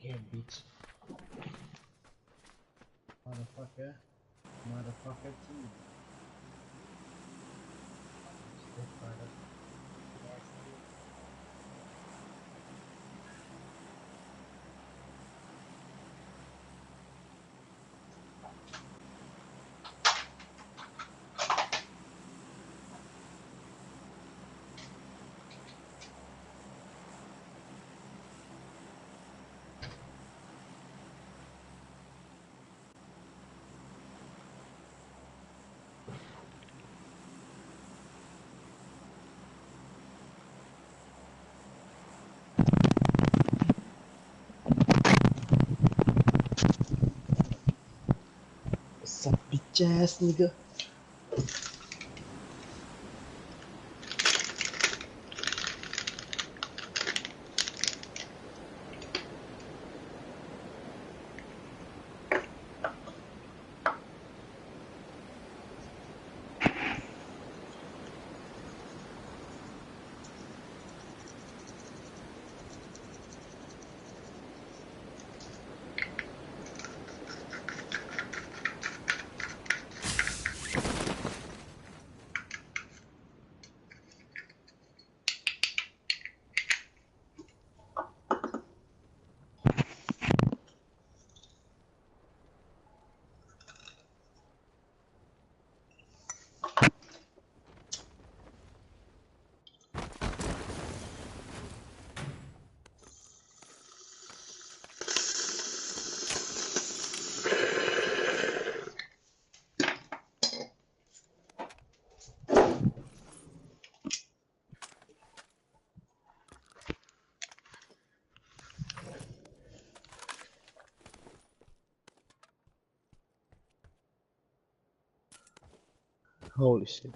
Game bitch. Motherfucker. Motherfucker too. Step right up. Suck bitch ass nigga. Holy shit.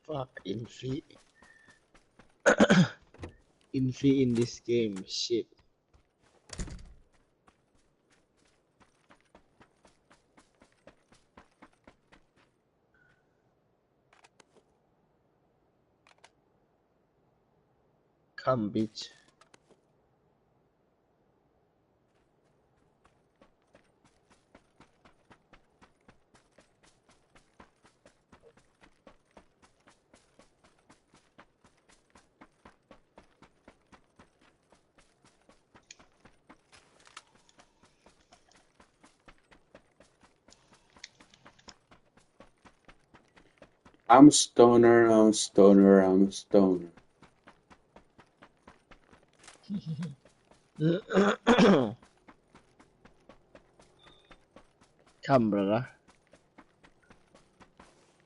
Fuck, infi. Infi in this game, shit. Come, bitch. I'm a stoner, I'm a stoner, I'm a stoner. Come, brother.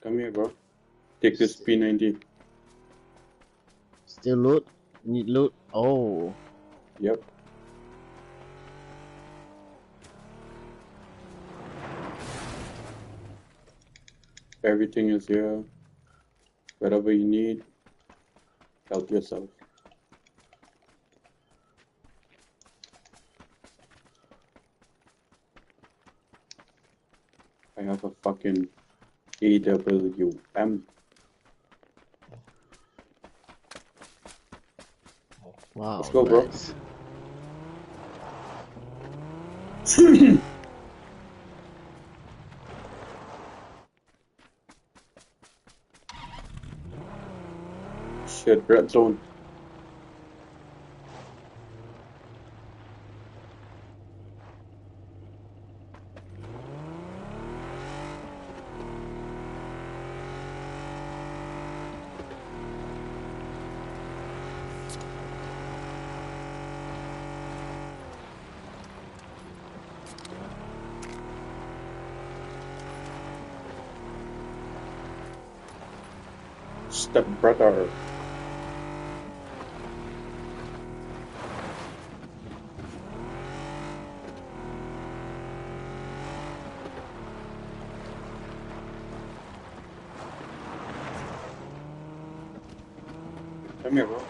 Come here, bro. Take this P ninety. Still loot? Need loot? Oh. Yep. Everything is here. Whatever you need, help yourself. I have a fucking A W M. Wow, let's go, bro. Nice. Shit, red zone. Step brother. Come here, bro.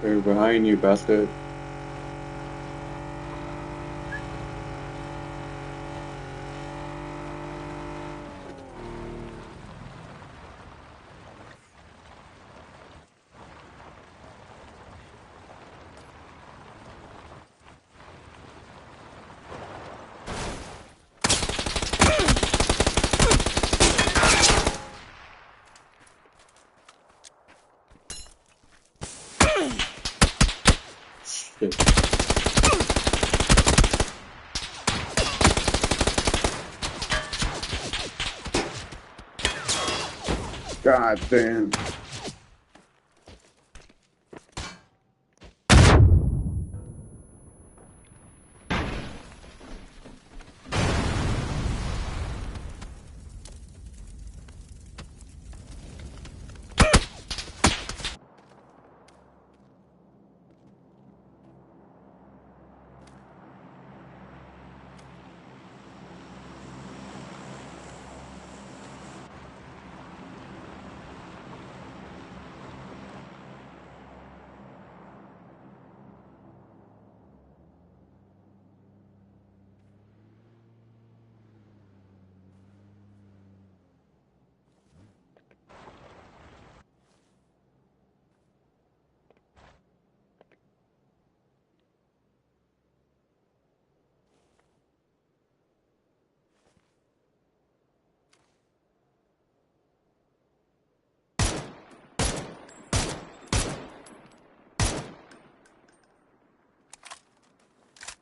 They're behind you, bastard. God damn.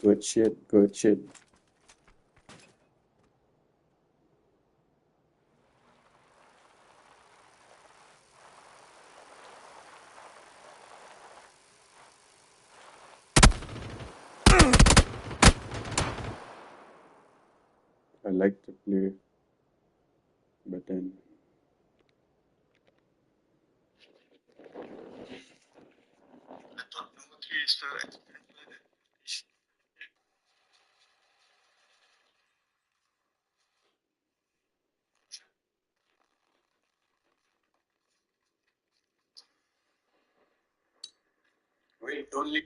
Good shit, good shit. I like to play, but then Wait, don't leave.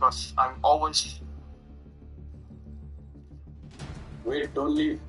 Because I'm always. Wait, don't leave.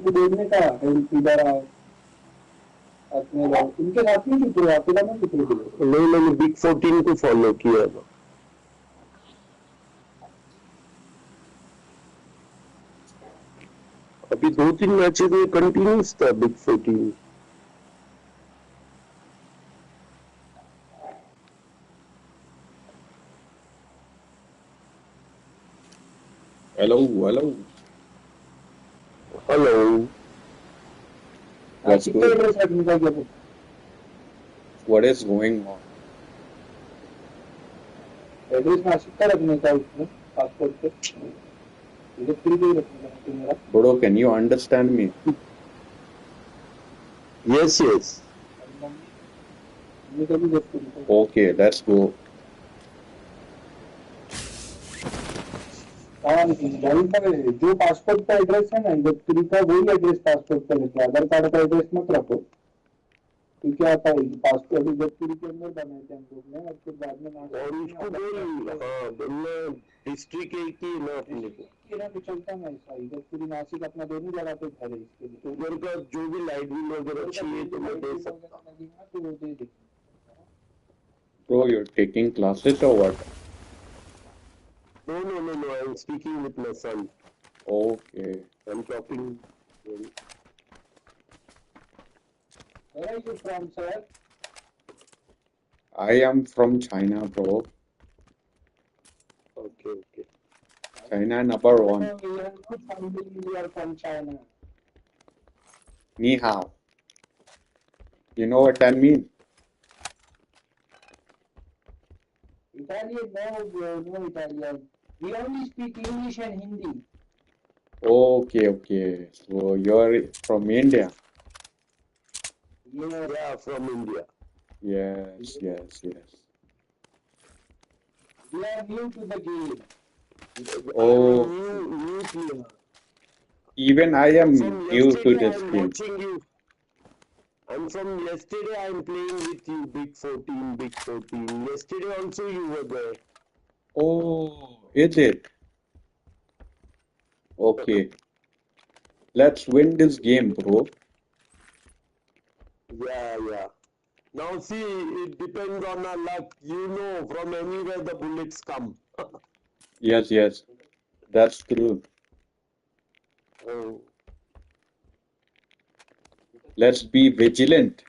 बोलने का है, इधर आओ, अपने लोग इनके साथ नहीं छुप रहे, अकेला में छुप रहे। नहीं, मैंने बिग फोर्टीन को फॉलो किया था। अभी दो तीन मैचेस में कंटिन्यूस था big fourteen. Hello, hello. Hello. What's going, what is going on? Address Nashik का रखने का उसमें, पासपोर्ट पे। इधर फिर भी रखने का तुम्हारा। Bro, can you understand me? Yes, yes. Okay, let's go. हाँ, वहीं पर जो पासपोर्ट का एड्रेस है ना, इगतपुरी का, वही एड्रेस पासपोर्ट पे लिखो, आधार कार्ड का एड्रेस मत रखो। क्योंकि आप पासपोर्ट इगतपुरी के अंदर बनाए थे हम लोग ने, और फिर बाद में ना और उसको बोल, हाँ, बोलना डिस्ट्रिक्ट एक ही है ना अपने को। ये ना तो चलता ना ऐसा, इगतपुरी नासिक अपना दोनों जगह पे घर है इसके लिए। उधर का जो भी लाइट बिल वगैरह चाहिए तो मैं दे सकता हूँ। लगेगा तो वो दे देंगे। Bro, you're taking classes or what? No, no, no, no. I'm speaking with my son. Okay. I'm talking. Where are you from, sir? I am from China, bro. Okay, okay. China number one. Oh, we are good family, we are from China. Ni hao. You know what that means? Italian, no, bro, no Italian. We only speak English and Hindi. Okay, okay. So you're from India? Yes. Yeah, from India. Yes, yes, yes. We are new to the game. Oh. I'm a new, new player. Even I am new to this game. From yesterday I'm watching you. And from yesterday I'm playing with you, Big fourteen, Big fourteen. Yesterday also you were there. Oh, is it? Okay. Let's win this game, bro. Yeah, yeah. Now see, it depends on our luck. You know, from anywhere the bullets come. Yes, yes. That's true. Oh. Let's be vigilant.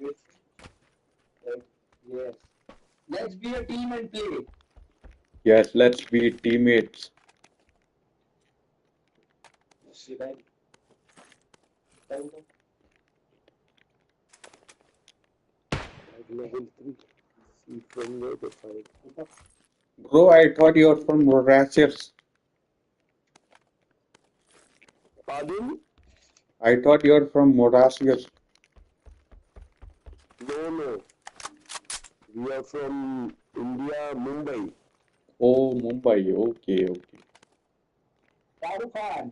Yes. play. Yes, let's be teammates. Level three. See from where the fight. Bro, I thought you're from Morasses. Pardon? I thought you're from Morasses. No, no. We are from India, Mumbai. Oh, Mumbai. Okay, okay. Shah Rukh Khan.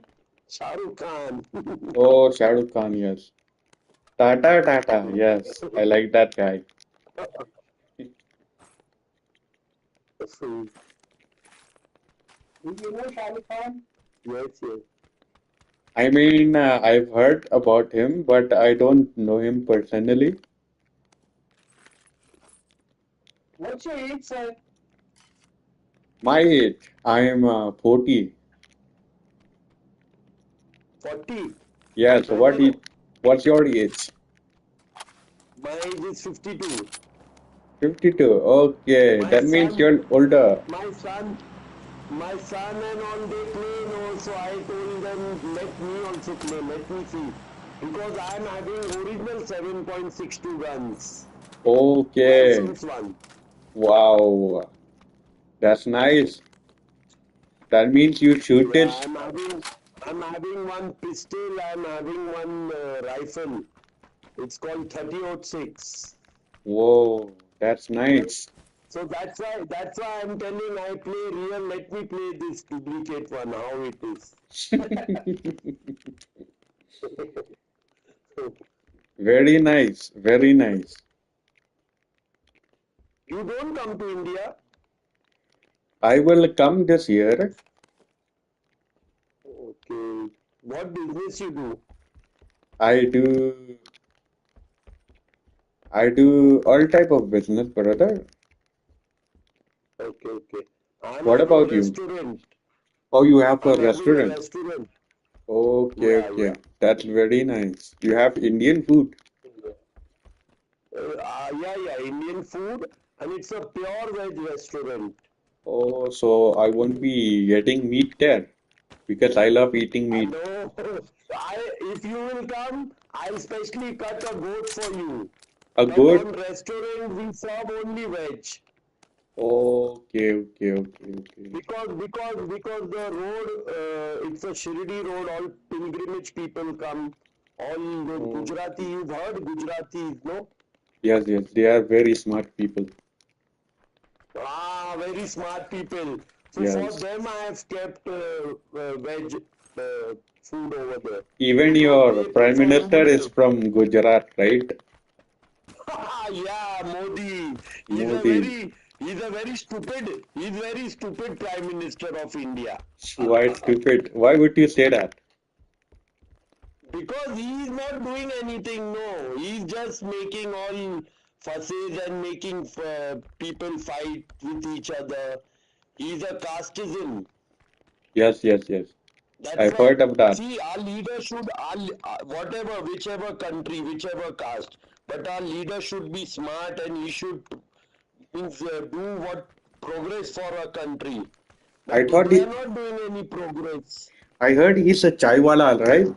Shah Rukh Khan. Oh, Shah Rukh Khan, yes. Tata, Tata, yes. I like that guy. Do you know Shah Rukh Khan? Yes, yes. I mean, uh, I've heard about him, but I don't know him personally. What's your age, sir? My age, I am uh, forty. Forty? Yes, what is, what's your age? My age is fifty-two. Fifty-two, okay, that means you're older. My son, my son and all, they play, no, so I told them, "Let me also play, let me see." Because I am having original seven point six two guns. Okay. License one. Wow. That's nice. That means you shoot it. Yeah, I'm having, I'm having one pistol, I'm having one uh, rifle. It's called thirty oh six. Whoa, that's nice. So that's why, that's why I'm telling I play real. Let me play this duplicate one, how it is. Very nice, very nice. You don't come to India? I will come this year. Okay. What business you do? I do, I do all type of business, brother. Okay, okay. I'm having a restaurant. Oh, you have a restaurant. Okay, okay. That's very nice. You have Indian food. Uh, uh, yeah, yeah, Indian food, and it's a pure veg restaurant. Oh, so I won't be getting meat there because I love eating meat. No, I, if you will come, I'll specially cut a goat for you. A goat? But on restaurant, we serve only veg. Okay, okay, okay, okay. Because, because, because the road, uh, it's a Shirdi road, all pilgrimage people come, all the Gujarati, you've heard Gujaratis, no? Yes, yes, they are very smart people. Ah, very smart people. So for them, I have kept uh, uh, veg uh, food over there. Even your prime minister is from Gujarat, right? Yeah, Modi. He's a Modi. Very, he's a very stupid, he's very stupid Prime Minister of India. Why stupid? Why would you say that? Because he is not doing anything, no. He's just making all fusses and making uh, people fight with each other. He's a casteism. Yes, yes, yes. That's I've why, heard of that. See, our leader should, our, le- uh, whatever, whichever country, whichever caste, but our leader should be smart and he should means, uh, do what progress for our country. But I thought they he- are not doing any progress. I heard he's a chai wala, right?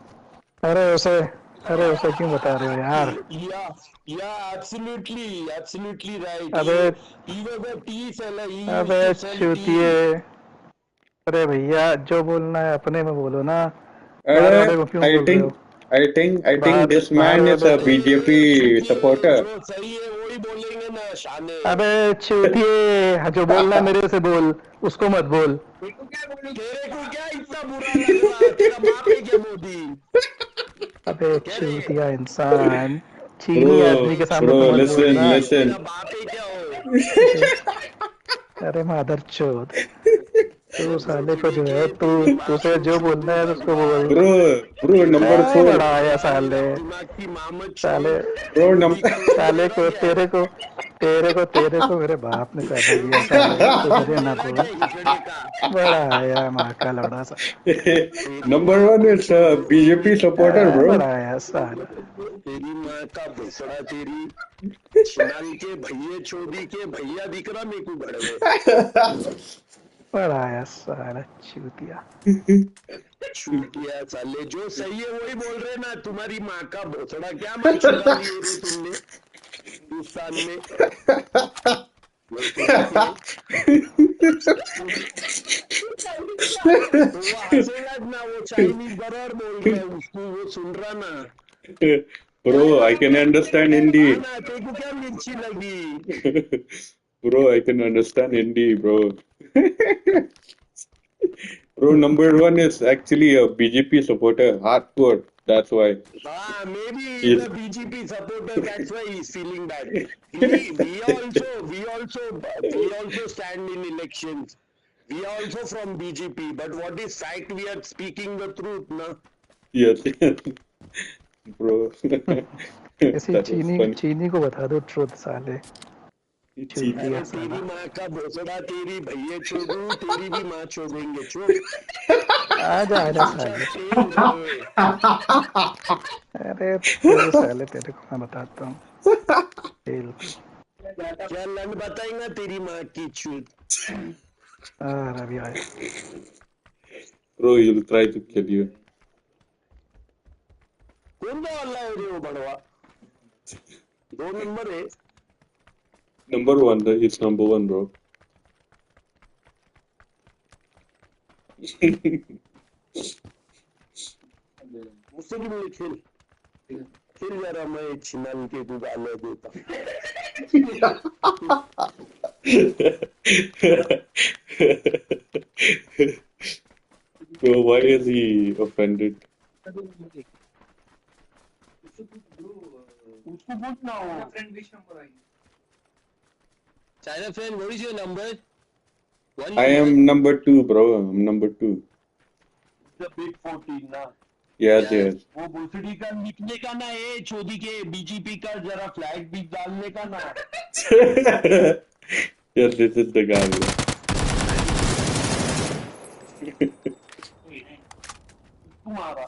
अरे उसे, अरे उसे क्यों बता रहे हो यार? Yeah, yeah, absolutely, absolutely right. अबे, he, he was a tea seller. He used अबे to sell tea. चूतिए। अरे भैया, जो बोलना है अपने में बोलो ना। बाहर अरे, वाले को क्यों I बोल रहे think, हो? I think, I think बाहर, this बाहर man is वाले a को बीजेपी supporter. जो सही है, वही बोलेंगे ना, शाने। अबे चूतिए, जो बोलना है मेरे से बोल, उसको मत बोल। तेरे को क्या बोलूं? तेरे को क्या इतना बुरा लग रहा है? तेरा बाप है क्या मोदी? अबे चूतिया इंसान, चीनी आदमी के सामने तो मत बोलना। Bro, bro, listen, listen. तेरा बाप है क्या हो? अरे मादरचोद। तू साले को जो है, तू, तुझे जो बोलना है उसको बोल। Bro, bro, number four. बड़ा आया साले। साले, bro, साले को, तेरे को, तेरे को, तेरे को मेरे बाप ने पैदा किया साले। तुझे ना बोल। बड़ा आया माँ का लौड़ा सा। Number one is, uh, B J P supporter, bro. बड़ा आया साला। तेरी माँ का भोसड़ा, तेरी छिनाल के भैये चोदी के भैया दिख रहा मेरे को बड़े। बड़ा आया साला चूतिया। चूतिया साले, जो सही है वही बोल रहे ना। तुम्हारी माँ का भोसड़ा, क्या माँ चुरा ली है रे तुमने हिंदुस्तान में? वो हंसेगा ना, वो चाइनीज बराबर बोल रहा है, उसको वो सुन रहा ना। Bro, I can understand Hindi. ना, तेरे को क्या मिर्ची लगी? Bro, I can understand Hindi, bro. Bro, number one is actually a B J P supporter, hardcore. That's why. Ah, maybe he's a B J P supporter. That's why he's feeling bad. We, we also, we also, we also stand in elections. We are also from B J P. But what is fact? We are speaking the truth, na? Yes, yes. Bro. ऐसी चीनी, चीनी को बता दो ट्रूथ साले। चीनी। अरे तेरी माँ का भोसड़ा, तेरी भैया चोदू, तेरी भी माँ चोदेंगे, चुप। आजा, आजा साले। अरे तू साले, तेरे को मैं बताता हूँ। क्या लंड बताएगा तेरी माँ की चूत। अरे अभी आया। Bro, he'll try to kill you. कोणता वाला आहे रे हो बडवा? दोन नंबर आहे. Number one, that is number one, bro. मुझसे भी बोले खेल. खेल जरा, मैं छिनाल के को गाले देता. Bro, why is he offended? उसको पूछ ना हो. China friend, what is your number? One. I am number two, bro. I'm number two. The big fourteen ना. Yes, yes. वो भोसड़ी का लिखने का ना, ए चोदी के बीजेपी का जरा फ्लैग भी डालने का ना. Yes, this is the guy, bro. तुम्हारा.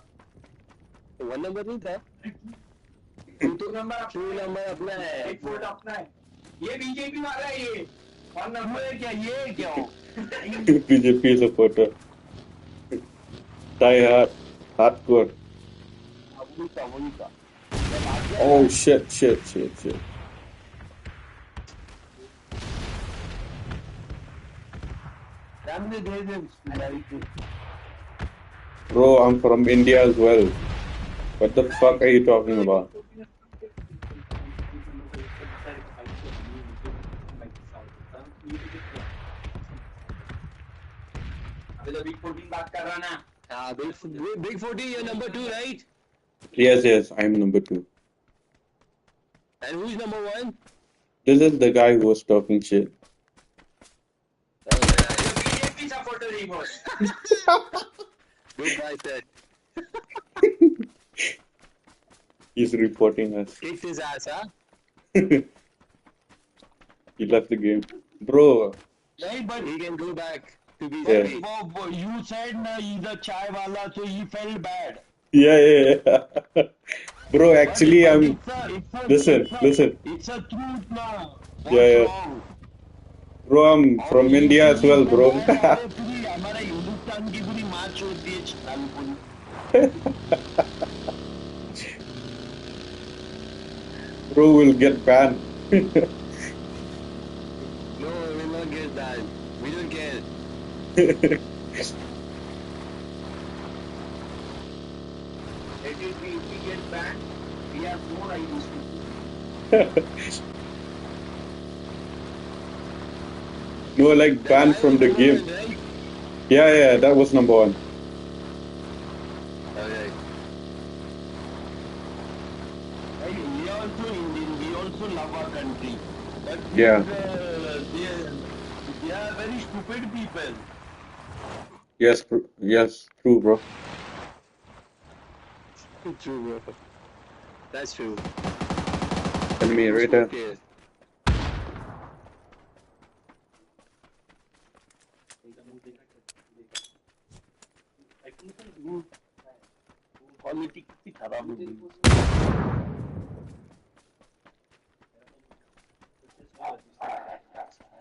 वन नंबर नहीं था. टू नंबर अपना है. टू नंबर अपना है. एट फोर अपना है. ये बीजेपी वाला है ये. वन नंबर है क्या? ये क्या हो? B J P supporter. Die hard. Hardcore. वही का, वही का. Oh shit, shit, shit, shit. Bro, I'm from India as well. What the fuck are you talking about? अभी तो बिग फोर्टीन बात कर रहा ना. हाँ, big, big fourteen, you're number two, right? Yes, yes, I'm number two. And who's number one? This is the guy who was talking shit. Oh, yeah, yeah. BJP supporter ही बोल. Good guy said. He's reporting us. Kicked his ass, huh? He left the game. Bro. नहीं, but he can go back to B J P. Yeah. वो, वो, you said ना, he's a चाय वाला, so he felt bad. Yeah, yeah, yeah. Bro, actually, I'm. Listen, listen. It's a truth now. Yeah, yeah. Bro, I'm from India as well, bro. हमारा हिंदुस्तान की पूरी माँ छोड़ दी है. Bro will get banned. No, we will not get banned. We don't care. If we, if we get banned, we have no right to speak. No, like, banned from the game. Yeah, yeah, that was number one. Okay. Hey, we are also Indian, we also love our country. But yeah, uh, they, they are very stupid people. Yes, bro. Yes, true, bro. True, bro. That's true. Enemy right there. Okay. Quality कितनी खराब हो गई।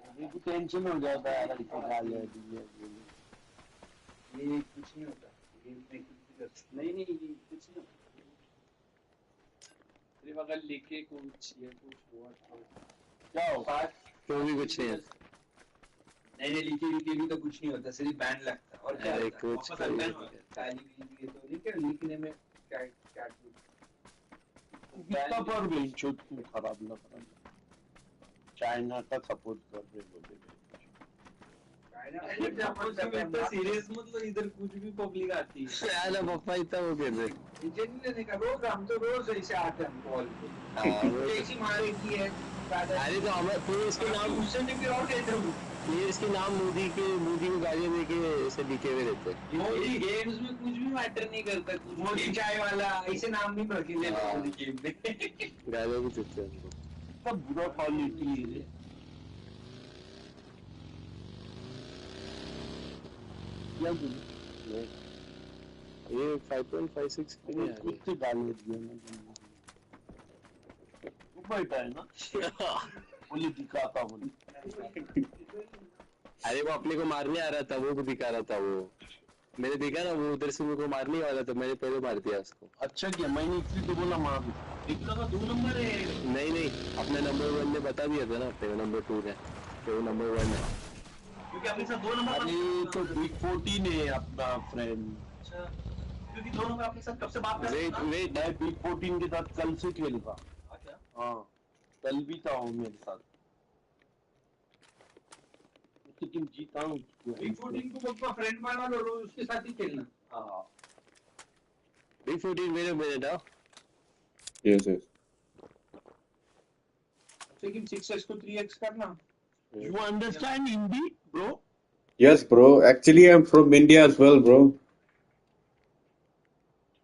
मेरे को टेंशन हो जाता है यार, ऐसे खा लिया, पी लिया, ये लिया। ये कुछ नहीं होता। ये मैं कुछ भी कर सकता नहीं नहीं, ये कुछ नहीं होता। सिर्फ अगर लिखे कुछ या कुछ हुआ तो क्या हो? तो भी कुछ नहीं है। नहीं नहीं, लिखे लिखे भी तो कुछ नहीं होता, सिर्फ बैन लगता है। और क्या अरे, होता है? कुछ वापस नहीं अंदर होता। होता है। काली पीली ये तो नहीं क्या लिखने में क्या क्या कितना पर बेंचो तू खराब लग रहा है। चाइना का सपोर्ट कर रहे हो। चाइना का कुछ सपोर्ट कर रहे हैं, बहुत सीरियस, मतलब इधर कुछ भी पब्लिक आती है। यार, अब पापा इतना वो कर रहे। इंजीनियर ने कहा, रोज हम तो रोज ऐसे आते हैं कॉल पे। हाँ, वो तो ऐसी मारे की है। अरे, तो हमारे प्लेयर्स के नाम, उससे भी और कहते हो। प्लेयर्स के नाम मोदी के, मोदी को गालियां दे के ऐसे लिखे हुए रहते हैं। मोदी गेम्स में कुछ भी मैटर नहीं करता, कुछ मोदी चाय वाला, ऐसे नाम भी रखेंगे हाँ। मोदी गेम में। गालियां भी देते हैं उनको। सब बुरा क्वालिटी है। क्या बोलूं? ये five point five six के लिए आ खुद से गाली दिया ना तुमने। वो बैठा है ना, बोले दिखाता बोले। अरे, वो अपने को मारने आ रहा था, वो को दिखा रहा था वो। मैंने देखा ना, वो उधर से मेरे को मारने वाला था, मैंने पहले मार दिया उसको। अच्छा किया, मैंने इसलिए तो बोला मार। विक्रम का दो नंबर है। नहीं नहीं, अपने नंबर वन ने बता दिया था ना, अपने नंबर टू ने, कि वो नंबर वन है। क्योंकि अपने साथ दो नंबर अरे, तो बिग फोर्टीन है अपना फ्रेंड। अच्छा, क्योंकि दो नंबर अपने साथ कब से बात कर रहे वेट हैं ना? वेट मैं बिग फोर्टीन के साथ कल से खेल रहा। अच्छा। हाँ, कल भी था वो मेरे साथ। उसकी टीम जीता हूँ। बिग फोर्टीन को अपना फ्रेंड बना लो, रोज उसके साथ ही खेलना। हाँ। Big fourteen, wait a minute, huh? Yes, yes. लेकिन सिक्स एक्स को थ्री एक्स करना। You understand Hindi, bro? Yes, bro. Actually, I'm from India as well, bro.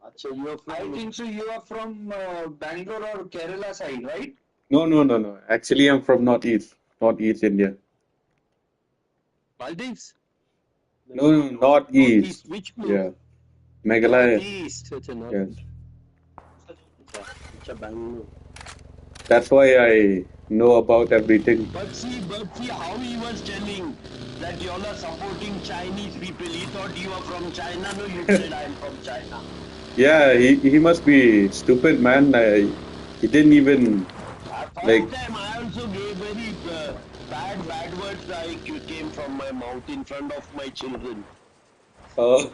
अच्छा, you are I from think so you are from Bangalore or Kerala side, right? No, no, no, no. Actually, I'm from Northeast, Northeast India. Maldives? No, no, Northeast. Which place? Yeah, Meghalaya. East, अच्छा, not Yes. East. अच्छा, अच्छा, Bangalore. That's why I know about everything. But see, but see how he was telling that y'all are supporting Chinese people. He thought you are from China. No, you said I am from China. Yeah, he, he must be stupid, man. I, he didn't even At that Like- time, I also gave very uh, bad, bad words. I came from my mouth in front of my children. Uh,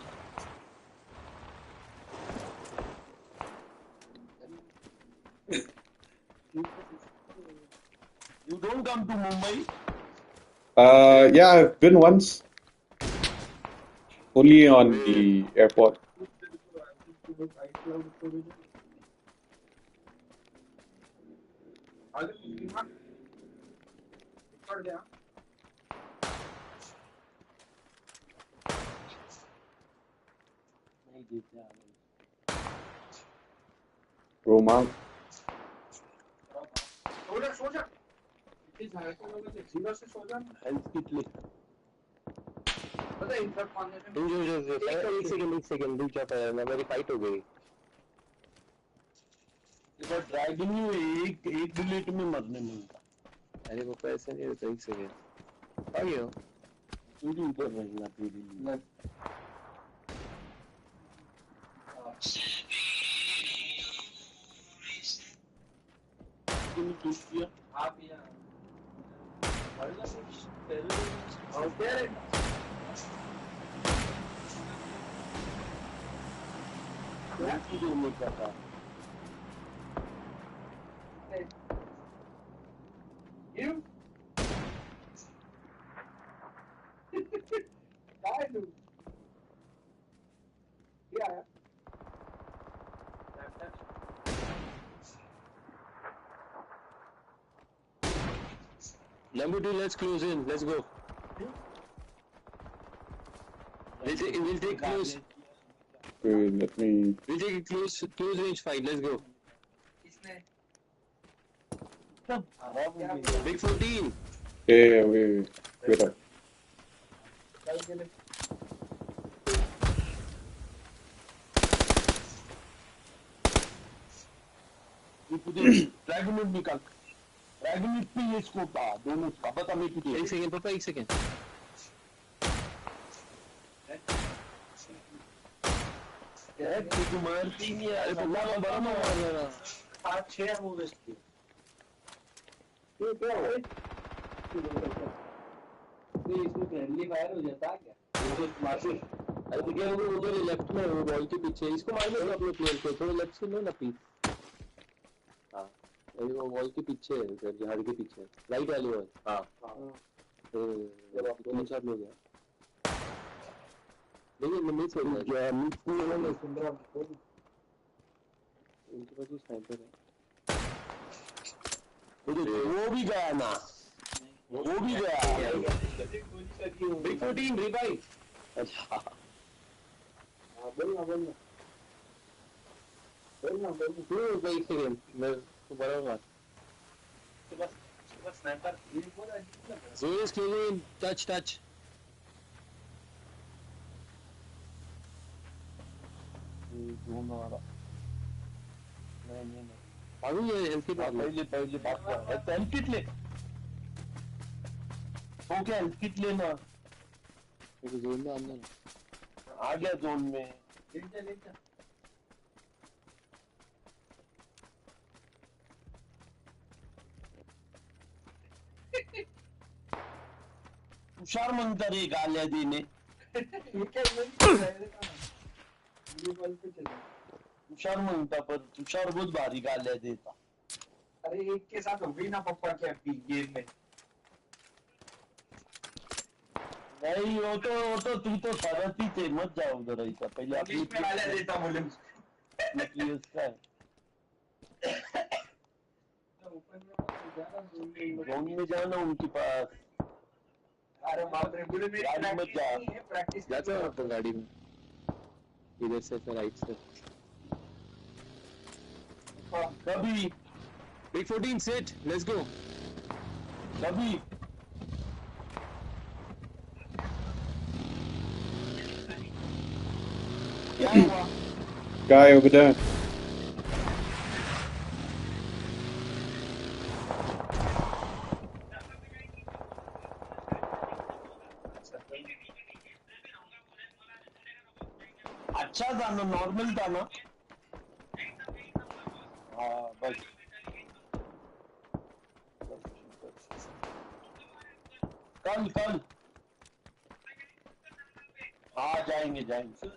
You don't come to Mumbai. Uh, yeah, I've been once. Only on the airport. Roma. सो जा, सो जा। इतनी झाड़कों में से सीधा से सो जा। Health kit ले. पता है, इनका खाने में रुक, रुक, रुक, रुक, एक सेकंड, एक सेकंड, रुक जा, पहले ना, मेरी फाइट हो गई। इधर ड्रैगन ही है, एक, एक बुलेट में मरने मिलता. अरे पापा, ऐसा नहीं होता, एक सेकंड। आ गया। तू भी ऊपर रहेगा तेरे लिए. तूने किस किया? आप यहाँ और क्या रे? कौन सी रूम में क्या था? You? काय तू? Yeah. Number two, let's close in. Let's go. Let's, We'll take close. Wait, let me. We'll take a close, close range fight. Let's go. Big fourteen. Yeah, yeah, wait, wait, wait up. Dragon निकाल। Dragon पे ये scope था, दोनों का। बता मैं कितने। एक सेकंड पापा, एक सेकंड। यार, तू तो मारती नहीं है। अरे, पप्पा, पप्पा, पप्पा। पाँच छह वो वेस्ट किए। ये क्या है? ये इसमें फ्रेंडली फायर हो जाता है क्या? ये तो माचिस। अरे, तो क्या वो उधर लेफ्ट में, वो वॉल के पीछे। इसको मार दो अपने प्लेयर को, थोड़ा लेफ्ट से लो ना, प्लीज। हाँ। अरे, वो वॉल के पीछे है, उधर झाड़ के पीछे। राइट वाली वॉल। हाँ। हाँ। ए, ये बात तीन चार लोग हैं। देखिए, मैं मिस हो गया। क्या मिस नहीं हुआ, मैं सुन रहा हूँ। उनके पास भी स्नाइपर है। वो भी गया ना, वो भी गया। Big fourteen, revive. अच्छा। हाँ, बोल ना, बोल ना। बोल ना, बोल ना। तू भाई, एक सेकंड, मैं दोबारा मार। Zone is closing in. Touch, touch. ये जोन वाला। नहीं, नहीं, नहीं। अभी ये हेल्थ किट वाला। पहले, पहले बात कर। हेल्थ, हेल्थ किट ले। ओके, हेल्थ किट लेना। एक जोन में अंदर। आ गया जोन में। ले जा, ले जा। हुशार म्हणता रे गाल्या देणे। हुशार म्हणता, पण तुषार बहुत भारी गाल्या देता। अरे, एक के साथ हो गई ना पप्पा की अभी गेम में। नहीं, वो तो, वो तो तू तो सरहती थे, मत जाओ उधर ऐसा। पहले अपनी इंग्लिश में गाल्या देता बोले। ये उसका है। जोन में जाना उनके पास। अरे बाप रे, बोले मेरी गाड़ी मत प्रैक्टिस जा। नहीं है, प्रैक्टिस जाता हूँ अपन गाड़ी में, इधर से, फिर राइट से। कभी। Big fourteen, sit. Let's go. कभी। क्या हुआ? Guy over there. अच्छा था ना, नॉर्मल था ना। हाँ, बस। कल, कल। हाँ, जाएंगे, जाएंगे।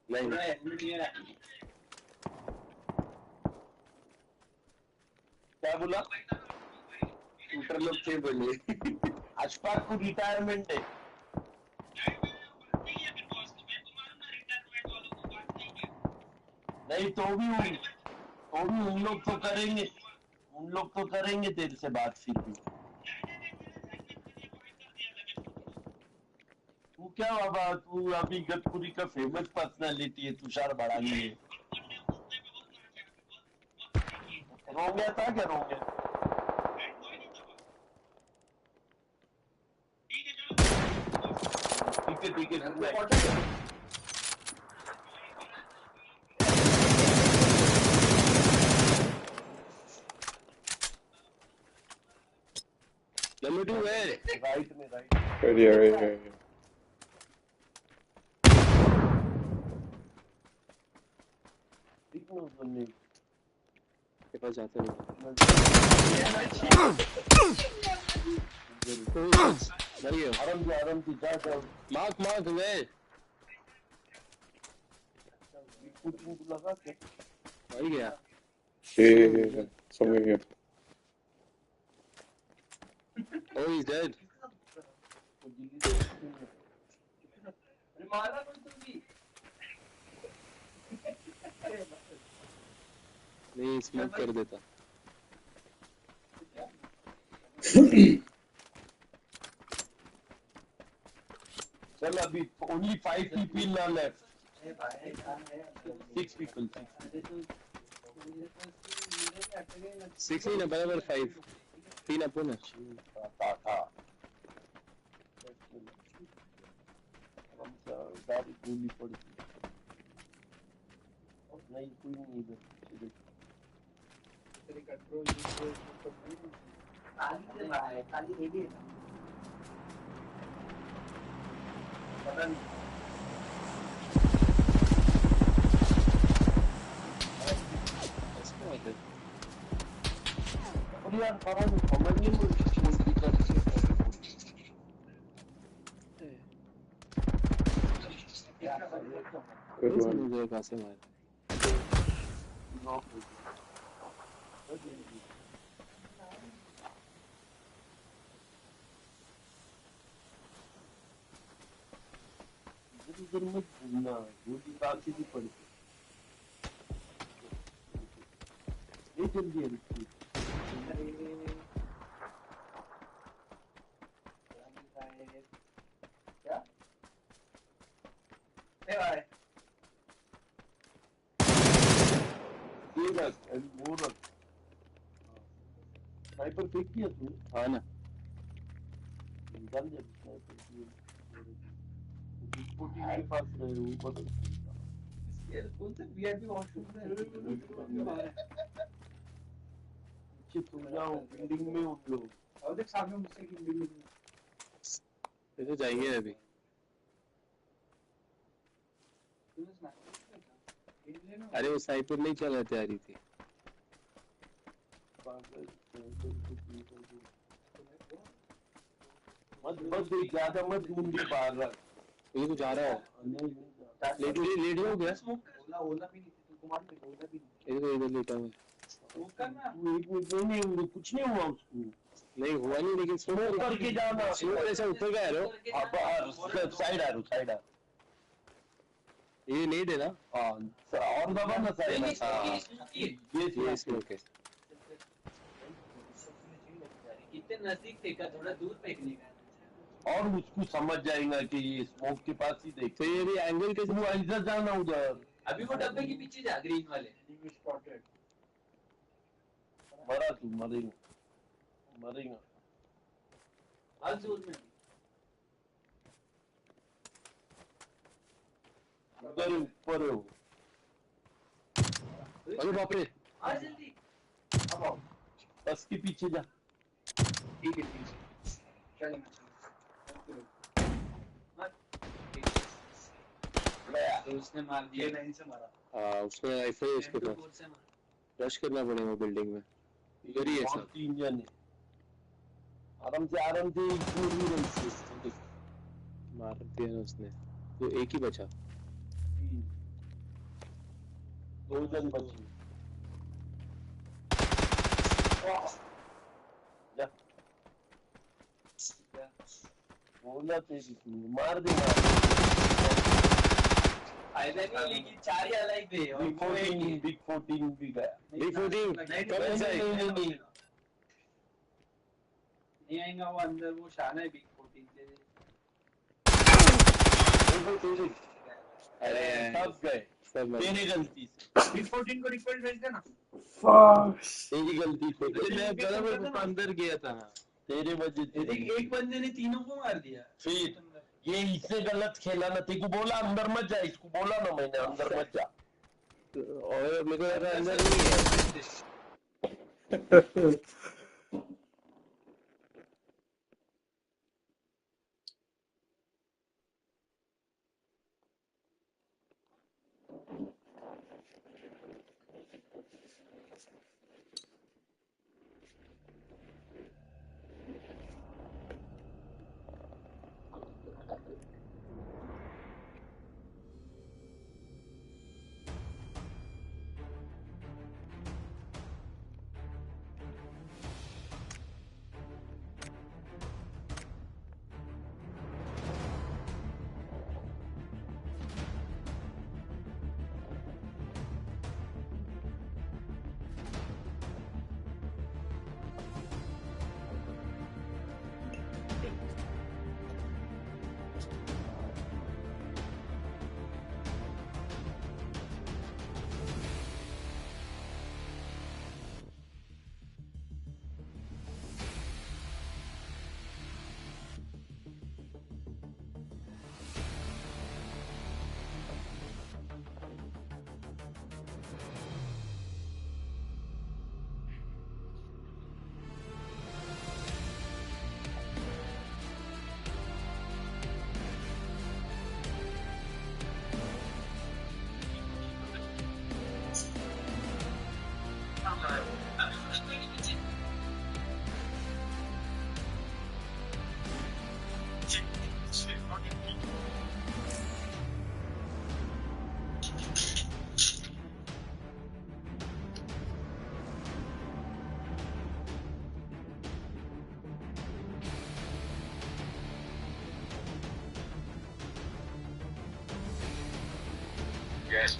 नहीं। क्या बोला? इंटरलॉक थे बोले। अशफाक को रिटायरमेंट है। नहीं, तो भी उन, तो भी उन लोग तो करेंगे, उन लोग तो करेंगे तेरे से बात फिर भी। तू क्या बाबा, तू अभी इगतपुरी का फेमस पर्सनालिटी है, तुषार बड़ानी है। रोंग्या था क्या, रोंग्या? ठीक है, ठीक है, ठीक है। Number two है। राइट में, right. Right here, right here, right here. के पास जाते हैं। मर गया। आराम से, आराम से, जा, जा। Mark, mark, where? कुछ नहीं लगा क्या? वही गया। ये, ये, ये, ये, समझ गया। Oh, he's dead. नहीं, स्मोक कर देता। अभी only five people are left. Six people, six people. Six नहीं ना, बराबर five. तीन अपन है. था, था. हम सा-, गाड़ी पूरी पड़ गई. नहीं, कोई नहीं इधर. इधर. तेरे control, control, control नहीं है. खाली से बाहर है, खाली ये भी है. पता नहीं. और यार, सारा जो समझ नहीं मुझे. Good one. मुझे कैसे मार. इधर उधर मत घूमना, गोली बाकी भी पड़ गई. ये जल्दी है, रुकिए. क्या? ए भाई. ये रख, अभी वो रख. Sniper फेंक दिया तू? हाँ ना. निकाल दिया sniper की. Big forty के पास रहे, वो बदल. ये कौन से VIP washroom में है? पीछे तुम जाओ, building में उन लोग. और देख, सामने मुझसे की building में. ये तो जाएंगे अभी. अरे, वो sniper नहीं चलाते आ रही थी. मत, मत देख, ज्यादा मत मुंडी बाहर रख. ये तो जा रहा है. नहीं, नहीं जा रहा. लेट, लेट, लेट हो गया. ओला, ओला भी नहीं, तुमको मालूम है, ओला भी नहीं. ये तो इधर लेटा हुआ है. वो करना. वो एक मिनट, नहीं, नहीं, वो कुछ नहीं हुआ उसको. नहीं हुआ नहीं, लेकिन smoke करके जाना. Smoke ऐसा ऊपर का arrow. आप बाहर, side arrow, side arrow. ये नहीं देना. हाँ, और दबा ना side arrow. हाँ. ये ये smoke है. कितने नजदीक फेंका, थोड़ा दूर फेंकने का. और उसको समझ जाएगा कि ये smoke के पास ही देख. तो ये भी angle कैसे? वो ऐसा जाना उधर. अभी वो डब्बे के पीछे जा, green वाले. Enemy spotted. मरा तू, मरेगा. मरेगा. हर जोन में. उधर ऊपर है वो. अरे बाप रे. आ जल्दी. अब आओ. बस के पीछे जा. ठीक है, ठीक है. चलो, मैं चलता हूँ. मत. ठीक है. तो उसने मार दिया. ये नहीं से मारा. हाँ, उसने rifle है उसके पास. Rush करना पड़ेगा building में. इधर ही है सब. तीन जने. आराम से, आराम से, एक दूर भी नहीं से. मार दिया ना उसने. तो एक ही बचा. तीन. दो जन बचे. जा. बोला तेरी, मार दे, मार दे. फायदा नहीं, लेकिन चार ही अलग दे. और big वो एक ही. Big forty भी गया. Big forty, नहीं, कम नहीं, inside. नहीं, नहीं, नहीं. नहीं आएगा वो अंदर, वो शाना है big forty से. वो तेरी. अरे, सब गए. सब मर गए. तेरी गलती से. Big forty को request भेज देना. तेरी गलती से. अरे, मैं बराबर अंदर गया था. तेरे वजह से. एक, एक बंदे ने तीनों को मार दिया. फिर ये इससे गलत खेला ना. तेरे को बोला अंदर मत जा, इसको बोला ना मैंने अंदर मत जा. और मेरे को लगा अंदर नहीं है.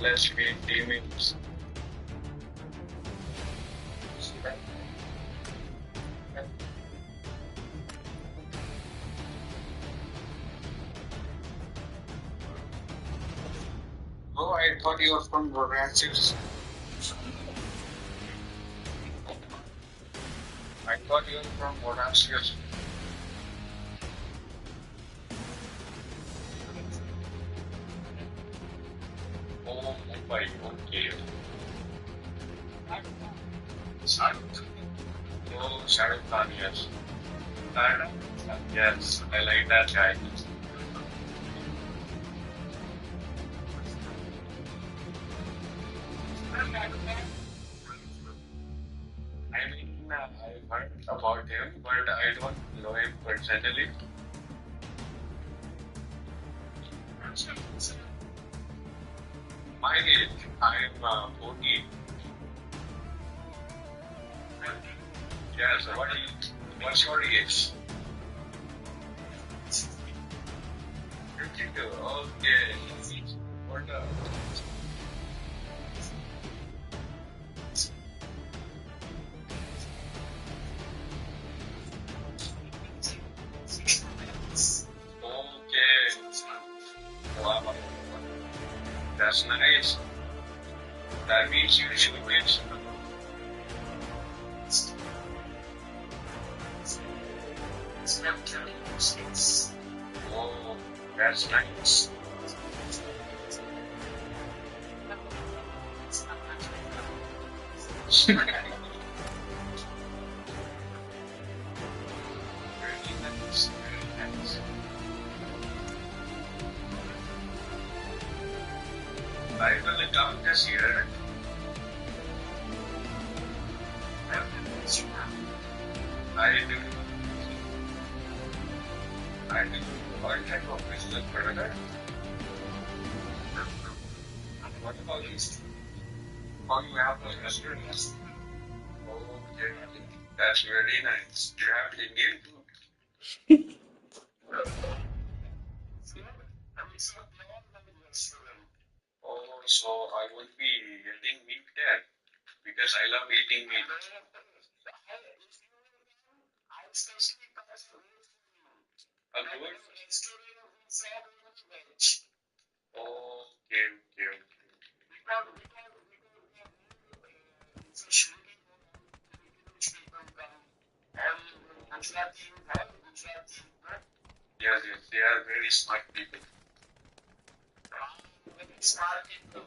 Let's be teaming. Oh, I thought you were from Borneo. I thought you were from Borneo. Oh, Mumbai, okay. Shah Rukh. Oh, Shah Rukh Khan, yes. That, yes, I like that guy. I mean, uh, I heard about him, but I don't know him personally. My age, I am uh, forty. Yes, what is, what's your age? Fifty-two, okay. What the? Okay. Wow. That's nice. That means you should get Oh, that's nice. Bible account is here. I do. I do. What type of business, brother? What about these? Oh, you have a restaurant? Oh, okay. That's very nice. You have Indian food? Oh, so I won't be getting meat there because I love eating meat. A good. Okay, okay, okay. Yes, yes, they are very smart people. Very smart people.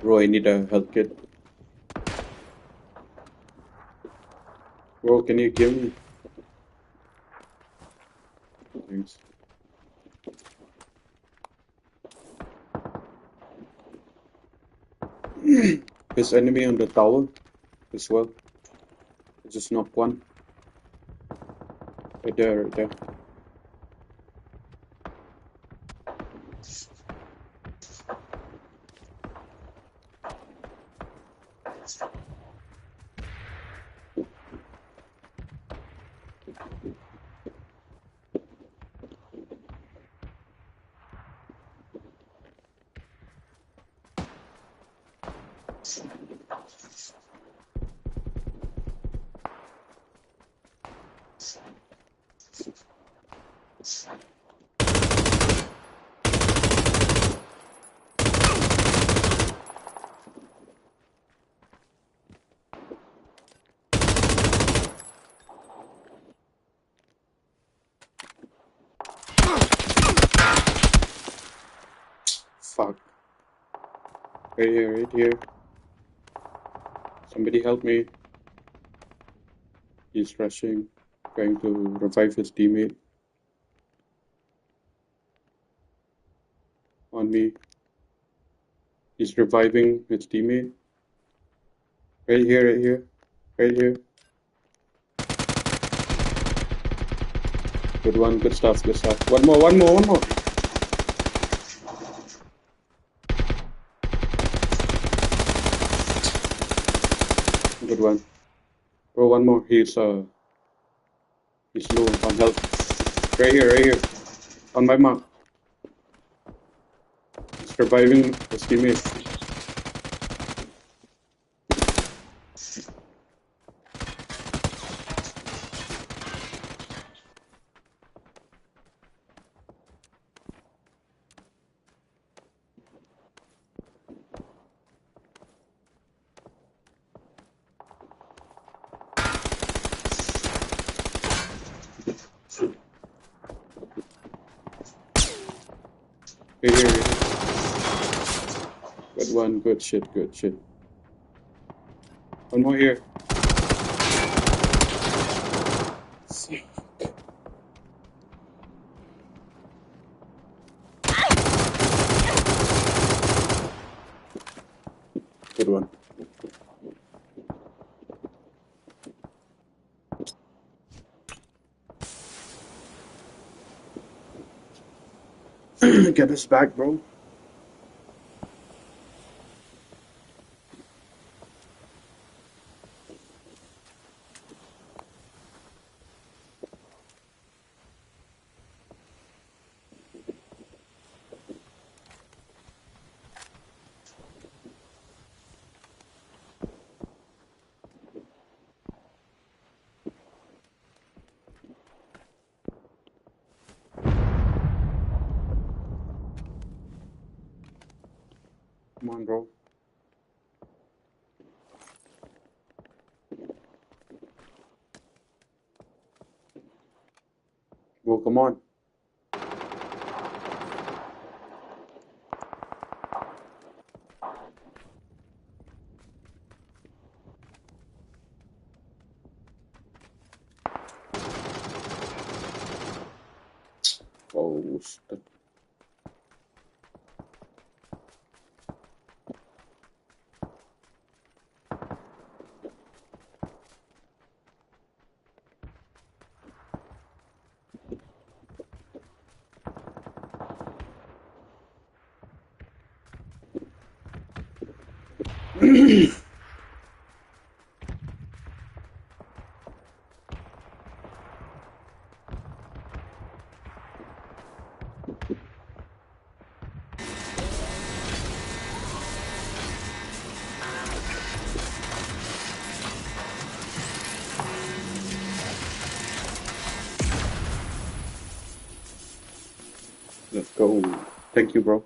Bro, I need a health kit. Bro, can you give me? Thanks. There's enemy on the tower as well. I just knocked one. Right there, right there. Fuck. Right here, right here. Somebody help me. He's rushing, trying to revive his teammate. On me. He's reviving his teammate. Right here, right here. Right here. Good one, good stuff, good stuff. One more, one more, one more. Good one. Bro, one more. He's, uh, he's low on health. Right here, right here. On my mark. He's reviving his teammate. Here, here, here. Good one, good shit, good shit. One more here. Good one. Get us back, bro. Come on, bro. Bro, come on. Oh, shit. Let's go. Thank you, bro.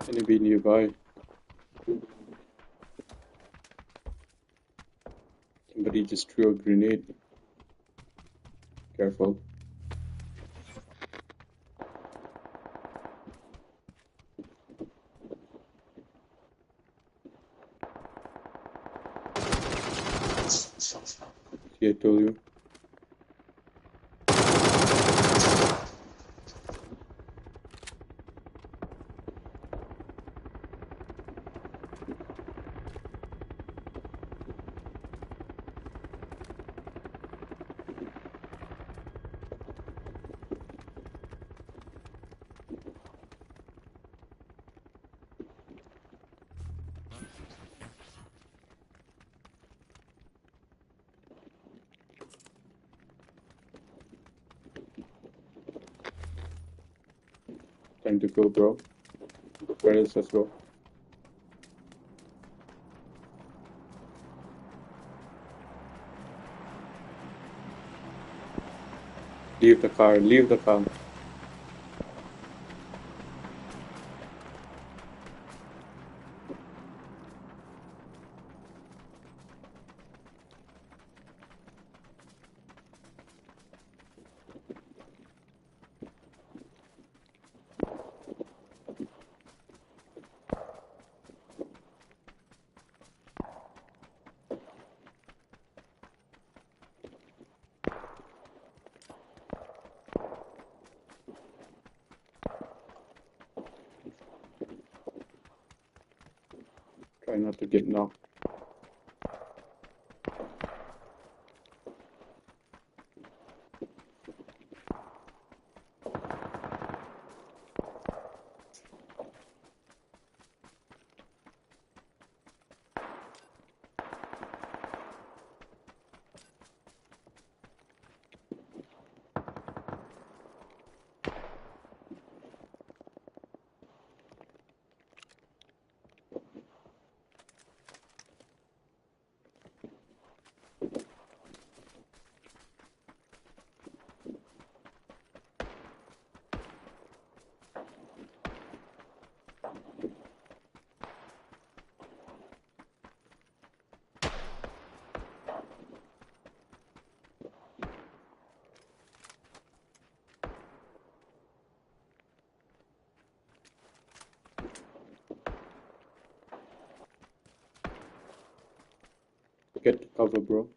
Enemy nearby. Somebody just threw a grenade. Careful. See, I told you. Time to go, bro. Where is this, bro? Leave the car, leave the car. Try not to get knocked. Get to cover, bro.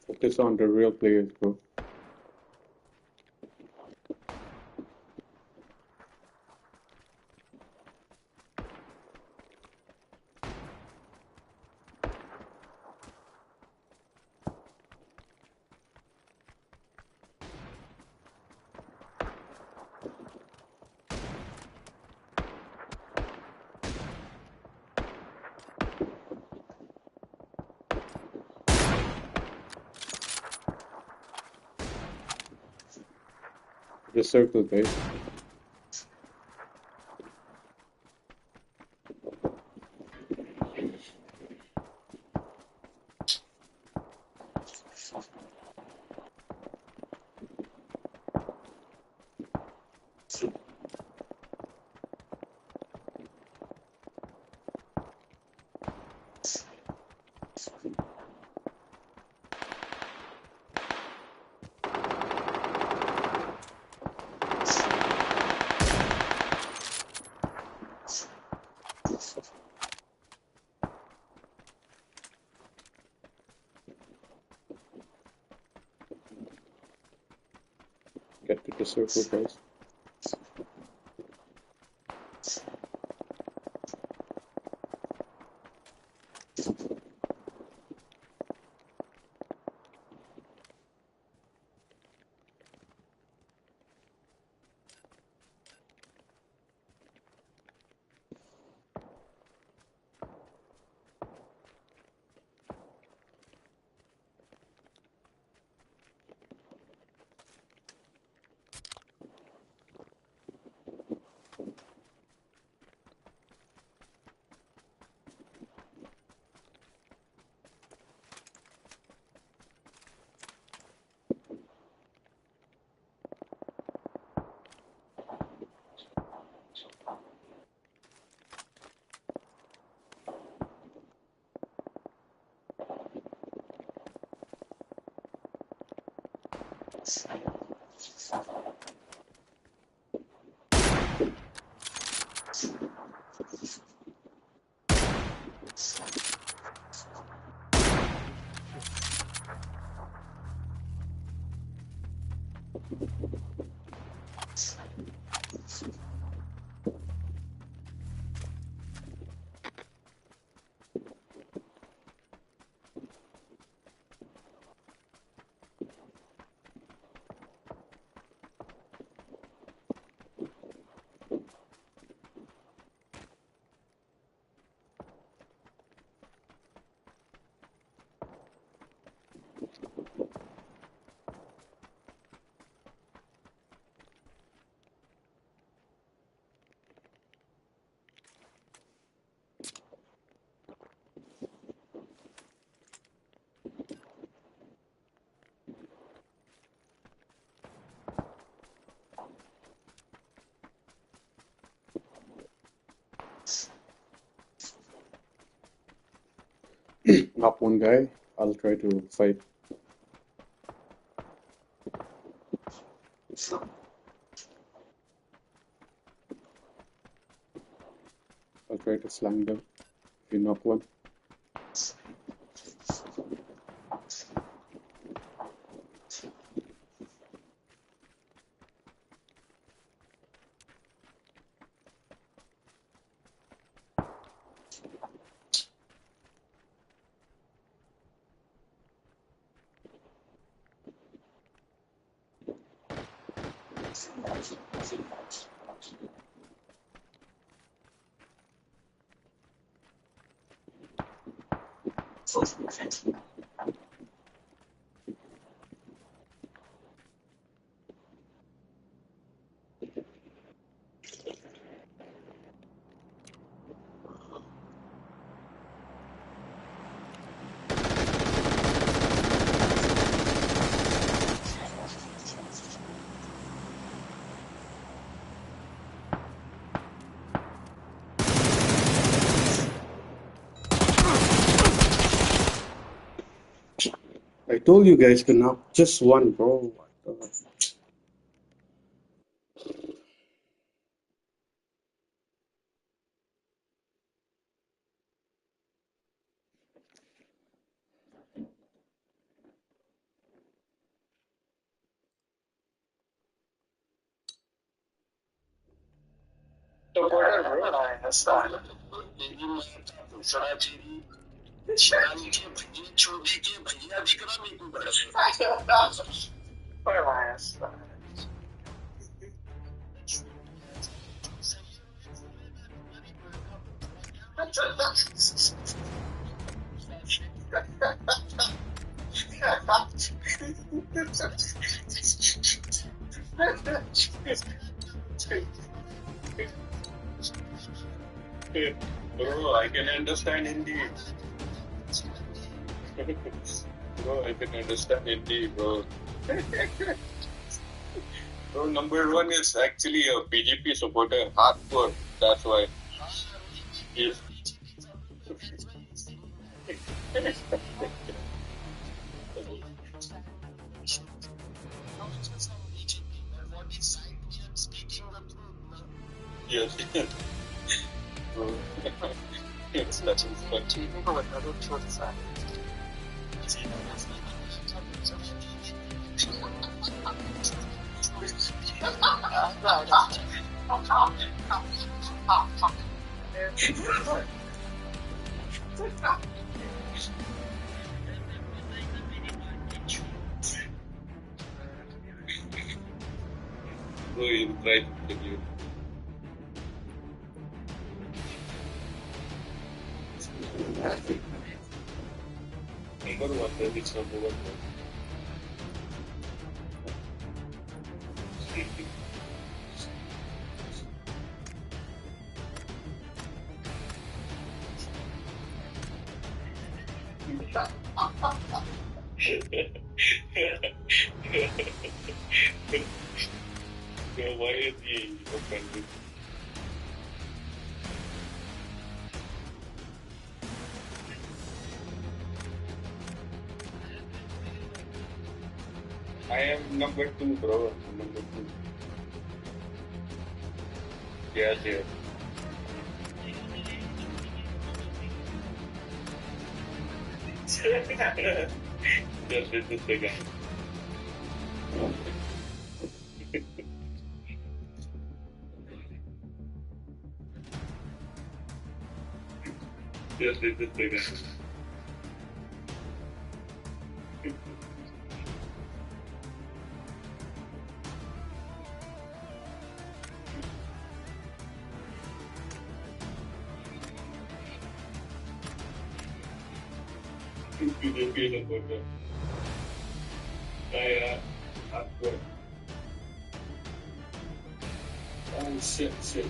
Focus on the real players, bro. The circle, guys. Get to the circle, guys. Up one guy. I'll try to fight. I'll try to flank them. If you knock one. I told you guys to knock just one, bro. Supporter, bro. Bada main star. Bada main star. Bada main star. Bada main star. Bada main star. Bro, I can understand Hindi. Bro, I can understand Hindi, bro. Bro, number one is actually a B J P supporter, hardcore. That's why. Yes. Yes. Bro. Yes, that is what. Bro, you try to kill you. Number one, that is number one. Bro, why is he offended? I am number two, bro. Number two. Yes, yes. Yes, this is the guy. Yes, this is the guy. Kaya, aku. Oh, shit, shit.